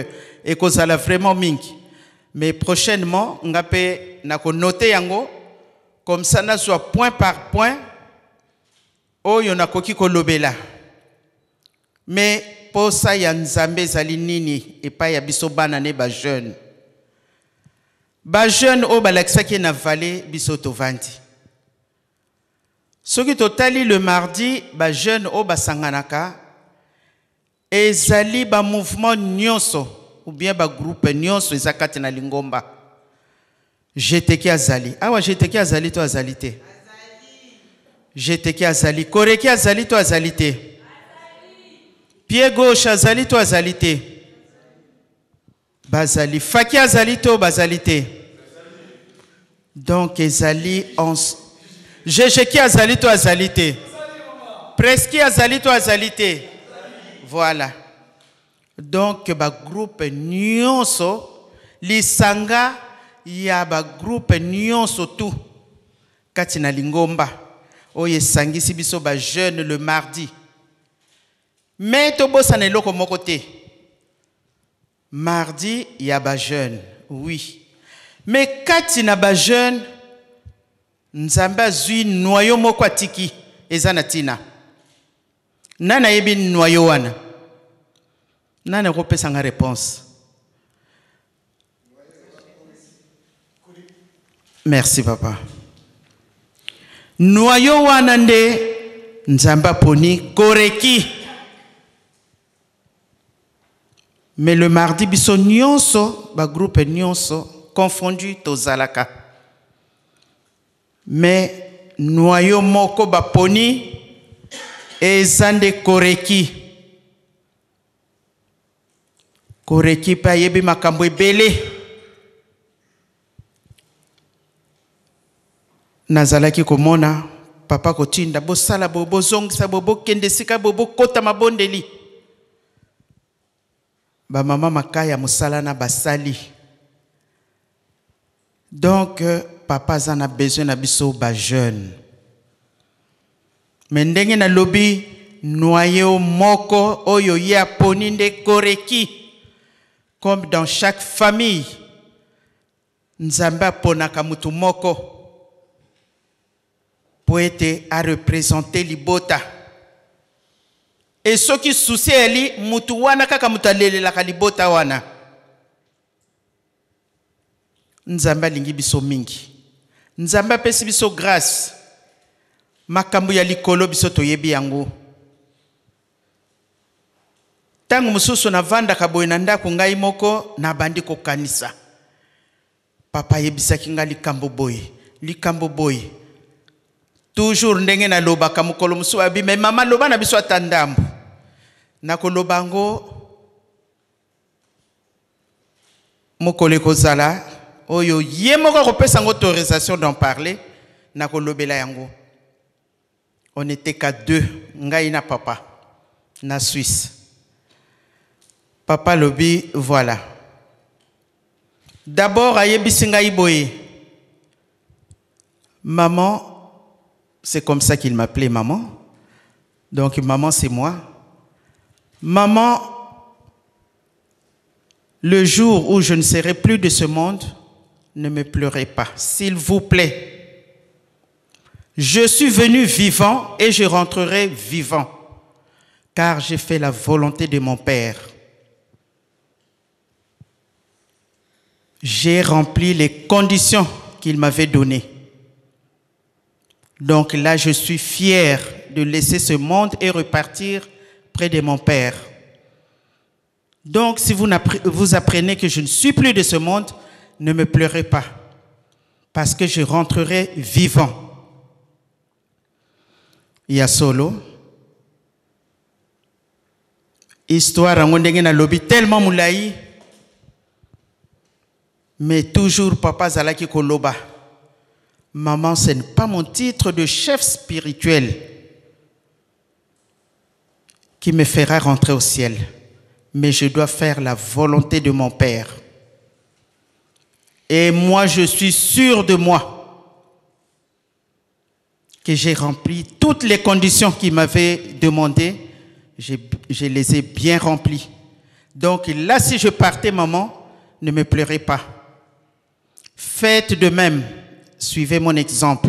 ekozala vraiment mingi. Mais prochainement, nga pe na konoter yango, comme ça nazwa point par point, oyo nakoki kolobela. Mais posa ya Nzambe ezali nini epai ya biso bana ne ba jeune? Ba jeune oyo balakisaki na vallée biso tovandi. Soki totali le mardi, ba jeune oyo basanganaka, ezali ba mouvement nyonso ou bien ba groupe nyonso eza kati na lingomba. Jeteki azali. Awa jeteki azali to azali te? Jeteki azali. Koreki azali to azali te? Pied gauche azali to azali te? Bazali. Faki azali to bazali te? Donc ezali en Jejeki azali to azali te? Preski azali to azali te? Voilà. Donc ba groupe nyonso, lisanga ya ba groupe nyonso tout kati na lingomba oyo esangisi biso ba jeune le mardi. Mais tobosana eloko moko te. Mardi ya ba jeune, oui. Mais kati na ba jeune, Nzambe azwi noyau moko atiki eza na tina. Nani ayebi noyau wana? Nani akopesa nga réponse? Merci papa. Noyau wana nde Nzambe aponi koreki. Mais le mardi biso nyonso ba groupe nyonso confondu tozalaka. Mais noyau moko baponi eza nde Koreki. Koreki mpe ayebi makambo ebele. Nazalaki komona papa kotinda bosala boye, bozongisa boye, bokende esika boye, bokota mabondeli. Ba mama makaya mosala na basali. Donc papa aza na besoin na biso ba jeune. Mais ndenge nalobi noyau moko oyo ye aponi nde Koreki, comme dans chaque famille Nzambe aponaka mutu moko po ete a representer libota. Et soki souci eyali, mutu wana kaka mutu alelelaka libota wana. Nzambe alingi biso mingi. Nzambe apesi biso grâce. Makambo ya likolo biso toyebi yango. Tango mosusu navandaka boye na ndako ngai moko, nabandi kokanisa. Papa ayebisaki ngai likambo boye, likambo boye. Toujours ndenge nalobaka, mokolo mosusu abi, mais mama loba na biso ata ndambo. Nakoloba yango mokolo ekozala oyo ye moko akopesa yango autorisation d'en parler, nakolobela yango. On n'était qu'à deux, ngai na papa, na Suisse. Papa lobi, voilà. D'abord, ayebisi ngai boye. Maman, c'est comme ça qu'il m'appelait, maman. Donc, maman, c'est moi. Maman, le jour où je ne serai plus de ce monde, ne me pleurez pas, s'il vous plaît. Je suis venu vivant et je rentrerai vivant, car j'ai fait la volonté de mon Père. J'ai rempli les conditions qu'il m'avait données. Donc là, je suis fier de laisser ce monde et repartir près de mon Père. Donc, si vous apprenez que je ne suis plus de ce monde, ne me pleurez pas, parce que je rentrerai vivant. Ya solo. Histoire yango ndenge nalobi tellement molayi, mais toujours papa azalaki koloba. Maman, ce n'est pas mon titre de chef spirituel qui me fera rentrer au ciel, mais je dois faire la volonté de mon Père. Et moi, je suis sûr de moi que j'ai rempli toutes les conditions qu'il m'avait demandées. Je les ai bien remplies. Donc là, si je partais, maman, ne me pleurez pas. Faites de même. Suivez mon exemple.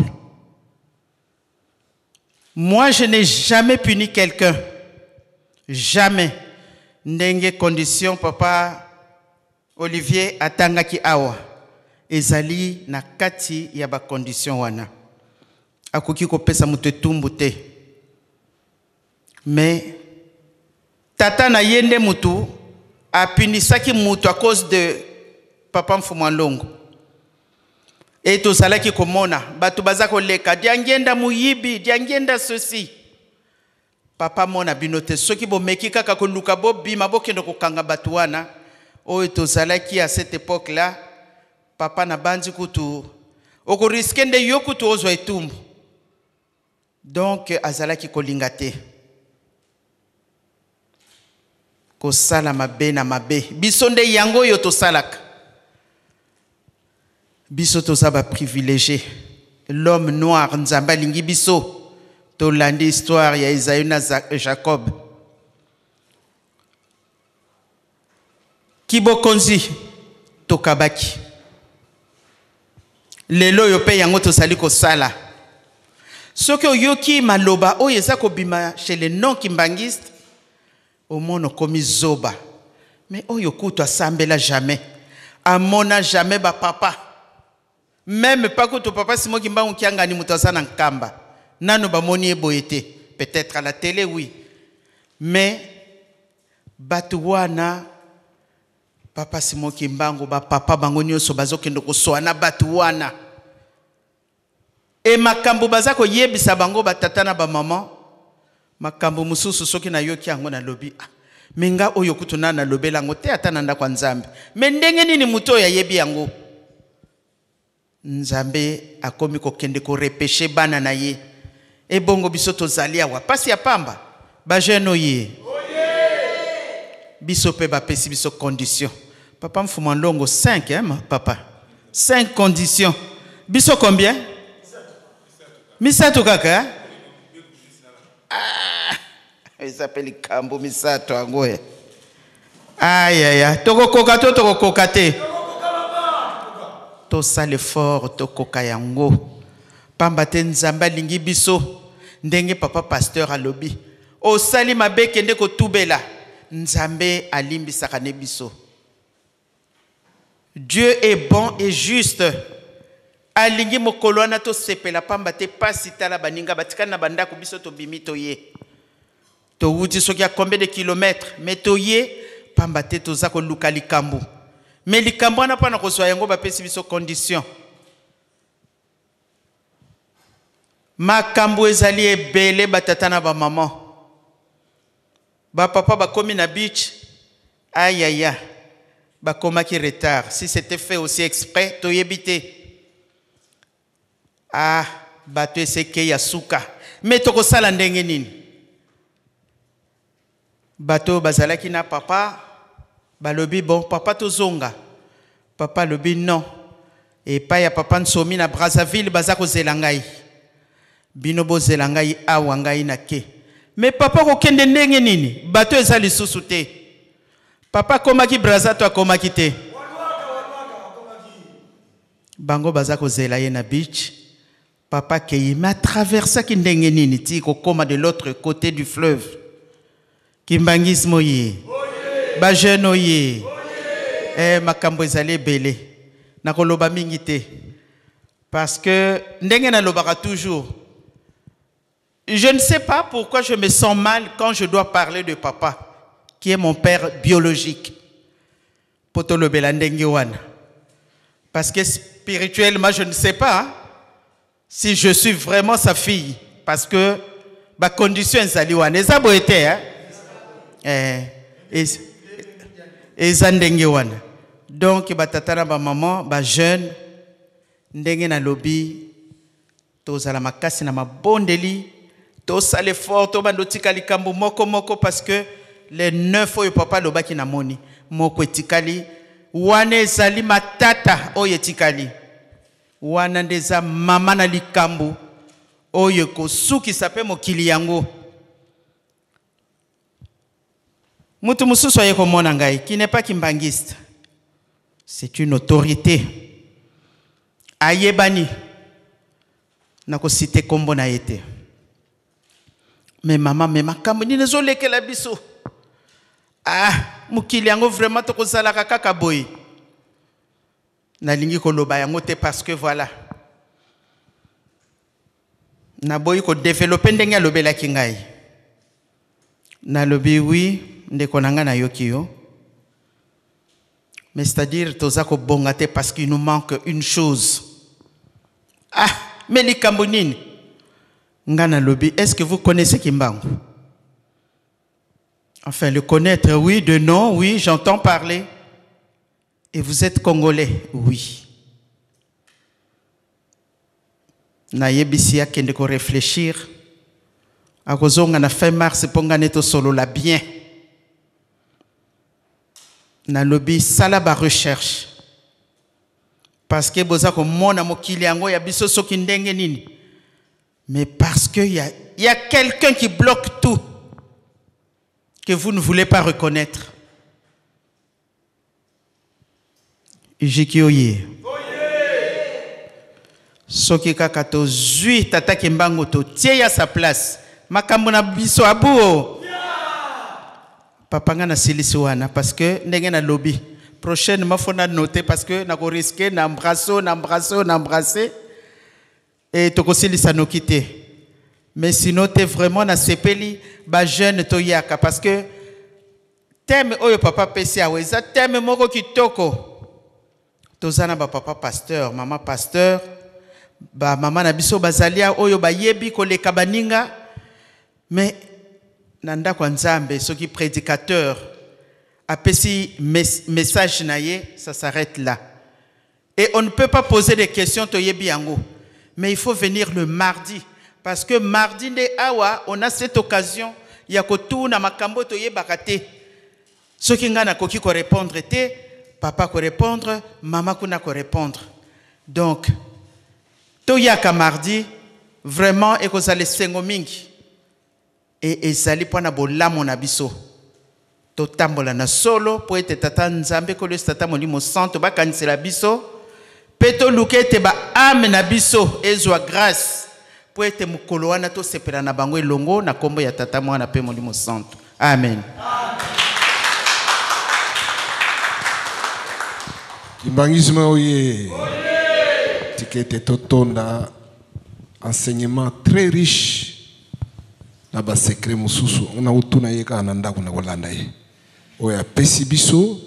Moi, je n'ai jamais puni quelqu'un. Jamais. Ndenge condition, papa Olivier atangaki awa. Ezali na kati ya ba condition wana. Akoki kopesa moto etumbu te. Mais tata na ye nde mutu apunisaki mutu à cause de papa Mfumu Alongo. Et tozalaki komona bato baza koleka diangenda muyibi, diangenda ceci. Papa mona bino te, soki bomeki kaka koluka bobima bokende kokanga bato wana oyo tozalaki à cette époque là, papa na banzi kutu okoriske nde yo kutu ozwa etumbu. Donc azalaki kolinga te kosala mabe na mabe. Biso nde yango oyo tosalaka. Biso toza ba privilégié. L'homme noir Nzambe alingi biso. Tolandi histoire ya Esaü na Jacob. Kibokonzi tokabaki. Lelo oyo pe yango tozali kosala. Soki oyoki maloba oyo eza kobima chez les non-kimbanguistes, omona okomi zoba. Mais oyo kutu asambela jamais. Amona jamais ba papa. Même pas kutu papa Simon Kimbangu Kiangani moto aza na nkamba. Nano bamoni ye boye te. Peut-être à la télé, oui. Mais bato wana Papa Simon Kimbangu, ba papa bango nyonso bazokende koswana bato wana. E makambo baza koyebisa bango batata na bamama, makambo mosusu soki nayoki yango nalobi, ah, me nga oyo kutu na nalobela yango te ata na ndako ya Nzambe. Me ndenge nini moto oyo ayebi yango? Nzambe akomi kokende korepeshe bana na ye. Ebongo biso tozali awa pasi ya pamba, ba jeune oye. Biso pe bapesi biso condition. Papa Mfuma Ndongo 5 hein, papa. 5 conditions. Biso combien? Misato kaka. Hein? Ah, eza pe likambo misato yango e. Ayaya, tokokoka to tokokoka te. Tosala effort tokoka yango. Pamba te Nzambe alingi biso ndenge papa pasteur alobi. Osali mabe kende kotubela. Nzambe alimbisaka ne biso. Dieu est bon et juste. Alingi mokolo wana tosepela pamba te pasi tala baninga batikali na bandako biso tobimi toye. Towuti soki ya combien de kilomètres mais toye pamba te toza koluka likambo. Mais likambo wana mpona kozwa yango bapesi biso condition. Makambo ezali ebele batata na bamama. Ba papa bakomi na beach, ayaya, bakomaki retard. Si c'était fait aussi exprès, toyebi te. Ah, bato eseke ya suka. Mais tokosala ndenge nini? Bato bazalaki na papa, balobi bon, papa tozonga. Papa alobi non. Epai ya papa Nsomi na Brazzaville baza kozela ngai. Bino bozela ngai awa ngai na ke. Mais papa kokende ndenge nini? Bato eza lisusu te. Papa akomaki Brazza to akomaki te? Bango baza kozela ye na beach. Papa akei, mais atraversaki ndenge nini ti kokoma de l'autre côté du fleuve? Kimbanguisme oye. Ba jeune oye. Eh, makambo ezali ebele. Nakoloba mingi te. Parce que ndenge nalobaka toujours, je ne sais pas pourquoi je me sens mal quand je dois parler de papa, qui est mon père biologique. Potolobela ndenge wana. Parce que spirituellement, je ne sais pas si je suis vraiment sa fille. Parce que ma condition ezali wana. Eza boye te, hein? Eh, eza ndenge wana. Donc, ba tata na ba maman, ba jeune, ndenge na lobi, tozala makasi na mabondeli, tosala effort, tobanda otika likambo moko moko parce que les 9 oyo papa alobaki na moni, moko etikali, wana ezali matata oyo etikali. Wana nde eza mama na likambo oyo ekosukisa pe mokili yango. Mutu mosusu aye komona ngai, qui n'est pas kimbanguiste, c'est une autorité. Ayebani, nakosite kombo na ye te. Mais mama, mais makambo nini ezolekela biso? Ah, mokili yango vraiment tokozalaka kaka boye. Nalingi koloba yango te parce que voilà. Naboyi ko développer ndenge alobelaki ngai. Nalobi oui, ndeko na ngai nayoki yo. Mais c'est-à-dire toza kobonga te parce qu'il nous manque une chose. Ah, mais likambo nini? Nga nalobi, est-ce que vous connaissez Kimbangu? Enfin, le connaître, oui, de nom, oui, j'entends parler. Et vous êtes Congolais? Oui. Nayebisi akende ko réfléchir. Akozonga na fin mars mpo nga nde tosolola bien. Nalobi sala ba recherche. Parce que boza komona mokili yango ya biso soki ndenge nini. Mais parce que y a quelqu'un qui bloque tout que vous ne voulez pas reconnaître. Ijiki oye. Soki kaka tozwi tata Kimbangu totie ya sa place. Makambo na biso abuo. Papa nga na silisi wana parce que ndenge na lobby. Prochainement faut na noter parce que na ko risquer na embrasser, na embrasser, na embrasser et tokosilisa noki te. Mais sinon te vraiment na sepeli ba jeune toyaka parce que Thème oyo papa apesi awa eza thème moko kitoko. Toza na ba papa pasteur, mama pasteur, ba mama na biso bazali awa oyo bayebi koleka baninga, mais na ndako ya Nzambe soki prédicateur apesi message na ye, ça s'arrête là. Et on ne peut pas poser des questions toyebi yango. Mais il faut venir le mardi, parce que mardi nde awa on a cette occasion ya kotuna makambo toyebaka te. Soki nga nakoki ko répondre te, papa ko répondre, mama kuna ko répondre. Donc toyaka mardi vraiment ekozala esengo mingi. Et ezali mpona bolamu na biso. Totambola na solo po ete Tata Nzambe Nkolo Yesu Tata Molimo Santo bakanisela biso pe toluka ete ba ame na biso ezwa grâce po ete mokolo wana tosepela na bango elongo na kombo ya Tata Mwana pe Molimo Santo. Amen. Kimbanguisme oye. Tika ete totonda enseignement très riche na ba secret mosusu na otuna ye kaka na ndako na kolanda ye oyo apesi biso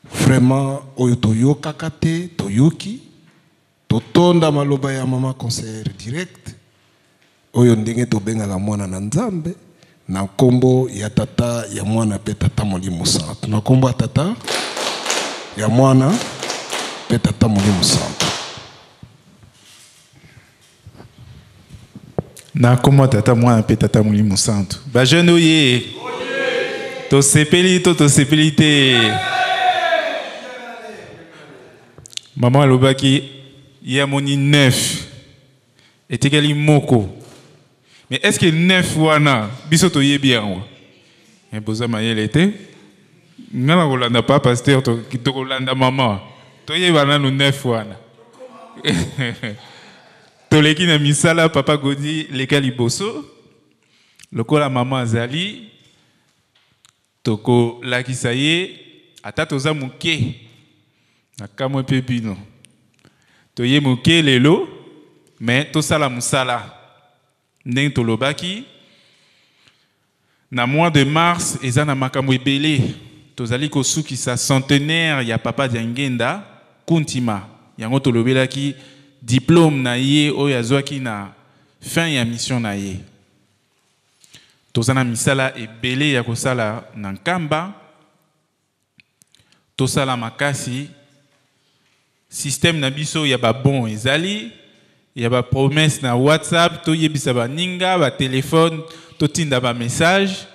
vraiment oyo toyokaka te toyoki totonda maloba ya mama conseillère direct oyo ndenge tobengaka mwana na Nzambe na nkombo ya tata ya mwana pe tata Molimo Santu, na nkombo ya tata ya mwana pe tata Molimo Santu. Na nkombo ya tata mwana pe tata Molimo Santu. Ba jeune oye, tosepeli to tosepeli te? Mama alobaki ye amoni 9 etikali moko, mais est-ce que 9 wana biso toyebi yango? Mais boza mayele te. Nga na kolanda pa pasteur, tokolanda mama, toyeba nanu 9 wana. Toleki na misala, papa Godi leka liboso lokola mama azali, tokolakisa ye ata toza moke na kamwe mpe bino toye moke lelo, mais tosala mosala ndenge tolobaki na mois de mars. Eza na makambo ebele, tozali kosukisa centenaire ya papa Diangenda Kuntima, yango tolobelaki diplôme na ye oyo azwaki na fin ya mission na ye. Toza na misala ebele ya kosala na Nkamba, tosala makasi. Système na biso ya babon ezali ya ba promesse na WhatsApp, toyebisa baninga, ba téléphone, totinda ba message,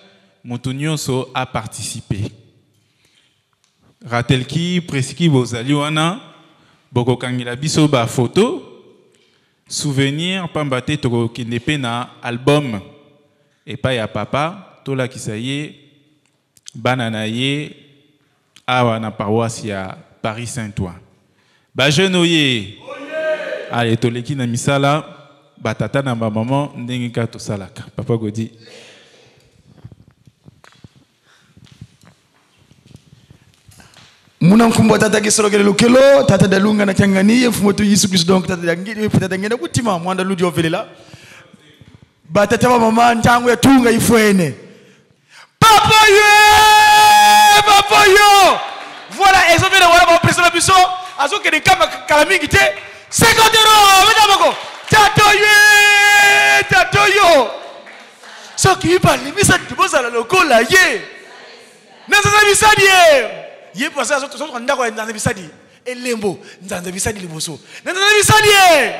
moto nyonso a participer. Ratelki Preski bozali wana, bokokangela biso ba photo souvenir, pamba te tokokende mpe na album epai ya papa, tolakisa ye bana na ye awa na paroisse ya Paris Saint-Ouen. Ba jeune oye, ale toleki na misala batata na bamama ndenge kaka tosalaka. Papa Godi. Muna nkumba tata kisolokele lukelo tata dalunga na kiangani ye mfumo tu Yesu Kristo, donc tata yangili tata ngenda kutima mwanda ludi ovelela batata ba mama ntango ya tunga ifwene papa ye papa yo voilà ezovela wana ba president biso azokende kama kala mingi te 50 euros beta moko tato ye tato yo soki balimisa bozala lokola ye na nzanza bisadi ye ye mpo azotoka ndako ya nzanza bisadi elembo nzanza bisadi liboso na nzanza bisadi ye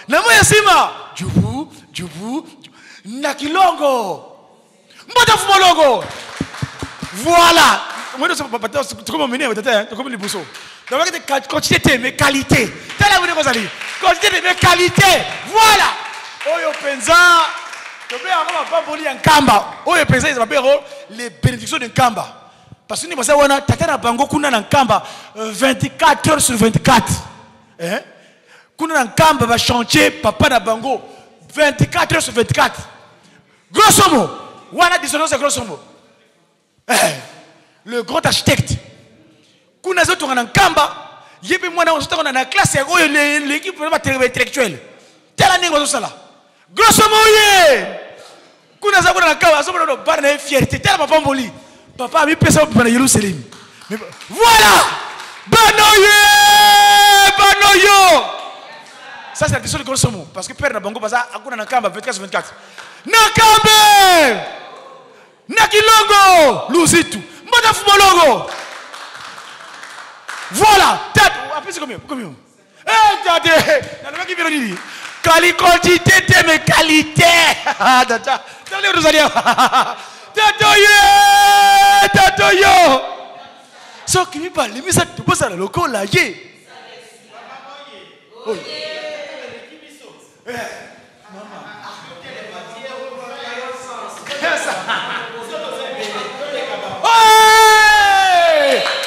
na moi ya nsima jubu jubu na kilongo mbota fumolongo voilà tokomi mene tata tokomi liboso donc quantité te mais qualité tala bino kozali quantité te mais qualité voilà oyo mpenza tobe yango mapamboli ya Nkamba oyo mpenza eza babe yango les bénédictions de Nkamba parce que ni baza wana tata na bango kuna na Nkamba 24 heures sur 24 hein? Kuna na Nkamba ba chantier papa na bango 24 heures sur 24 grosso modo wana dissonance ya grosso modo eh, le grand architecte kuna azotonga na Nkamba ye mpe mwana azotonga na classe ya oyo l'équipe vraiment intellectuelle tala ndenge bazosala grosso modo ye kuna aza kuna na Nkamba azomona no bana na ye fierté tala mapamboli Papa amipesa mobimba na Yerusalemi. Mais voilà! Banoye! Banoyo! Ça, c'est la question de Grosso. Parce que père na bango baza akuna na kamba 24 sur 24. Nakambe! Nakilongo! Luzitu! Mbata Fumolongo! Voilà! Tête! Après, c'est combien? Combien? Eh, tate! Nalobaki bino nini? Quali quantité te mais qualité! Ah, tata! Tala Rosalia! Tata ye! Tata yo! Soki mibale misato bozala lokola ye. Oyo. Eh, mama.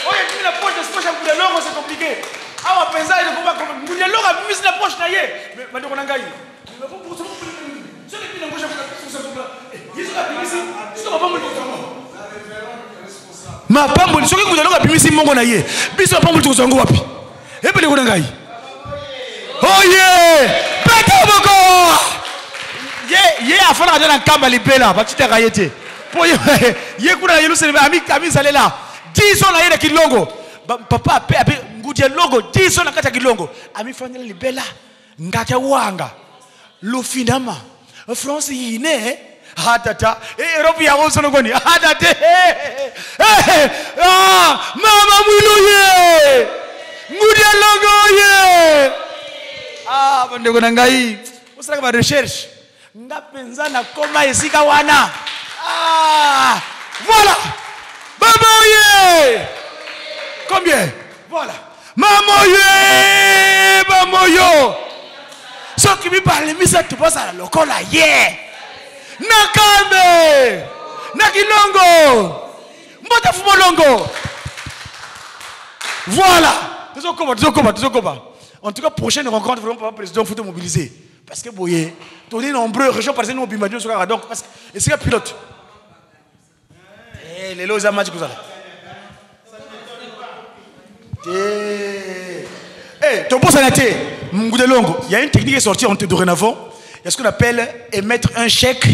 Oyo ebimi na poche, poche ya Ngudia Longo, c'est compliqué. Awa mpenza ekoma Ngudia Longo abimisi na poche na ye. Mais bandeko na ngai, soki ebimi na poche mapamboli, soki Ngudia Longo abimisi mongo na ye, biso mapamboli tokozwa yango wapi? Ebeleko na ngai. Oye! Beta moko! Ye ye afandaka te na nkamba libela, batitaka ye te. Po ye, ye kuna na Yerusalem ami amizalela 10 ans na ye na kilongo. Ba, papa ape ape Ngudia Longo 10 ans na kati ya kilongo. Amifandela libela ngaka wanga. Lufinama. France yine ah tata eh, Europe ya wosono koni ah tata eh, eh, ah mama mwilu ye Ngudia Longo ye ah bandeko na ngai osalaka ba recherche nga mpenza nakoma esika wana ah voilà mama ye combien voilà mama ye mama yo soki mibale misato bazala lokola ye na kambe na kilongo mbota fumolongo voilà tozokoma tozokoma tozokoma. En tout cas, prochaine rencontre, vraiment, papa président, faut te mobiliser. Parce que boye, on est nombreux, région parisienne, nous, bimba, nous, donc, parce que, et c'est un pilote. Eh, les lois, match, comme ça. Eh, eh, ton boss a été, Ngudia Longo, il y a une technique qui est sortie entre dorénavant. Il y a ce qu'on appelle émettre un chèque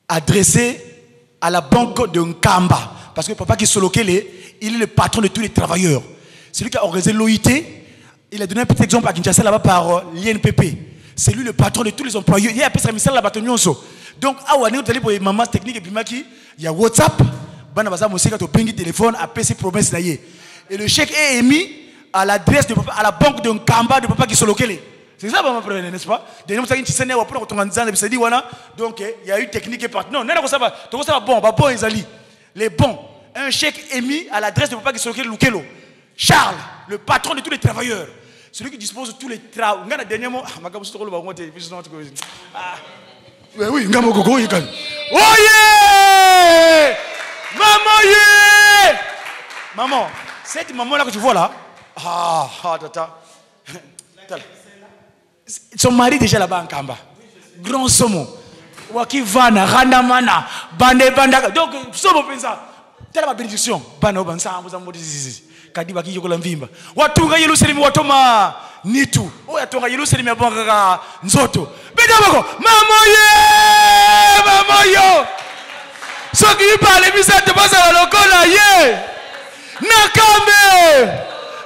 adressé à la banque de Nkamba. Parce que papa Kisolokele, il est le patron de tous les travailleurs. C'est lui qui a organisé l'O I T. Il a donné un petit exemple à Kinshasa là-bas par l'I N P P. C'est lui le patron de tous les employeurs. Il a appelé ça misala là-bas, Nyonso. Donc, awa, nous allons pour les mamans techniques et puis maki, il y a WhatsApp. Bana baza mosika to bengi téléphone, appelle ses promesses na ye. Et le chèque est émis à l'adresse de papa, à la banque de Nkamba de papa Kisolokele. C'est ça, maman, n'est-ce pas? Dernièrement, ça, il y a une pour ton nzambe, c'est dit, voilà. Donc, il y a eu technique et parti. Non, non, non, ça va. Donc, ça va bon, bah, bon, ils allaient. Les bons. Un chèque émis à l'adresse de papa Kisolokele Lukelo. Charles, le patron de tous les travailleurs. Celui qui dispose de tous les travaux. Ngana, dernièrement, ah, ma gamme, c'est trop le bon, t'es, puis, sinon, tu connais. Ah. Oui, oui, ngamo, gogo, il gagne. Oye! Maman, yeah! Maman, cette maman-là que tu vois là, ah, ah, tata. Son mari déjà là-bas en Kamba. Grand somo. Wakivana, Randamana, Bande Bandaka. Donc, somo pensa. Telle ma bénédiction. Bana obansa, ambo zambo zizi. Kadi baki yokola mvimba. Watunga Yerusalemu watoma nitu. Oya tonga Yerusalemu ya bangaka nzoto. Beda bako, mama ye, mama yo. Soki mibale misato bazala lokola ye. Nakambe,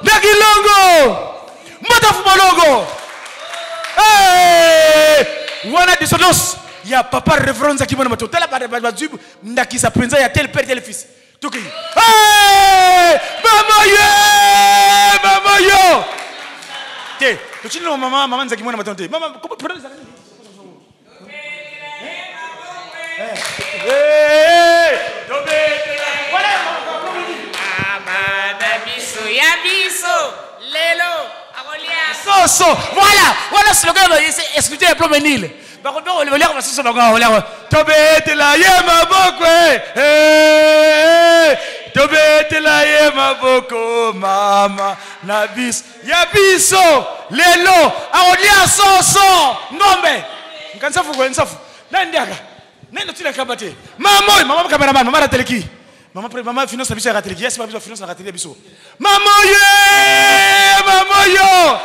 nakilongo, mbota fumalongo. Hey! Wana dissonance. Il y a papa révérend Nzaki Mwana Mato. Tala ba ba ba zubu, ndakisa penza ya tel père tel fils. Toki. Hey! Mama ye! Mama yo! Te, tochini no mama, mama Nzaki Mwana Mato te. Mama, comment prenez les amis? Hey! Hey! Voilà, Mama na biso ya biso lelo akolia. So so, voilà, voilà slogan c'est excluer les plomenil. Par contre, on va lire parce que ça va on va Tobetela ye maboko, eh, Tobetela ye maboko, mama na bis. Ya biso lelo akolia so so ngombe. Nkansa fuko nsafu. Nani ndiaka? Nani tuna kabate? Mama, mama cameraman, mama rateleki. Maman, maman finance la biso ya rateleki. Yes, maman finance la rateleki biso. Maman ye, maman yo.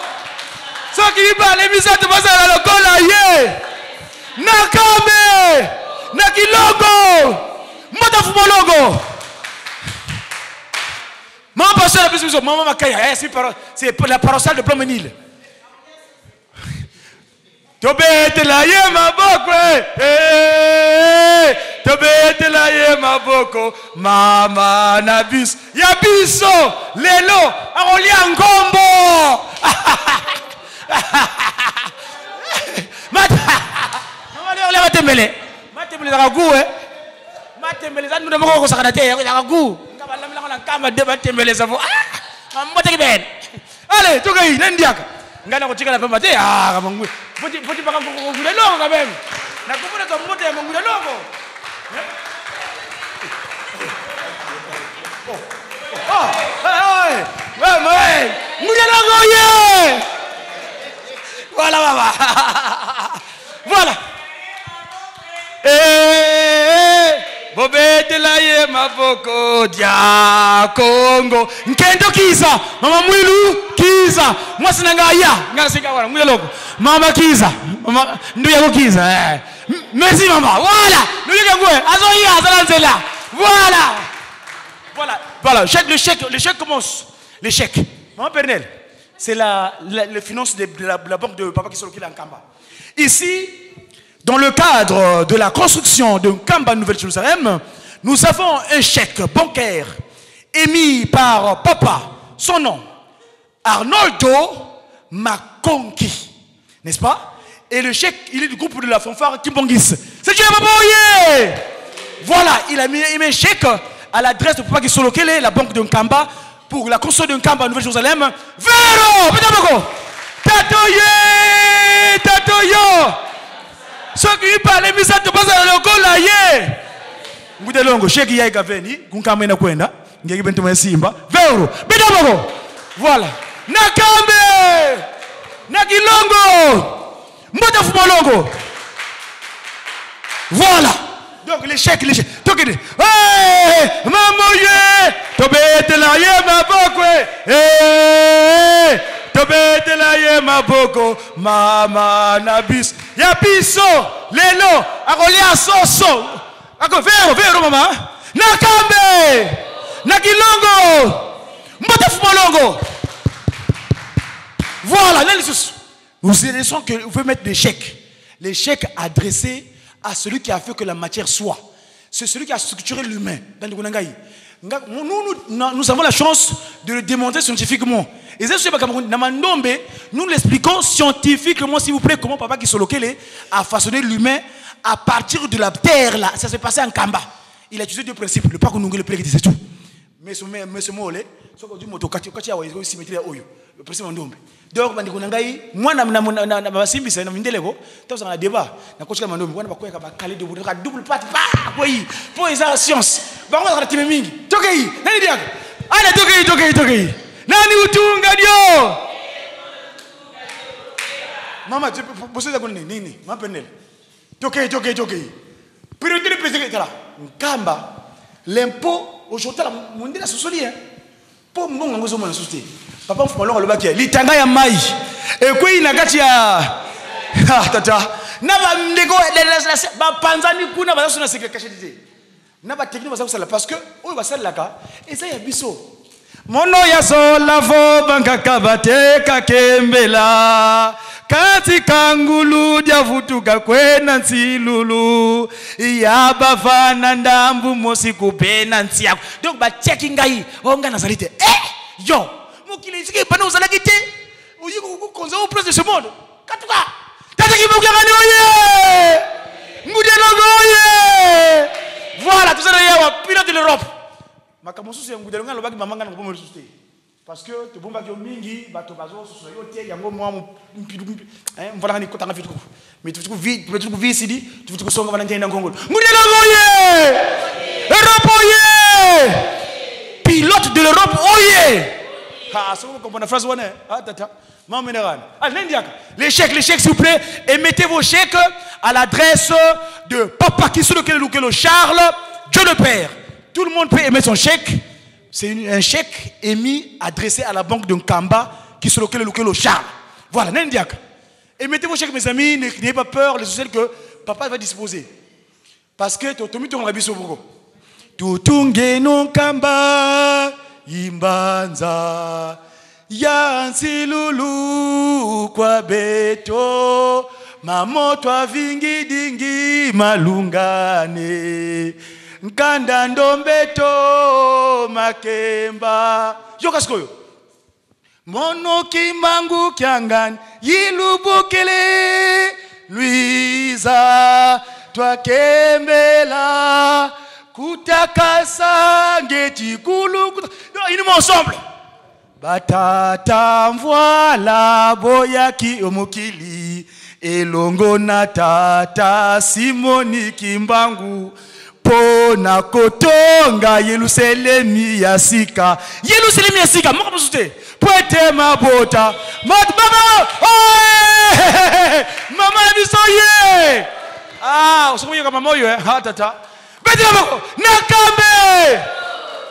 Soki mibale misato bazala lokola ye. Nakambe, nakilongo, mbota Mbota Fubolongo. Maman pasteur la plus maman Makaya, eh, c'est la paroissiale de Plomenil. Tobetela ye maboko eh, eh, tobetela ye maboko mama na biso ya biso lelo akolia ngombo. Mama matembele matembele ezalaka gu e matembele eza ndunda moko okosakana te ezalaka gu nga balamelaka na nkamba de matembele eza vo mamboteki bene. Allez, tokei na ndiaka ngai nakotikala pamba te. Ah, kamangwe foti baka ngula longo quand même. Nakomona zwa mbote ya mangula longo. Ngula longo ye. Voilà baba. Voilà. Eh, bobetela ye maboko dia Kongo. Nkendo kiza, mama Mwilu kiza. Mwasi na ngai ya, ngai sika wana ngula loko. Mama kiza, mama ndu yako kiza. Eh. Merci mama. Voilà. Ndu yako ngwe. Azo ya azala nzela. Voilà. Voilà. Voilà, chèque, le chèque, le chèque commence. Le chèque. Maman Pernelle, c'est la, la, les finances de la banque de Papa Kisolokele Nkamba. Ici, dans le cadre de la construction de Nkamba Nouvelle-Jérusalem, nous avons un chèque bancaire émis par papa, son nom, Arnoldo Makonki, n'est-ce pas? Et le chèque, il est du groupe de la fanfare Kimbongis. C'est Dieu, papa, yeah! Voilà, il a mis un chèque à l'adresse de Papa Kisolokele, la banque de Nkamba, pour la construction de Nkamba Nouvelle-Jérusalem. Véro! Pétaboko! Tatoye! Tatoyo! Ceux qui parlent, mais ça te passe à lokola ye! Ngudelongo, chèque ya ikaveni, kunkamba ina kwenda, ngeki bento masimba. Véro! Pétaboko! Voilà. Nakambe! Nakilongo! Mbota Fumalongo! Voilà. Donc l'échec, l'échec. Donc il dit, hey, maman ye, tobetela ye maboko, hey, tobetela ye maboko, mama na biso. Ya biso, lelo, akolia soso. Ako vero, vero mama. Nakambe, nakilongo, mbota Fumalongo. Voilà, là les sous. Nous laissons que vous pouvez mettre des chèques. Les chèques adressés à celui qui a fait que la matière soit. C'est celui qui a structuré l'humain. Nous, avons la chance de le démontrer scientifiquement. Et ça, c'est nous l'expliquons scientifiquement, s'il vous plaît, comment Papa Kisolokele a façonné l'humain à partir de la terre. Là. Ça s'est passé en Kamba. Il a utilisé deux principes. Le parc Nungu, le pré, c'est tout. Mais ce mot, ce que dit moto kati kati ya wa symétrie oyo. Le principe Mandombe. Donc bandeko na ngai mwana na na basimbisa na mindeleko tozanga na débat na kotika Mandombe wana bakoyaka bakale de ka double patte pa kwei po eza science. Bango na time mingi. Tokei nani diaka? Ale tokei tokei tokei. Nani utunga dio? Mama tu boseza ko nini nini? Ma penel. Tokei tokei tokei. Priorité de président tala. Nkamba l'impôt aujourd'hui la mondela sosoli hein. Po mbongo ngo zo mona suste. Papa mfuma longo alobaki litanga ya mai. Ekwei na kati ya ah tata. Na ba ndeko ba panzani kuna ba so na secret caché te. Na ba technique ba sala parce que oyo ba salaka eza ya biso. Mono ya sola vo banka kabate kakembela. Kati kangulu diavutuka kwena nsilulu. Ya bafana ndambu mosi kupena nsiako. Donc ba checking ngai, oh nga nazali te. Eh yo, mokili siki bana ozalaki te. Oyi ko konza au place de ce monde. Katuka. Tata ki mokia ngani oye. Ngude longo oye. Voilà, tout ça ya pilote de l'Europe. Makambo susu ya ngude longo lobaki mama nga na kobomo lisusu te. Parce que te bomba yo mingi bato bazo susu yo te yango mwa mpidu hein mvala ngani kota ngafi tuku. Mais tu vi tu vi sidi tu tu songa bana ndenda ngongolo. Ngude longo oye. Europe oye. Pilote de l'Europe oye. Ah, ça vous comprenez la phrase wana? Ah tata. Maman Meneran. Ah, l'indiaka. Les chèques, s'il vous plaît, et mettez vos chèques à l'adresse de Papa Kisolokele Lukelo Charles, Dieu le Père. Tout le monde peut émettre son chèque. C'est un chèque émis, adressé à la banque de Nkamba, Kisolokele Lukelo Charles. Voilà, l'indiaka. Et mettez vos chèques, mes amis, n'ayez pas peur, les sociales que papa va disposer. Parce que tu as mis ton rabbi sur. Tutungenu nkamba imbanza ya nsilulu kwa beto mamoto avingi dingi malungane nkanda ndombeto makemba yoka sikoyo monoki mangu kiangani yilubukele lwiza twakembela kutakasa ngeti kulu inuma ensemble. Batata mvwala boyaki omokili elongo na tata Simoni Kimbangu mpo na kotonga Yelusalemi ya sika. Yelusalemi ya sika moko mosusu te po ete mabota mama mama na biso ye. Ah soki oyoka mama oyo ah tata. Betela moko nakambe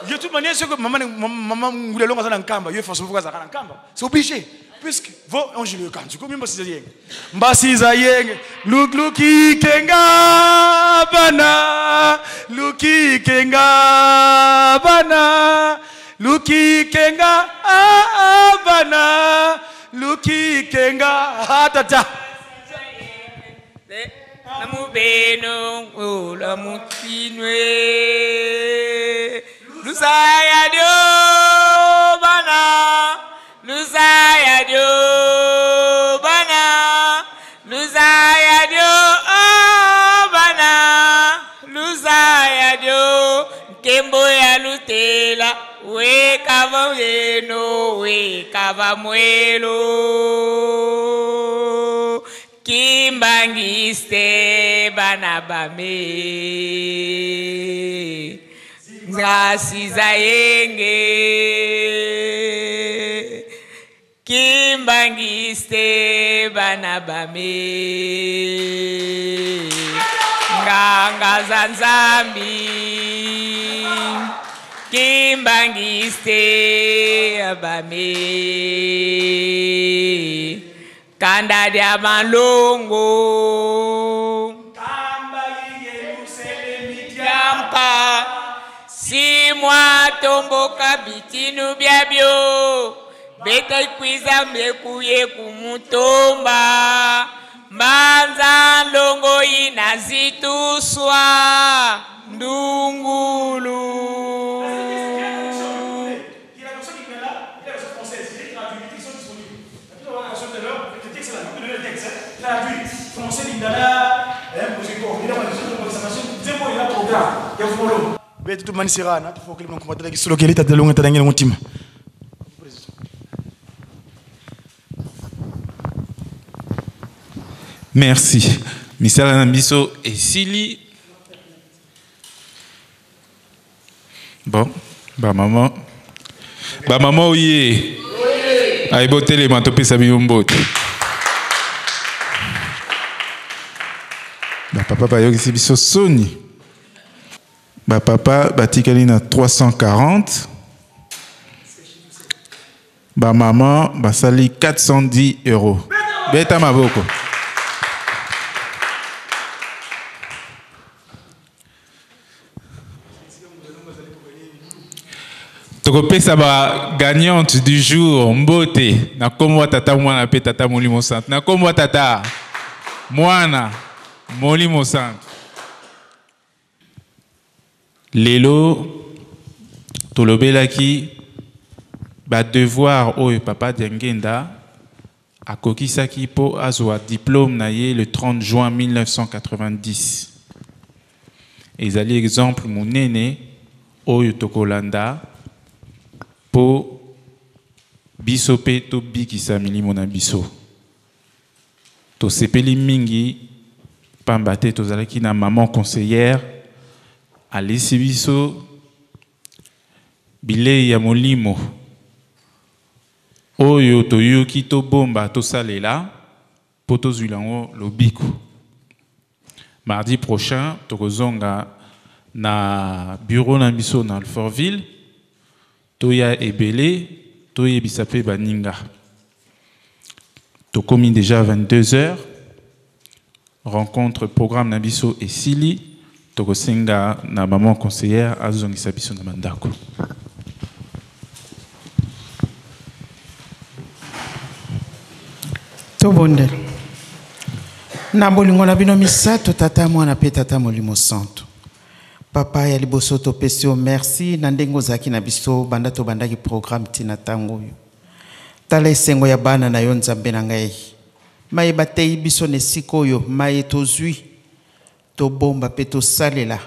de toute manière soki mama mama ngula longo aza na nkamba ye forcément faut azalaka na nkamba. C'est obligé. Puisque vo angelo kanzu komi mbasiza yenge. Mbasiza yenge. Luki kenga bana. Luki kenga bana. Luki kenga bana. Luki kenga tata. Namubeno ula mutinwe Lusaya dio bana. Lusaya dio bana. Lusaya dio bana. Lusaya dio Nkembo ya lutela. Wekava yeno wekava mwelo. Kimbangiste bana bame Ngasiza yenge. Kimbangiste bana bame Nganga za Nzambi. Kimbangiste bame Kanda dia malongo. Kamba Yerusalemi diampa Si mwa tomboka bitinu byabyo Beta ikwiza mbekuye kumutomba. Mbanza ndongo inazituswa Ndungulu. Merci. Misala na biso esili. Bon, ba maman. Ba maman oye. Ayi botelema topesa bino mbote. Ba papa bayokisi biso soni. Ba papa batikali na 340. Ba maman basali 410 euros. Beta maboko. Tokopesa ba gagnante du jour mbote na kombo ya tata mwana pe tata molimo santu. Na kombo ya tata mwana molimo santu. Lelo tolobelaki ba devoir oyo papa Diangenda akokisaki po azwa diplôme na ye le 30 juin 1990. Ezali exemple monene oyo tokolanda po biso pe tobikisa milimo na biso. Tosepeli mingi pamba te tozalaki na maman conseillère alisi biso bilei ya molimo oyo toyoki tobomba tosalela po tozwila yango lobiko. Mardi prochain tokozonga na bureau na biso na Alfortville, toya ebele toyebisa pe baninga. Tokomi déjà 22 heures. Rencontre programme na biso esili. Tokosenga na maman conseillère azongisa biso na bandako. Tobondela. Na bolingo na bino misato, Tata, Mwana mpe Tata Molimo Santo. Papa ya liboso, topesi yo merci na ndenge ozalaki na biso banda tobandaki programme ti na ntango oyo. Tala esengo ya bana na yo, Nzambe na ngai. Maye bateyi biso na esika oyo, maye tozwi, tobomba mpe tosalela.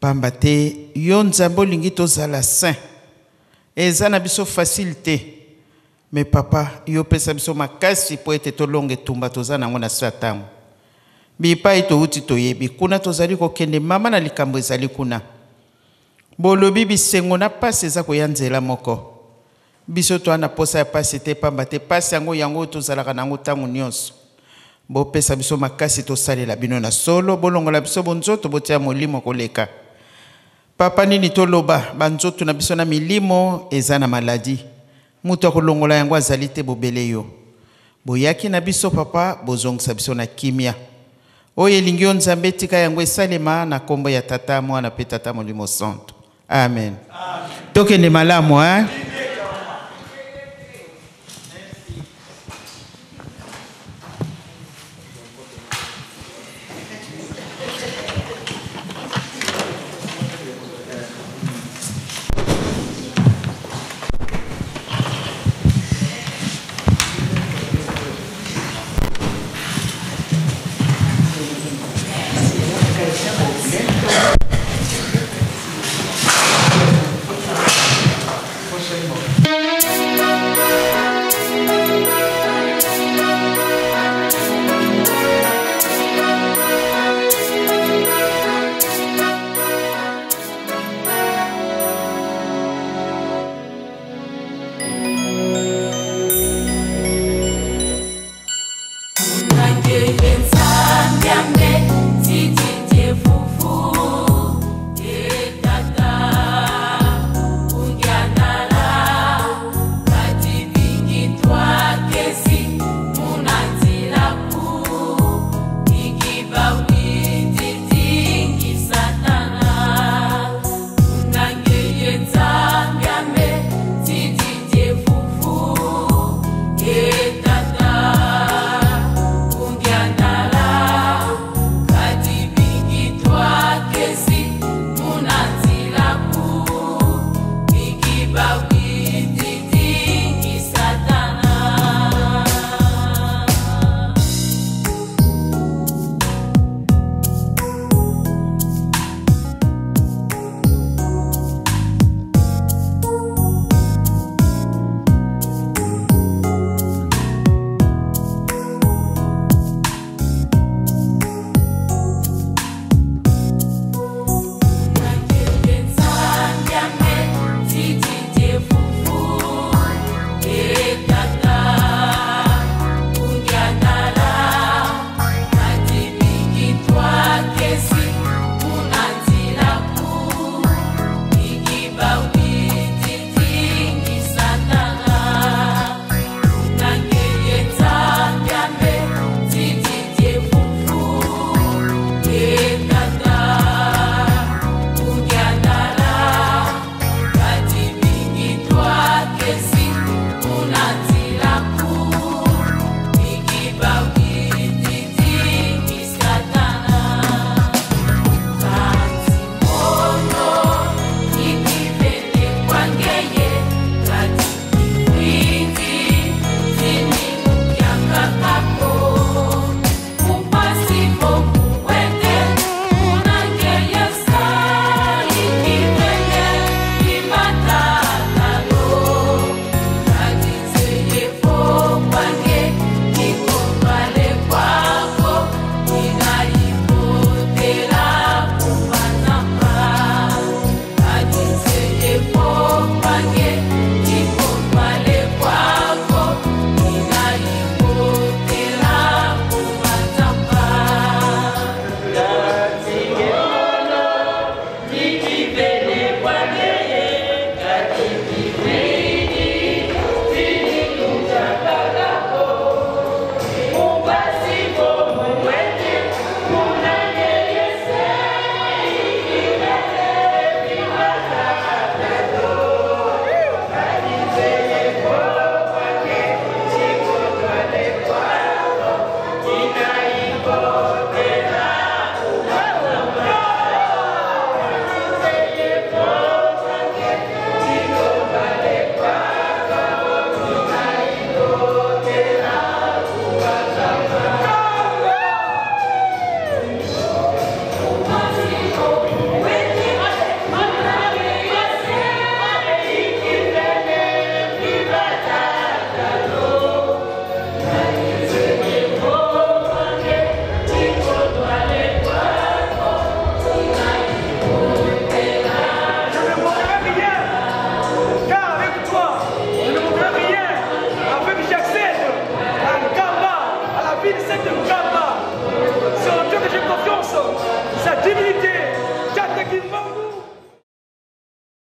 Pamba te yo Nzambe olingi tozala saint. Eza na biso facile te. Mais papa, yo pesa biso makasi po ete tolonga etumba toza nango na se ya tango. Bipai towuti toyebi, kuna tozali kokende mama na likambo ezali kuna. Bolobi bisengo na pasi eza koya nzela moko. Biso toa na posa ya pasi te pamba te pasi yango yango oyo tozalaka na yango tango nionso. Bopesa biso makasi tosalela bino na solo, bolongola biso bonzoto botia molimo koleka. Papa nini toloba, ba nzoto na biso na milimo eza na maladie. Moto akolongola yango azali te bobele yo. Boyaki na biso papa, bozongisa biso na kimia. Oyo elingi yo Nzambe tika yango esalema na kombo ya Tata, Mwana pe Tata Molimo Santu. Amen. Tokende malamu hein?